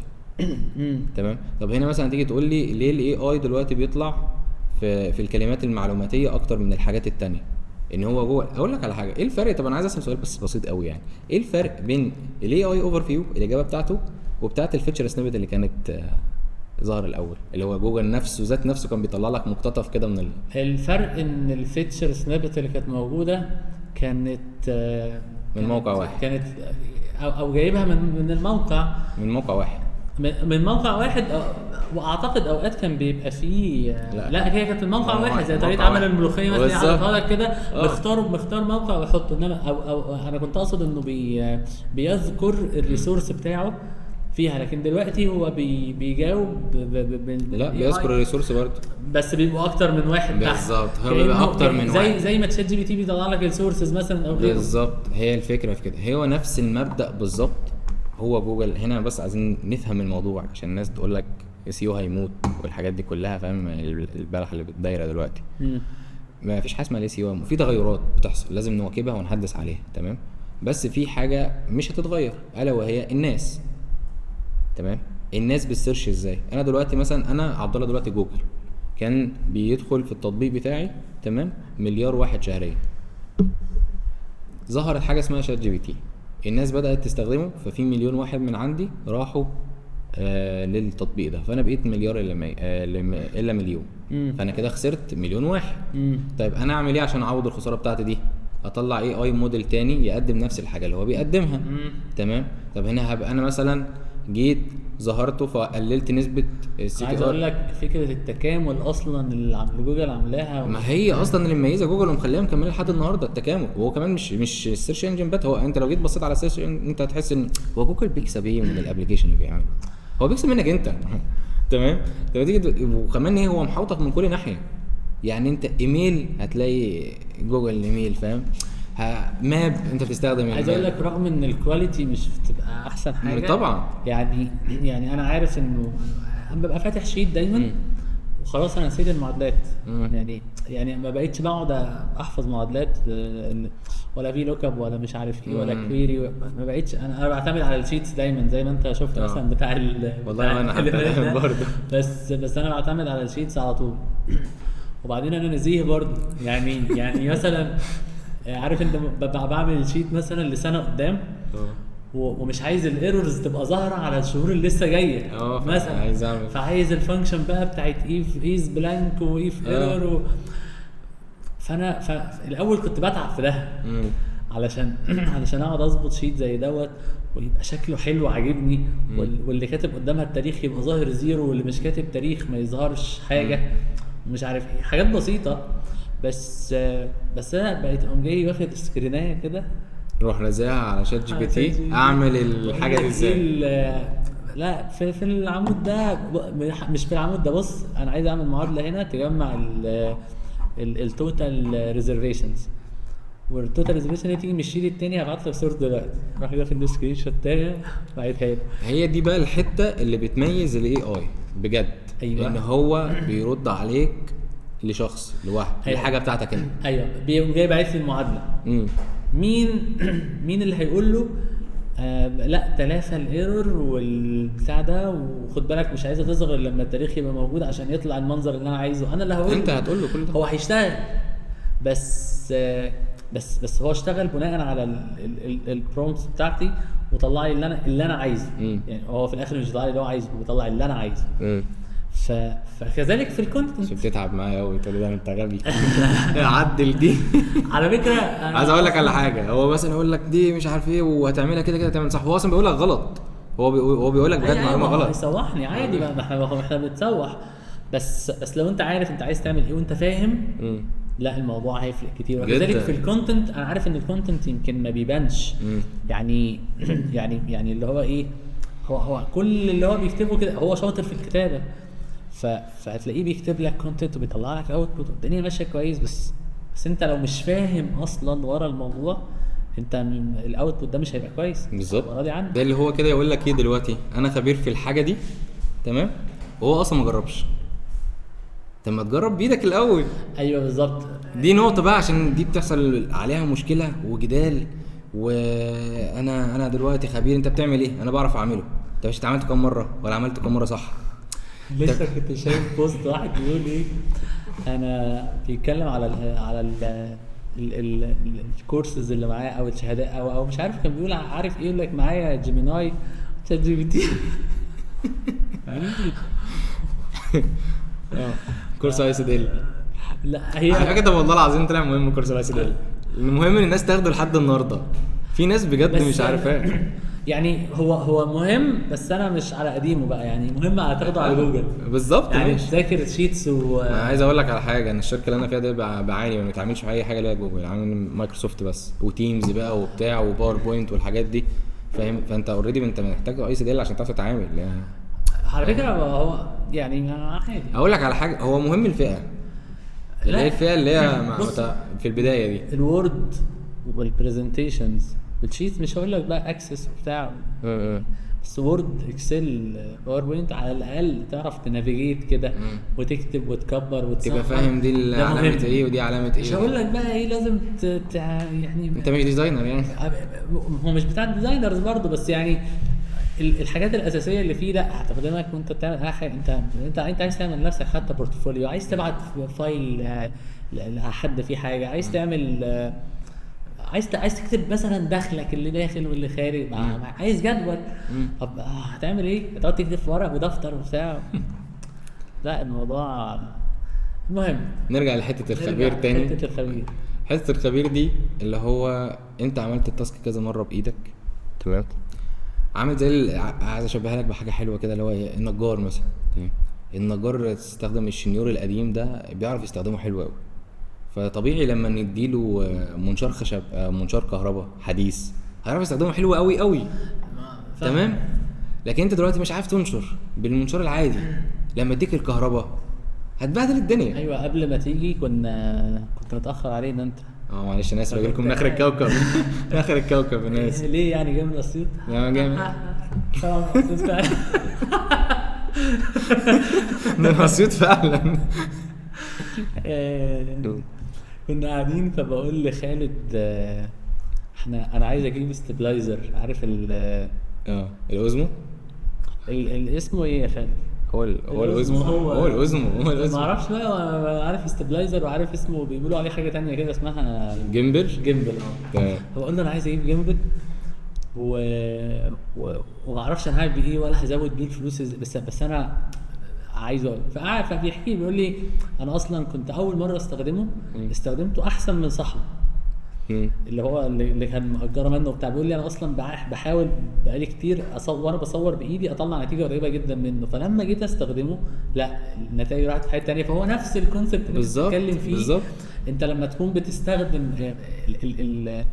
تمام. طب هنا مثلا تيجي تقول لي ليه ال AI دلوقتي بيطلع في الكلمات المعلوماتيه اكتر من الحاجات التانية؟ ان هو جوه. اقول لك على حاجة، ايه الفرق؟ طب انا عايز اسال سؤال بس بسيط قوي، يعني ايه الفرق بين ال AI overview الاجابة بتاعته وبتاعه ال featured snippet اللي كانت ظهر الاول، اللي هو جوجل نفسه ذات نفسه كان بيطلع لك مقتطف كده من الفرق ان ال featured snippet اللي كانت موجودة كانت من موقع واحد، كانت او جايبها من الموقع، من موقع واحد، من موقع واحد. واعتقد اوقات كان بيبقى فيه لا هي كانت الموقع واحد، زي طريقه عمل الملوخية مثلا يعرضها لك كده، بيختار موقع ويحطه. انما او انا كنت اقصد انه بيذكر ال resource بتاعه فيها، لكن دلوقتي هو بيجاوب لا بيذكر ال resource برضه، بس بيبقوا اكتر من واحد تحت. بالظبط، هو بيبقى اكتر من واحد، زي ما ChatGPT بيطلع لك ال sources مثلا او غيره. بالظبط، هي الفكرة في كده، هو نفس المبدا بالظبط. هو جوجل هنا بس عايزين نفهم الموضوع عشان الناس تقول لك SEO هيموت والحاجات دي كلها، فاهم البلح اللي بتدايره دلوقتي. ما فيش حاجة اسمها SEO، في تغيرات بتحصل لازم نواكبها ونحدث عليها. تمام، بس في حاجة مش هتتغير الا وهي الناس. تمام، الناس بت search ازاي؟ انا دلوقتي مثلا، انا عبد الله دلوقتي جوجل كان بيدخل في التطبيق بتاعي تمام 1 مليار واحد شهريا، ظهرت حاجة اسمها ChatGPT، الناس بدات تستخدمه، ففي 1 مليون واحد من عندي راحوا للتطبيق ده، فانا بقيت مليار الا مليون. فانا كده خسرت 1 مليون واحد. طيب انا اعمل ايه عشان اعوض الخسارة بتاعتي دي؟ اطلع AI model تاني يقدم نفس الحاجة اللي هو بيقدمها. تمام. طب هنا هبقى انا مثلا جيت ظهرته فقللت نسبه ال CTR. عايز اقول لك فكرة التكامل اصلا اللي عم جوجل عاملاها، ما هي اصلا اللي مميزة جوجل ومخليها مكملة لحد النهارده التكامل. وهو كمان مش ال search engine بس، هو انت لو جيت بصيت على ال search انت هتحس ان هو جوجل بيكسب ايه من ال application اللي بيعمله؟ هو بيكسب منك انت. تمام. طب تيجي وكمان ايه، هو محوطك من كل ناحية، يعني انت ايميل هتلاقي جوجل ايميل، فاهم، map انت بتستخدم. عايز اقول لك رغم ان ال quality مش بتبقى احسن حاجة طبعا، يعني انا عارف انه انا ببقى فاتح sheet دايما وخلاص انا نسيت المعادلات. يعني ما بقيتش بقعد احفظ معادلات ولا VLOOKUP ولا مش عارف ايه ولا query، ما بقيتش انا بعتمد على ال sheets دايما زي ما انت شفت مثلا بتاع والله انا برضه بس انا بعتمد على ال sheets على طول. وبعدين انا نزيه برضه، يعني مثلا عارف انت ببقى بعمل sheet مثلا لسنه قدام ومش عايز ال errors تبقى ظاهره على الشهور اللي لسه جاية مثلا، عايز اعمل، فعايز ال function بقى بتاعت if is blank و if error فانا الاول كنت بتعب في ده علشان اقعد اظبط sheet زي دوت ويبقى شكله حلو عاجبني، واللي كاتب قدامها التاريخ يبقى ظاهر zero، واللي مش كاتب تاريخ ما يظهرش حاجة ومش عارف ايه، حاجات بسيطة. بس انا بقيت اقوم جاي واخد screen ايه كده، روح رازعها على ChatGPT، اعمل الحاجة دي ازاي؟ لا في العمود ده، مش في العمود ده، بص انا عايز اعمل معادلة هنا تجمع ال total reservations، وال total reservation دي تيجي من ال sheet التاني، هبعت لك صورته دلوقتي، راح كده في ال screenshot التاني بعتها لي. هي دي بقى الحتة اللي بتميز ال AI بجد. أيوة. ان هو بيرد عليك لشخص لوحده. أيوة. الحاجة بتاعتك انت. ايوه، بيقوم جاي باعت لي المعادلة. مين اللي هيقول له لا تلافى ال error والبتاع ده، وخد بالك مش عايزه تظهر لما التاريخ يبقى موجود عشان يطلع المنظر اللي انا عايزه، انا اللي هقول، انت هتقول له كل ده، هو هيشتغل. بس بس هو اشتغل بناء على ال prompts بتاعتي وطلع لي اللي انا عايزه. يعني هو في الاخر مش بيطلع لي اللي هو عايزه، هو بيطلع اللي انا عايزه. فكذلك في ال content. بتتعب معايا قوي تقول لي انت غبي عدل دي. على فكرة عايز اقول لك على حاجة، هو مثلا يقول لك دي مش عارف ايه وهتعملها كده كده تعمل صح، هو اصلا بيقول لك غلط، هو بيقول لك بجد معلومة غلط. هيسوحني عادي بقى، ما احنا بنتسوح، بس لو انت عارف انت عايز تعمل ايه وانت فاهم، لا الموضوع هيفرق كتير. وكذلك في ال content، انا عارف ان ال content يمكن ما بيبانش يعني يعني اللي هو ايه، هو كل اللي هو بيكتبه كده هو شاطر في الكتابة، فهتلاقيه بيكتب لك content وبيطلع لك output والدنيا ماشية كويس، بس انت لو مش فاهم اصلا ورا الموضوع، انت ال output ده مش هيبقى كويس. بالظبط، ده اللي هو كده يقول لك ايه دلوقتي انا خبير في الحاجة دي، تمام، وهو اصلا ما جربش. طب ما تجرب بايدك الاول. ايوه بالظبط، دي نقطة بقى عشان دي بتحصل عليها مشكلة وجدال. وانا دلوقتي خبير، انت بتعمل ايه؟ انا بعرف اعمله. انت مش اتعملت كام مرة ولا عملت كام مرة صح؟ لسه كنت شايف post واحد بيقول ايه، انا بيتكلم على ال الكورسز اللي معايا او الشهادات او مش عارف كان بيقول عارف ايه، يقول لك معايا Gemini ChatGPT. كورس ICDL. لا هي على فكرة والله العظيم طلع مهم كورس ال ICDL، المهم ان الناس تاخده لحد النهارده، في ناس بجد مش عارفاه. يعني هو مهم، بس انا مش على قديمة بقى، يعني مهم على تاخده على جوجل بالظبط، يعني تذاكر sheets. انا عايز اقول لك على حاجة، انا الشركة اللي انا فيها دي بعاني ما بتعملش اي حاجة ليها جوجل، عامل مايكروسوفت بس و Teams بقى وبتاع و PowerPoint والحاجات دي، فاهم؟ فانت already انت محتاج ICDL عشان تعرف تتعامل يعني. على فكرة هو يعني عادي، اقول لك على حاجة، هو مهم الفئة اللي هي الفئة اللي هي في البداية دي، ال Word وال presentations وال sheet، مش هقول لك بقى Access وبتاع، بس Word Excel PowerPoint على الاقل تعرف ت navigate كده وتكتب وتكبر وتصغر، تبقى فاهم دي علامة ايه ودي علامة ايه. مش هقول لك بقى ايه لازم يعني انت مش designer يعني، هو مش بتاع designers برضه، بس يعني الحاجات الاساسية اللي فيه لا هتخدمك وانت بتعمل حاجة. انت عايز تعمل لنفسك حتى portfolio، عايز تبعت file لحد فيه حاجة، عايز تعمل، عايز تكتب مثلا دخلك اللي داخل واللي خارج، عايز جدول. طب هتعمل ايه؟ هتقعد تكتب في ورق ودفتر وبتاع؟ لا الموضوع المهم نرجع لحته الخبير تاني. حتة الخبير دي اللي هو انت عملت ال task كذا مرة بايدك، تمام، عامل زي عايز اشبهها لك بحاجة حلوة كده، اللي هو النجار مثلا، تمام. النجار تستخدم الشنيور القديم ده، بيعرف يستخدمه حلو قوي، فطبيعي لما نديله منشار خشب، منشار كهرباء حديث، هيعرف يستخدمه حلو قوي قوي، تمام. لكن انت دلوقتي مش عارف تنشر بالمنشار العادي، لما اديك الكهرباء هتبهدل الدنيا. ايوه قبل ما تيجي كنت متاخر علينا انت. معلش انا اسف، باجي لكم من اخر الكوكب. من اخر الكوكب انا اسف. ليه يعني جاي من اسيوط؟ يا جاي من اسيوط فعلا. كنا قاعدين فبقول لخالد انا عايز اجيب stabilizer، عارف ال ال Osmo، اسمه ايه يا خالد؟ هو ال Osmo، هو ال Osmo، هو ال Osmo. ما اعرفش بقى، عارف stabilizer وعارف اسمه، بيقولوا عليه حاجة تانية كده اسمها gimbal. gimbal. فبقول له انا عايز اجيب gimbal وما اعرفش انا هعمل بيه ايه ولا هزود بيه الفلوس، بس انا عايزه. فقعد فبيحكي بيقول لي انا اصلا كنت اول مرة استخدمه، استخدمته احسن من صاحبه اللي هو اللي كان مأجره منه وبتاع. بيقول لي انا اصلا بحاول بقالي كتير اصور، وانا بصور بايدي اطلع نتيجة قريبه جدا منه، فلما جيت استخدمه لا النتائج راحت في حتة ثانية. فهو نفس ال concept اللي بتتكلم فيه بالظبط. انت لما تكون بتستخدم ال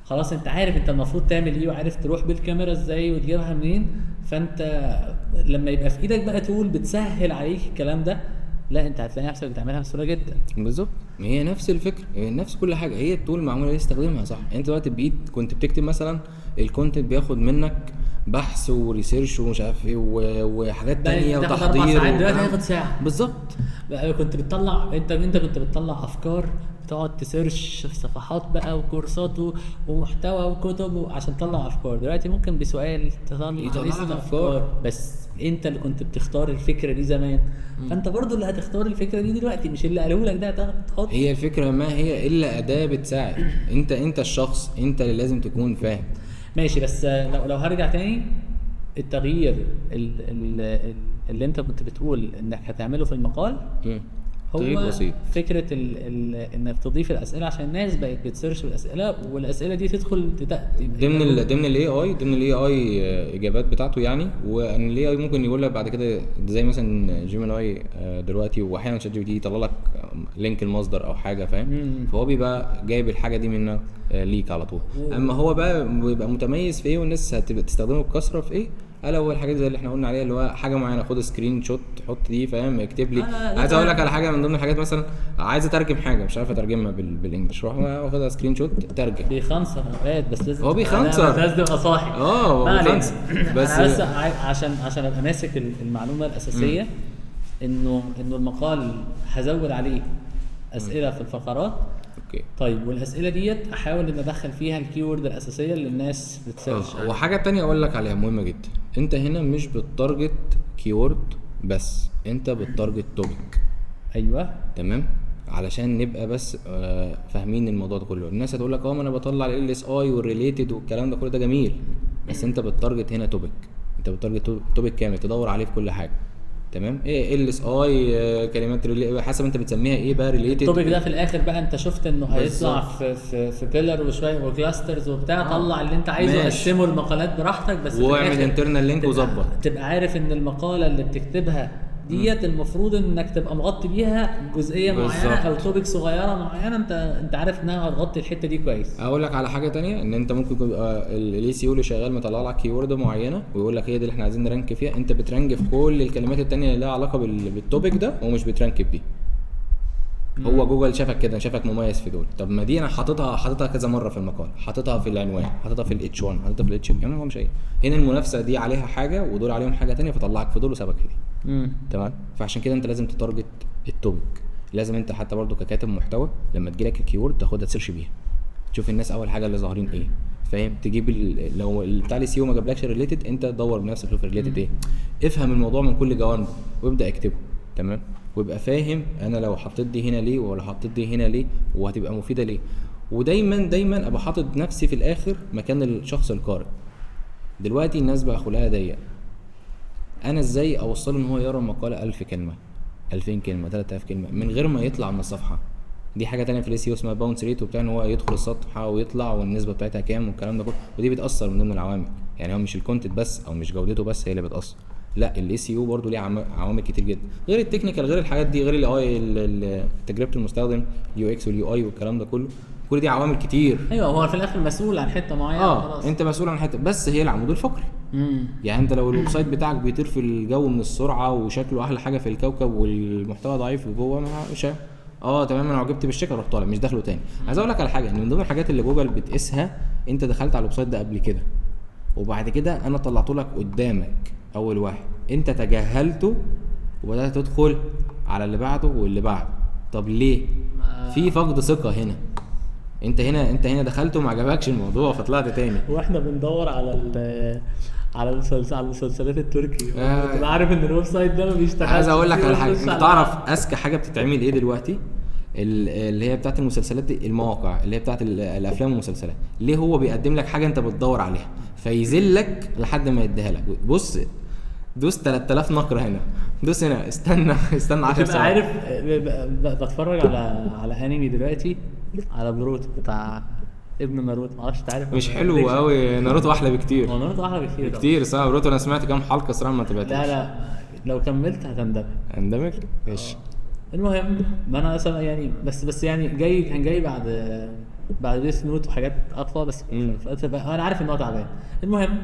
خلاص انت عارف انت المفروض تعمل ايه، وعارف تروح بالكاميرا ازاي وتجيبها منين، فانت لما يبقى في ايدك بقى tool بتسهل عليك الكلام ده، لا انت هتلاقي نفسك بتعملها بسهولة جدا. بالظبط، هي نفس الفكرة، هي نفس كل حاجة، هي ال tool معمولة ليه تستخدمها صح. انت دلوقتي بايد كنت بتكتب مثلا ال content بياخد منك بحث و research ومش عارف ايه وحاجات تانية وتحضير، دلوقتي هياخد ساعة بالظبط. كنت بتطلع انت كنت بتطلع افكار بتقعد ت search في صفحات بقى وكورسات ومحتوى وكتب عشان تطلع افكار. دلوقتي ممكن بسؤال تطلع لك افكار، بس انت اللي كنت بتختار الفكرة دي زمان، فانت برضو اللي هتختار الفكرة دي دلوقتي، مش اللي قالوه لك ده تحط. هي الفكرة ما هي الا اداه بتساعد انت الشخص، انت اللي لازم تكون فاهم. ماشي، بس لو هرجع تاني، التغيير اللي انت كنت بتقول انك هتعمله في المقال هو بسيط. فكرة انك تضيف الاسئلة عشان الناس بقت بت search بالاسئلة، والاسئلة دي تدخل ضمن ال AI، ضمن ال AI اجابات بتاعته يعني. وان ال AI ممكن يقول لك بعد كده زي مثلا Gemini دلوقتي، واحيانا ChatGPT يطلع لك link المصدر او حاجة، فاهم؟ فهو بيبقى جايب الحاجة دي منك ليك على طول. اما هو بقى بيبقى متميز في ايه والناس هتبقى تستخدمه بكثرة في ايه، الا هو الحاجات زي اللي احنا قلنا عليها، اللي هو حاجة معينة خد screenshot حط دي، فاهم؟ اكتب لي. عايز اقول لك على حاجة من ضمن الحاجات، مثلا عايز اترجم حاجة مش عارف اترجمها بال English، روح واخدها screenshot ترجم. بيخنصر اوقات، بس لازم هو بيخنصر، لازم تبقى صاحي. هو بيخنصر بس انا بس عشان ابقى ماسك المعلومة الاساسية، انه المقال هزود عليه اسئلة في الفقرات. okay. طيب، والاسئلة ديت احاول ان ادخل فيها ال keyword الاساسية اللي الناس بت search. وحاجه تانية اقول لك عليها مهمة جدا، انت هنا مش بت target keyword بس، انت بت target topic. ايوه تمام، علشان نبقى بس فاهمين الموضوع ده كله. الناس هتقول لك ما انا بطلع LSI وال related والكلام ده كله، ده جميل، بس انت بت target هنا topic، انت بت target topic كامل تدور عليه في كل حاجة. تمام؟ ايه LSI، كلمات حسب انت بتسميها ايه بقى، related. ال topic ده في الاخر بقى انت شفت انه هيطلع في pillar وشوية و clusters وبتاع، طلع اللي انت عايزه، قسمه المقالات براحتك، بس واعمل internal link وظبط. تبقى عارف ان المقالة اللي بتكتبها ديت المفروض انك تبقى مغطي بيها جزئية معينة او topic صغيرة معينة، انت عارف انها هتغطي الحتة دي كويس. اقول لك على حاجة تانية، ان انت ممكن يبقى ال SEO اللي شغال مطلع لك keyword معينة ويقول لك هي دي اللي احنا عايزين ن rank فيها، انت بت rank في كل الكلمات التانية اللي لها علاقة بال topic ده ومش بت rank بدي. هو جوجل شافك كده، شافك مميز في دول، طب ما دي انا حاططها كذا مرة في المقال، حاططها في العنوان، حاططها في ال H 1، حاططها في ال H 2، يعني هو مش ايه هنا المنافسة دي عليها حاجة ودول عليهم حاجة تانية، فطلعك في دول وسابك في دي. تمام؟ فعشان كده انت لازم ت target ال topic. لازم انت حتى برضو ككاتب محتوى لما تجيلك ال keyword تاخدها ت search بيها، تشوف الناس اول حاجة اللي ظاهرين ايه، فاهم؟ تجيب لو بتاع ال SEO ما جابلكش related، انت تدور بنفسك تشوف related ايه، افهم الموضوع من كل جوانبه وابدا اكتبه. تمام؟ ويبقى فاهم انا لو حطيت دي هنا ليه ولا حطيت دي هنا ليه وهتبقى مفيدة ليه. ودايما دايما ابقى حاطط نفسي في الاخر مكان الشخص القارئ. دلوقتي الناس بقى خلقها ضيق، انا ازاي اوصله ان هو يقرا مقاله 1000 كلمة، 2000 كلمة، 3000 كلمة من غير ما يطلع من الصفحة؟ دي حاجة تانية في ال SEO اسمها bounce rate وبتاع، ان هو يدخل الصفحة ويطلع والنسبه بتاعتها كام والكلام ده كله، ودي بتاثر من ضمن العوامل. يعني هو مش ال content بس او مش جودته بس هي اللي بتاثر، لا ال SEO برضه ليه عوامل كتير جدا غير ال technical، غير الحاجات دي، غير ال AI، تجربه المستخدم، ال UX وال UI والكلام ده كله، كل دي عوامل كتير. ايوه، هو في الاخر مسؤول عن حتة معينة. خلاص انت مسؤول عن حتة، بس هي العمود الفقري. يعني انت لو ال website بتاعك بيطير في الجو من السرعة وشكله احلى حاجة في الكوكب والمحتوى ضعيف جوه، مش تمام انا عجبت بالشكل اروح طالع مش داخله تاني. عايز اقول لك على حاجة، ان من ضمن الحاجات اللي جوجل بتقيسها، انت دخلت على ال website ده قبل كده وبعد كده انا طلعته لك قدامك اول واحد، انت تجاهلته وبدات تدخل على اللي بعده واللي بعده. طب ليه؟ في فقد ثقة هنا. انت هنا دخلت وما عجبكش الموضوع فطلعت تاني. واحنا بندور على على المسلسلات التركي، تبقى عارف ان ال website ده ما بيشتغلش. عايز اقول لك على حاجة، انت تعرف اذكى حاجة بتتعمل ايه دلوقتي؟ اللي هي بتاعت المسلسلات دي، المواقع اللي هي بتاعت الافلام والمسلسلات. ليه هو بيقدم لك حاجة انت بتدور عليها فيذلك لحد ما يديها لك؟ بص دوس 3000 نقره هنا، دوس هنا، استنى 10 ساعات. عارف بتفرج على انمي دلوقتي، على بروتو بتاع ابن ناروتو، معرفش انت عارف. مش حلو قوي ناروتو، احلى بكتير. هو ناروتو احلى بكتير كتير صح. بروتو انا سمعت كام حلقة صراحة ما تابعتهاش. لا لو كملت هتندمج. هندمج ماشي. المهم ما انا اصلا يعني بس يعني جاي بعد Death Note وحاجات اقوى، بس انا عارف ان هو تعبان. المهم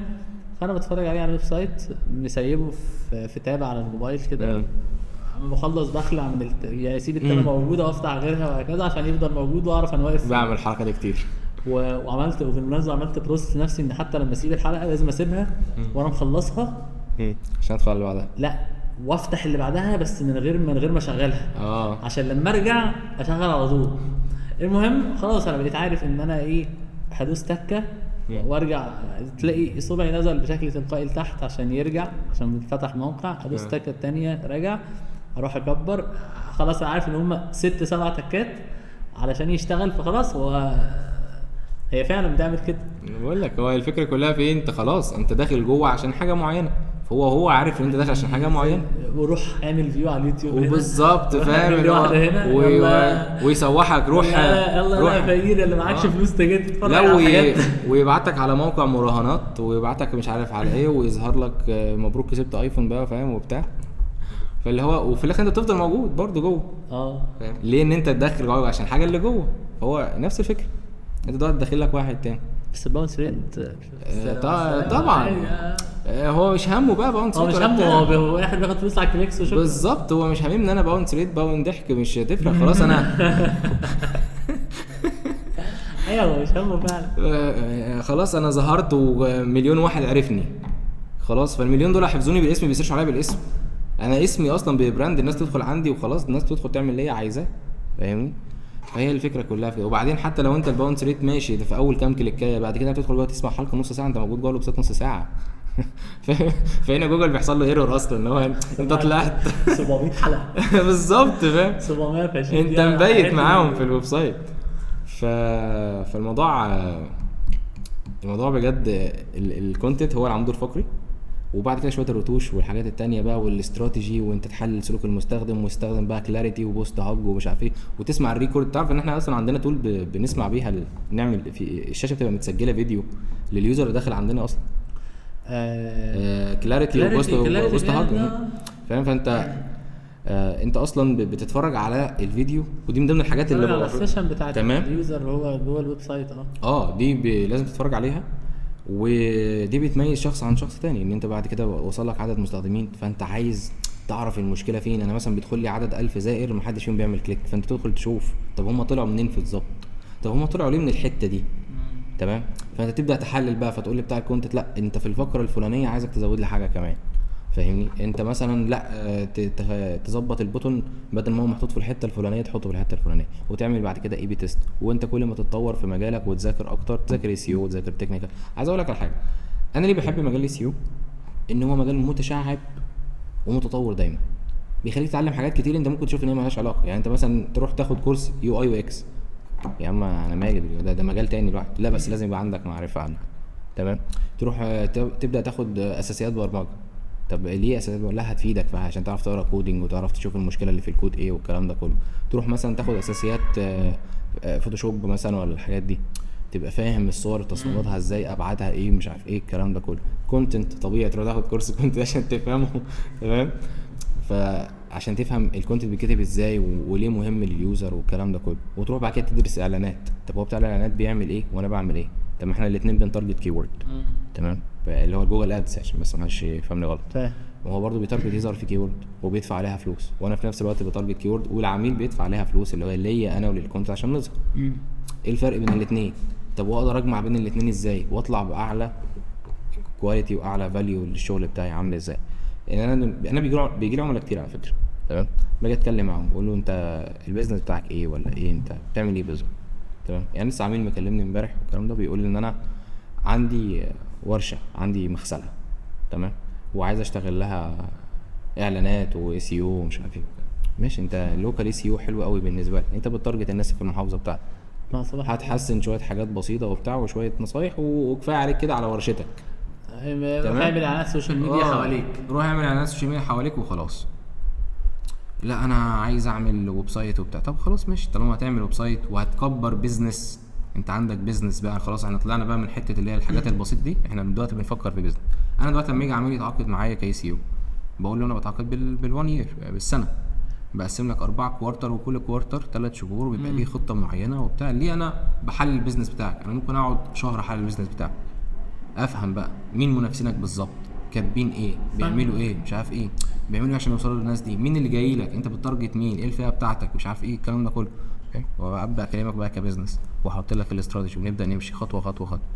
فانا بتفرج عليه على ال website، مسيبه في tab على الموبايل كده، اما بخلص بخلع من يعني اسيب ال tab موجودة وافتح غيرها وهكذا عشان يفضل موجود واعرف انا واقف. بعمل الحركة دي كتير. وعملت وبالمناسبة عملت process لنفسي ان حتى لما اسيب الحلقة لازم اسيبها وانا مخلصها عشان ادخل اللي بعدها. لا وافتح اللي بعدها بس من غير ما اشغلها، عشان لما ارجع اشغل على طول. المهم خلاص انا بقيت عارف ان انا ايه، هدوس تكه وارجع، تلاقي صبعي نزل بشكل تلقائي لتحت عشان يرجع، عشان فتح موقع، هدوس تكه الثانية رجع، اروح اكبر، خلاص انا عارف ان هم 6 7 تكات علشان يشتغل، فخلاص هو هي فعلا بتعمل كده. بقول لك هو الفكرة كلها في ايه، انت خلاص انت داخل جوه عشان حاجة معينة، فهو هو عارف ان انت داخل عشان حاجة معينة، وروح اعمل view على اليوتيوب هنا. وبالظبط روح فاهم اعمل اللي هو واحدة هنا، يلا. ويسوحك روح يلا روح يا فقير اللي معكش فلوس تجي تتفرج لا على حاجات. ويبعتك على موقع مراهنات، ويبعتك مش عارف على ايه، ويظهر لك مبروك كسبت ايفون بقى فاهم وبتاع. فاللي هو وفي الاخر انت تفضل موجود برضه جوه، فاهم ليه؟ ان انت تدخل جوه عشان حاجة اللي جوه، هو نفس الفكرة، انت دلوقتي داخل لك واحد تاني بس ال bounce rate طبعا. هو مش همه بقى bounce هو rate مش ولا همه، بتاع. هو اخر بياخد فلوس على ال clicks وشكرا. بالظبط، هو مش هاممني ان انا bounce rate bounce ضحك مش هتفرق خلاص انا ايوه هو مش همه فعلا. خلاص انا ظهرت ومليون واحد عرفني خلاص، فالمليون دول حفظوني بالاسم، بي search وا عليا بالاسم، انا اسمي اصلا ب brand، الناس تدخل عندي وخلاص، الناس تدخل تعمل اللي هي عايزاه فاهمني. فهي الفكرة كلها في كده. وبعدين حتى لو انت ال bounce rate ماشي ده في اول كام كليكايه، بعد كده بتدخل جوه تسمع حلقة نص ساعة، انت موجود جوه ال website نص ساعة. فهنا جوجل بيحصل له error اصلا ان هو انت طلعت 700 حلقة بالظبط فاهم، 720 انت مبيت معاهم في ال website. فالموضوع الموضوع بجد ال content هو العمود الفقري، وبعد كده شوية الرتوش والحاجات التانية بقى والاستراتيجي، وانت تحلل سلوك المستخدم، وتستخدم بقى Clarity و PostHog ومش عارف ايه، وتسمع ال record. تعرف ان احنا اصلا عندنا tool بنسمع بيها نعمل في الشاشة بتبقى متسجله فيديو لل user اللي داخل عندنا اصلا. Clarity و Post Clarity و PostHog فعلا. فاهم. فانت انت اصلا بتتفرج على الفيديو، ودي من ضمن الحاجات اللي على المفروض ال session بتاعت تمام. ال user اللي هو جوه ال website. دي لازم تتفرج عليها، ودي بتميز شخص عن شخص تاني، ان انت بعد كده وصل لك عدد مستخدمين، فانت عايز تعرف المشكلة فين. انا مثلا بيدخل لي عدد 1000 زائر محدش فيهم بيعمل click، فانت تدخل تشوف طب هم طلعوا منين في بالظبط، طب هم طلعوا ليه من الحتة دي، تمام. فانت تبدا تحلل بقى، فتقول لي بتاع ال content لا انت في الفقرة الفلانية عايزك تزود لي حاجة كمان فاهمني. انت مثلا لا تظبط ال button بدل ما هو محطوط في الحتة الفلانية تحطه في الحتة الفلانية، وتعمل بعد كده A/B test. وانت كل ما تتطور في مجالك وتذاكر اكتر، تذاكر SEO وتذاكر technical. عايز اقول لك على حاجة، انا ليه بحب مجال ال SEO؟ ان هو مجال متشعب ومتطور دايما، بيخليك تتعلم حاجات كتير انت ممكن تشوف ان هي مالهاش علاقة. يعني انت مثلا تروح تاخد كورس UI UX، يا عم انا مالي ده مجال تاني لوحده، لا بس لازم يبقى عندك معرفة عنه تمام. تروح تبدا تاخد اساسيات برمجة، طب ليه اساسيات برمجة؟ لا هتفيدك عشان تعرف تقرا coding وتعرف تشوف المشكلة اللي في الكود ايه والكلام ده كله. تروح مثلا تاخد اساسيات فوتوشوب مثلا ولا الحاجات دي، تبقى فاهم الصور تصميماتها ازاي، ابعادها ايه، مش عارف ايه الكلام ده كله. content طبيعي تروح تاخد كورس content عشان تفهمه تمام. فعشان تفهم ال content بيتكتب ازاي وليه مهم لل user والكلام ده كله. وتروح بعد كده تدرس اعلانات، طب هو بتاع الاعلانات بيعمل ايه وانا بعمل ايه؟ طب ما احنا الاثنين بن target keyword تمام، اللي هو Google Ads عشان بس ما حدش يفهمني غلط. وهو برضه بي target يظهر في keyword وبيدفع عليها فلوس، وانا في نفس الوقت ب target keyword والعميل بيدفع عليها فلوس اللي هو ليا انا ولل content عشان نظهر. ايه الفرق بين الاثنين؟ طب واقدر اجمع بين الاثنين ازاي واطلع باعلى quality واعلى value للشغل بتاعي عامل ازاي؟ يعني انا بيجي لي عملاء كتير على فكرة تمام، باجي اتكلم معاهم بقول له انت ال business بتاعك ايه ولا ايه، انت بتعمل ايه بالظبط تمام. يعني لسه عميل مكلمني امبارح والكلام ده، بيقول لي ان انا عندي ورشه، عندي مغسله تمام، وعايز اشتغل لها اعلانات و SEO ومش عارف ايه. ماشي، انت local SEO حلو قوي بالنسبة لك، انت بت target الناس في المحافظة بتاعتك، هتحسن شوية حاجات بسيطة وبتاع وشوية نصايح وكفاية عليك كده على ورشتك. روح اعمل اعلانات social media حواليك، روح اعمل اعلانات social media حواليك وخلاص. لا انا عايز اعمل website وبتاع، طب خلاص ماشي، طالما هتعمل website وهتكبر business، انت عندك business بقى خلاص، احنا طلعنا بقى من حتة اللي هي الحاجات البسيطة دي، احنا دلوقتي بنفكر في business. انا دلوقتي لما يجي عميل يتعاقد معايا ك SEO، بقول له انا بتعاقد بال1 year، بالسنة، بقسم لك 4 quarter وكل quarter 3 شهور، وبيبقى ليه خطه معينة وبتاع. ليه انا بحلل ال business بتاعك؟ انا ممكن اقعد شهر احلل ال business بتاعك، افهم بقى مين منافسينك بالظبط، كاتبين ايه، بيعملوا ايه، مش عارف ايه، بيعملوا ايه عشان يوصلوا للناس دي، مين اللي جاي لك، انت بت target مين، ايه الفئة بتاعتك، مش عارف ايه الكلام ده كله. وابدا اكلمك بقى ك business واحط لك الاستراتيجي ونبدا نمشي خطوة خطوة خطوة.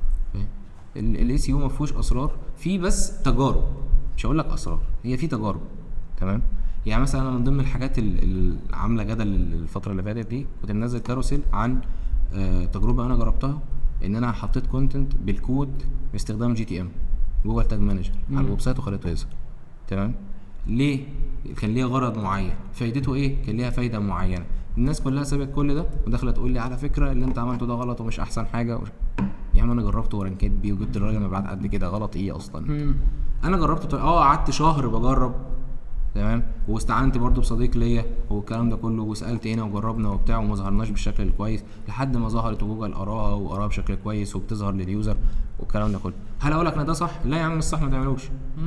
ال SEO ما فيهوش اسرار، في بس تجارب، مش هقول لك اسرار، هي في تجارب تمام. يعني مثلا انا من ضمن الحاجات اللي عامله جدل الفترة اللي فاتت دي، كنت منزل carousel عن تجربه انا جربتها، ان انا حطيت content بال code باستخدام GTM Google Tag Manager على ال website وخليته يظهر. تمام؟ ليه؟ كان ليه غرض معين، فايدته ايه؟ كان ليها فايده معينة. الناس كلها سابت كل ده ودخلت تقول لي على فكرة اللي انت عملته ده غلط ومش احسن حاجة يا عم انا جربته ورنكيت بيه وجبت الراجل مبيعات قد كده، غلط ايه اصلا؟ انا جربته، قعدت شهر بجرب، تمام، واستعنت برضو بصديق ليا والكلام ده كله، وسالت هنا وجربنا وبتاع، وما ظهرناش بالشكل الكويس لحد ما ظهرت وجوجل قراها وقراها بشكل كويس وبتظهر لل user والكلام ده كله. هل اقول لك ان ده صح؟ لا يا عم مش صح، ما تعملوش.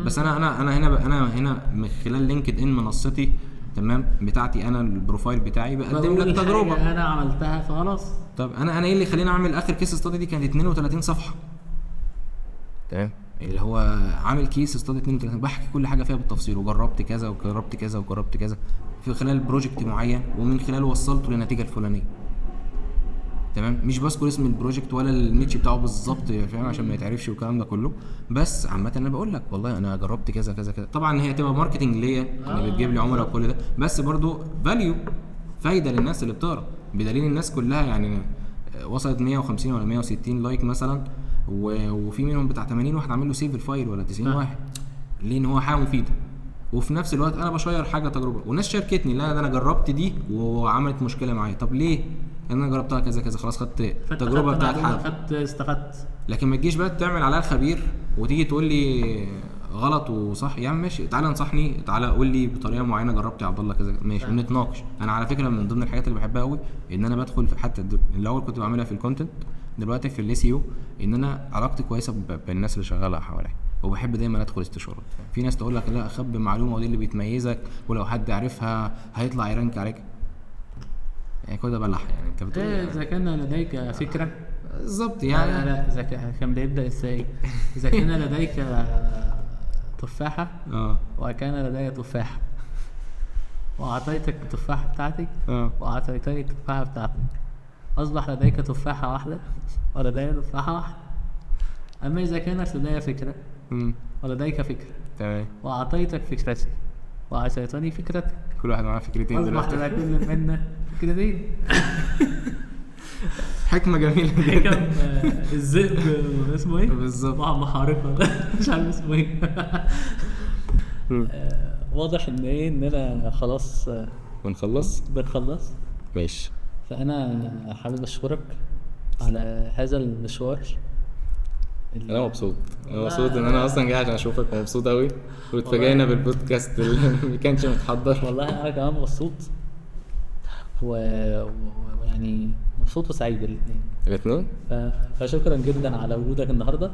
بس انا هنا انا هنا من خلال LinkedIn منصتي، تمام، بتاعتي انا، ال profile بتاعي بقدم لك تجربه انا عملتها فخلاص. طب انا ايه اللي خليني اعمل اخر case study دي؟ كانت 32 صفحة، تمام، اللي هو عامل case study 32 بحكي كل حاجة فيها بالتفصيل، وجربت كذا وجربت كذا وجربت كذا في خلال project معين، ومن خلاله وصلته للنتيجة الفلانية. تمام، مش بذكر اسم ال project ولا ال niche بتاعه بالظبط، فاهم، عشان ما يتعرفش والكلام ده كله، بس عامة انا بقول لك والله انا جربت كذا كذا كذا. طبعا هي هتبقى marketing ليا، ان بتجيب لي عملاء وكل ده، بس برضو value، فايده للناس اللي بتقرا، بدليل الناس كلها يعني وصلت 150 ولا 160 like مثلا، وفي منهم بتاع 80 واحد عامل له save ال file ولا 90 واحد، ليه؟ ان هو حاجة مفيدة، وفي نفس الوقت انا بشير حاجة تجربه، والناس شاركتني، لا ده انا جربت دي وعملت مشكلة معايا. طب ليه؟ لان انا جربتها كذا كذا، خلاص خدت التجربة بتاعت حد، خدت استفدت. لكن ما تجيش بقى تعمل عليها الخبير وتيجي تقول لي غلط وصح. يا عم ماشي، تعالى انصحني، تعالى قول لي بطريقة معينة جربت يا عبد الله كذا، ماشي، ونتناقش. انا على فكرة من ضمن الحاجات اللي بحبها قوي ان انا بدخل في، حتى الاول كنت بعملها في ال content، دلوقتي في ال SEO، ان انا علاقتي كويسة بالناس اللي شغالة حواليا، وبحب دايما ادخل استشارات. في ناس تقول لك لا خبي معلومة ودي اللي بتميزك، ولو حد عرفها هيطلع ي rank عليك، يعني كل ده بلح. يعني انت بتقول ايه؟ اذا كان لديك فكرة بالظبط يعني. لا اذا كان بيبدا ازاي؟ اذا كان لديك تفاحة وكان لدي تفاحة، واعطيتك التفاحة بتاعتي واعطيتني التفاحة بتاعتك، اصبح لديك تفاحة واحدة ولدي تفاحة واحدة. اما اذا كانت لدي فكرة ولديك فكرة، تمام، واعطيتك فكرتي واعطيتني فكرتك، كل واحد معاه فكرتين دلوقتي، اصبح لكل منا فكرتين. حكمة جميلة جدا. حكم الذئب اسمه ايه؟ بالظبط، مع محارقة مش عارف اسمه ايه. واضح ان ايه، اننا خلاص بنخلص. ماشي. فانا حابب اشكرك على هذا المشوار. انا مبسوط، انا مبسوط ان انا اصلا جاي عشان اشوفك، ومبسوط قوي، واتفاجئنا بالبودكاست اللي ما كانش متحضر. والله انا كمان مبسوط، ويعني مبسوط وسعيد الاثنين. فشكرا جدا على وجودك النهارده،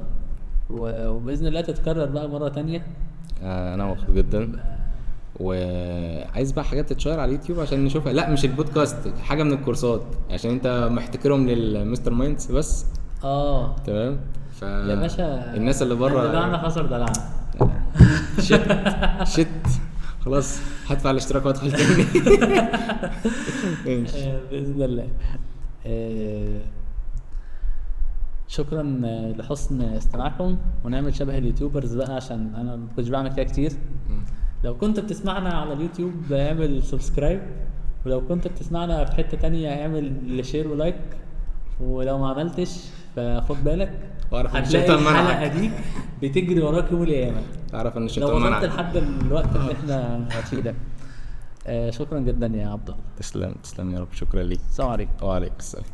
وباذن الله تتكرر بقى مرة تانية. انا مبسوط جدا، وعايز بقى حاجات تتشير على اليوتيوب عشان نشوفها. لا مش البودكاست، حاجة من الكورسات، عشان انت محتكرهم لل masterminds بس. تمام. يا باشا الناس اللي بره دلعنا خسر دلعنا. shit خلاص هدفع الاشتراك وادخل تاني. باذن الله. شكرا لحسن استماعكم، ونعمل شبه ال YouTubers بقى عشان انا ما كنتش بعمل كده كتير. لو كنت بتسمعنا على اليوتيوب اعمل subscribe، ولو كنت بتسمعنا في حتة تانية اعمل share و like، ولو ما عملتش فخد بالك هتلاقي الحلقة دي بتجري وراك يوم القيامة. اعرف ان الشيطان منعك لو وصلت لحد الوقت اللي احنا فيه ده. شكرا جدا يا عبد الله. تسلم تسلم يا رب، شكرا ليك. السلام عليكم. وعليكم السلام.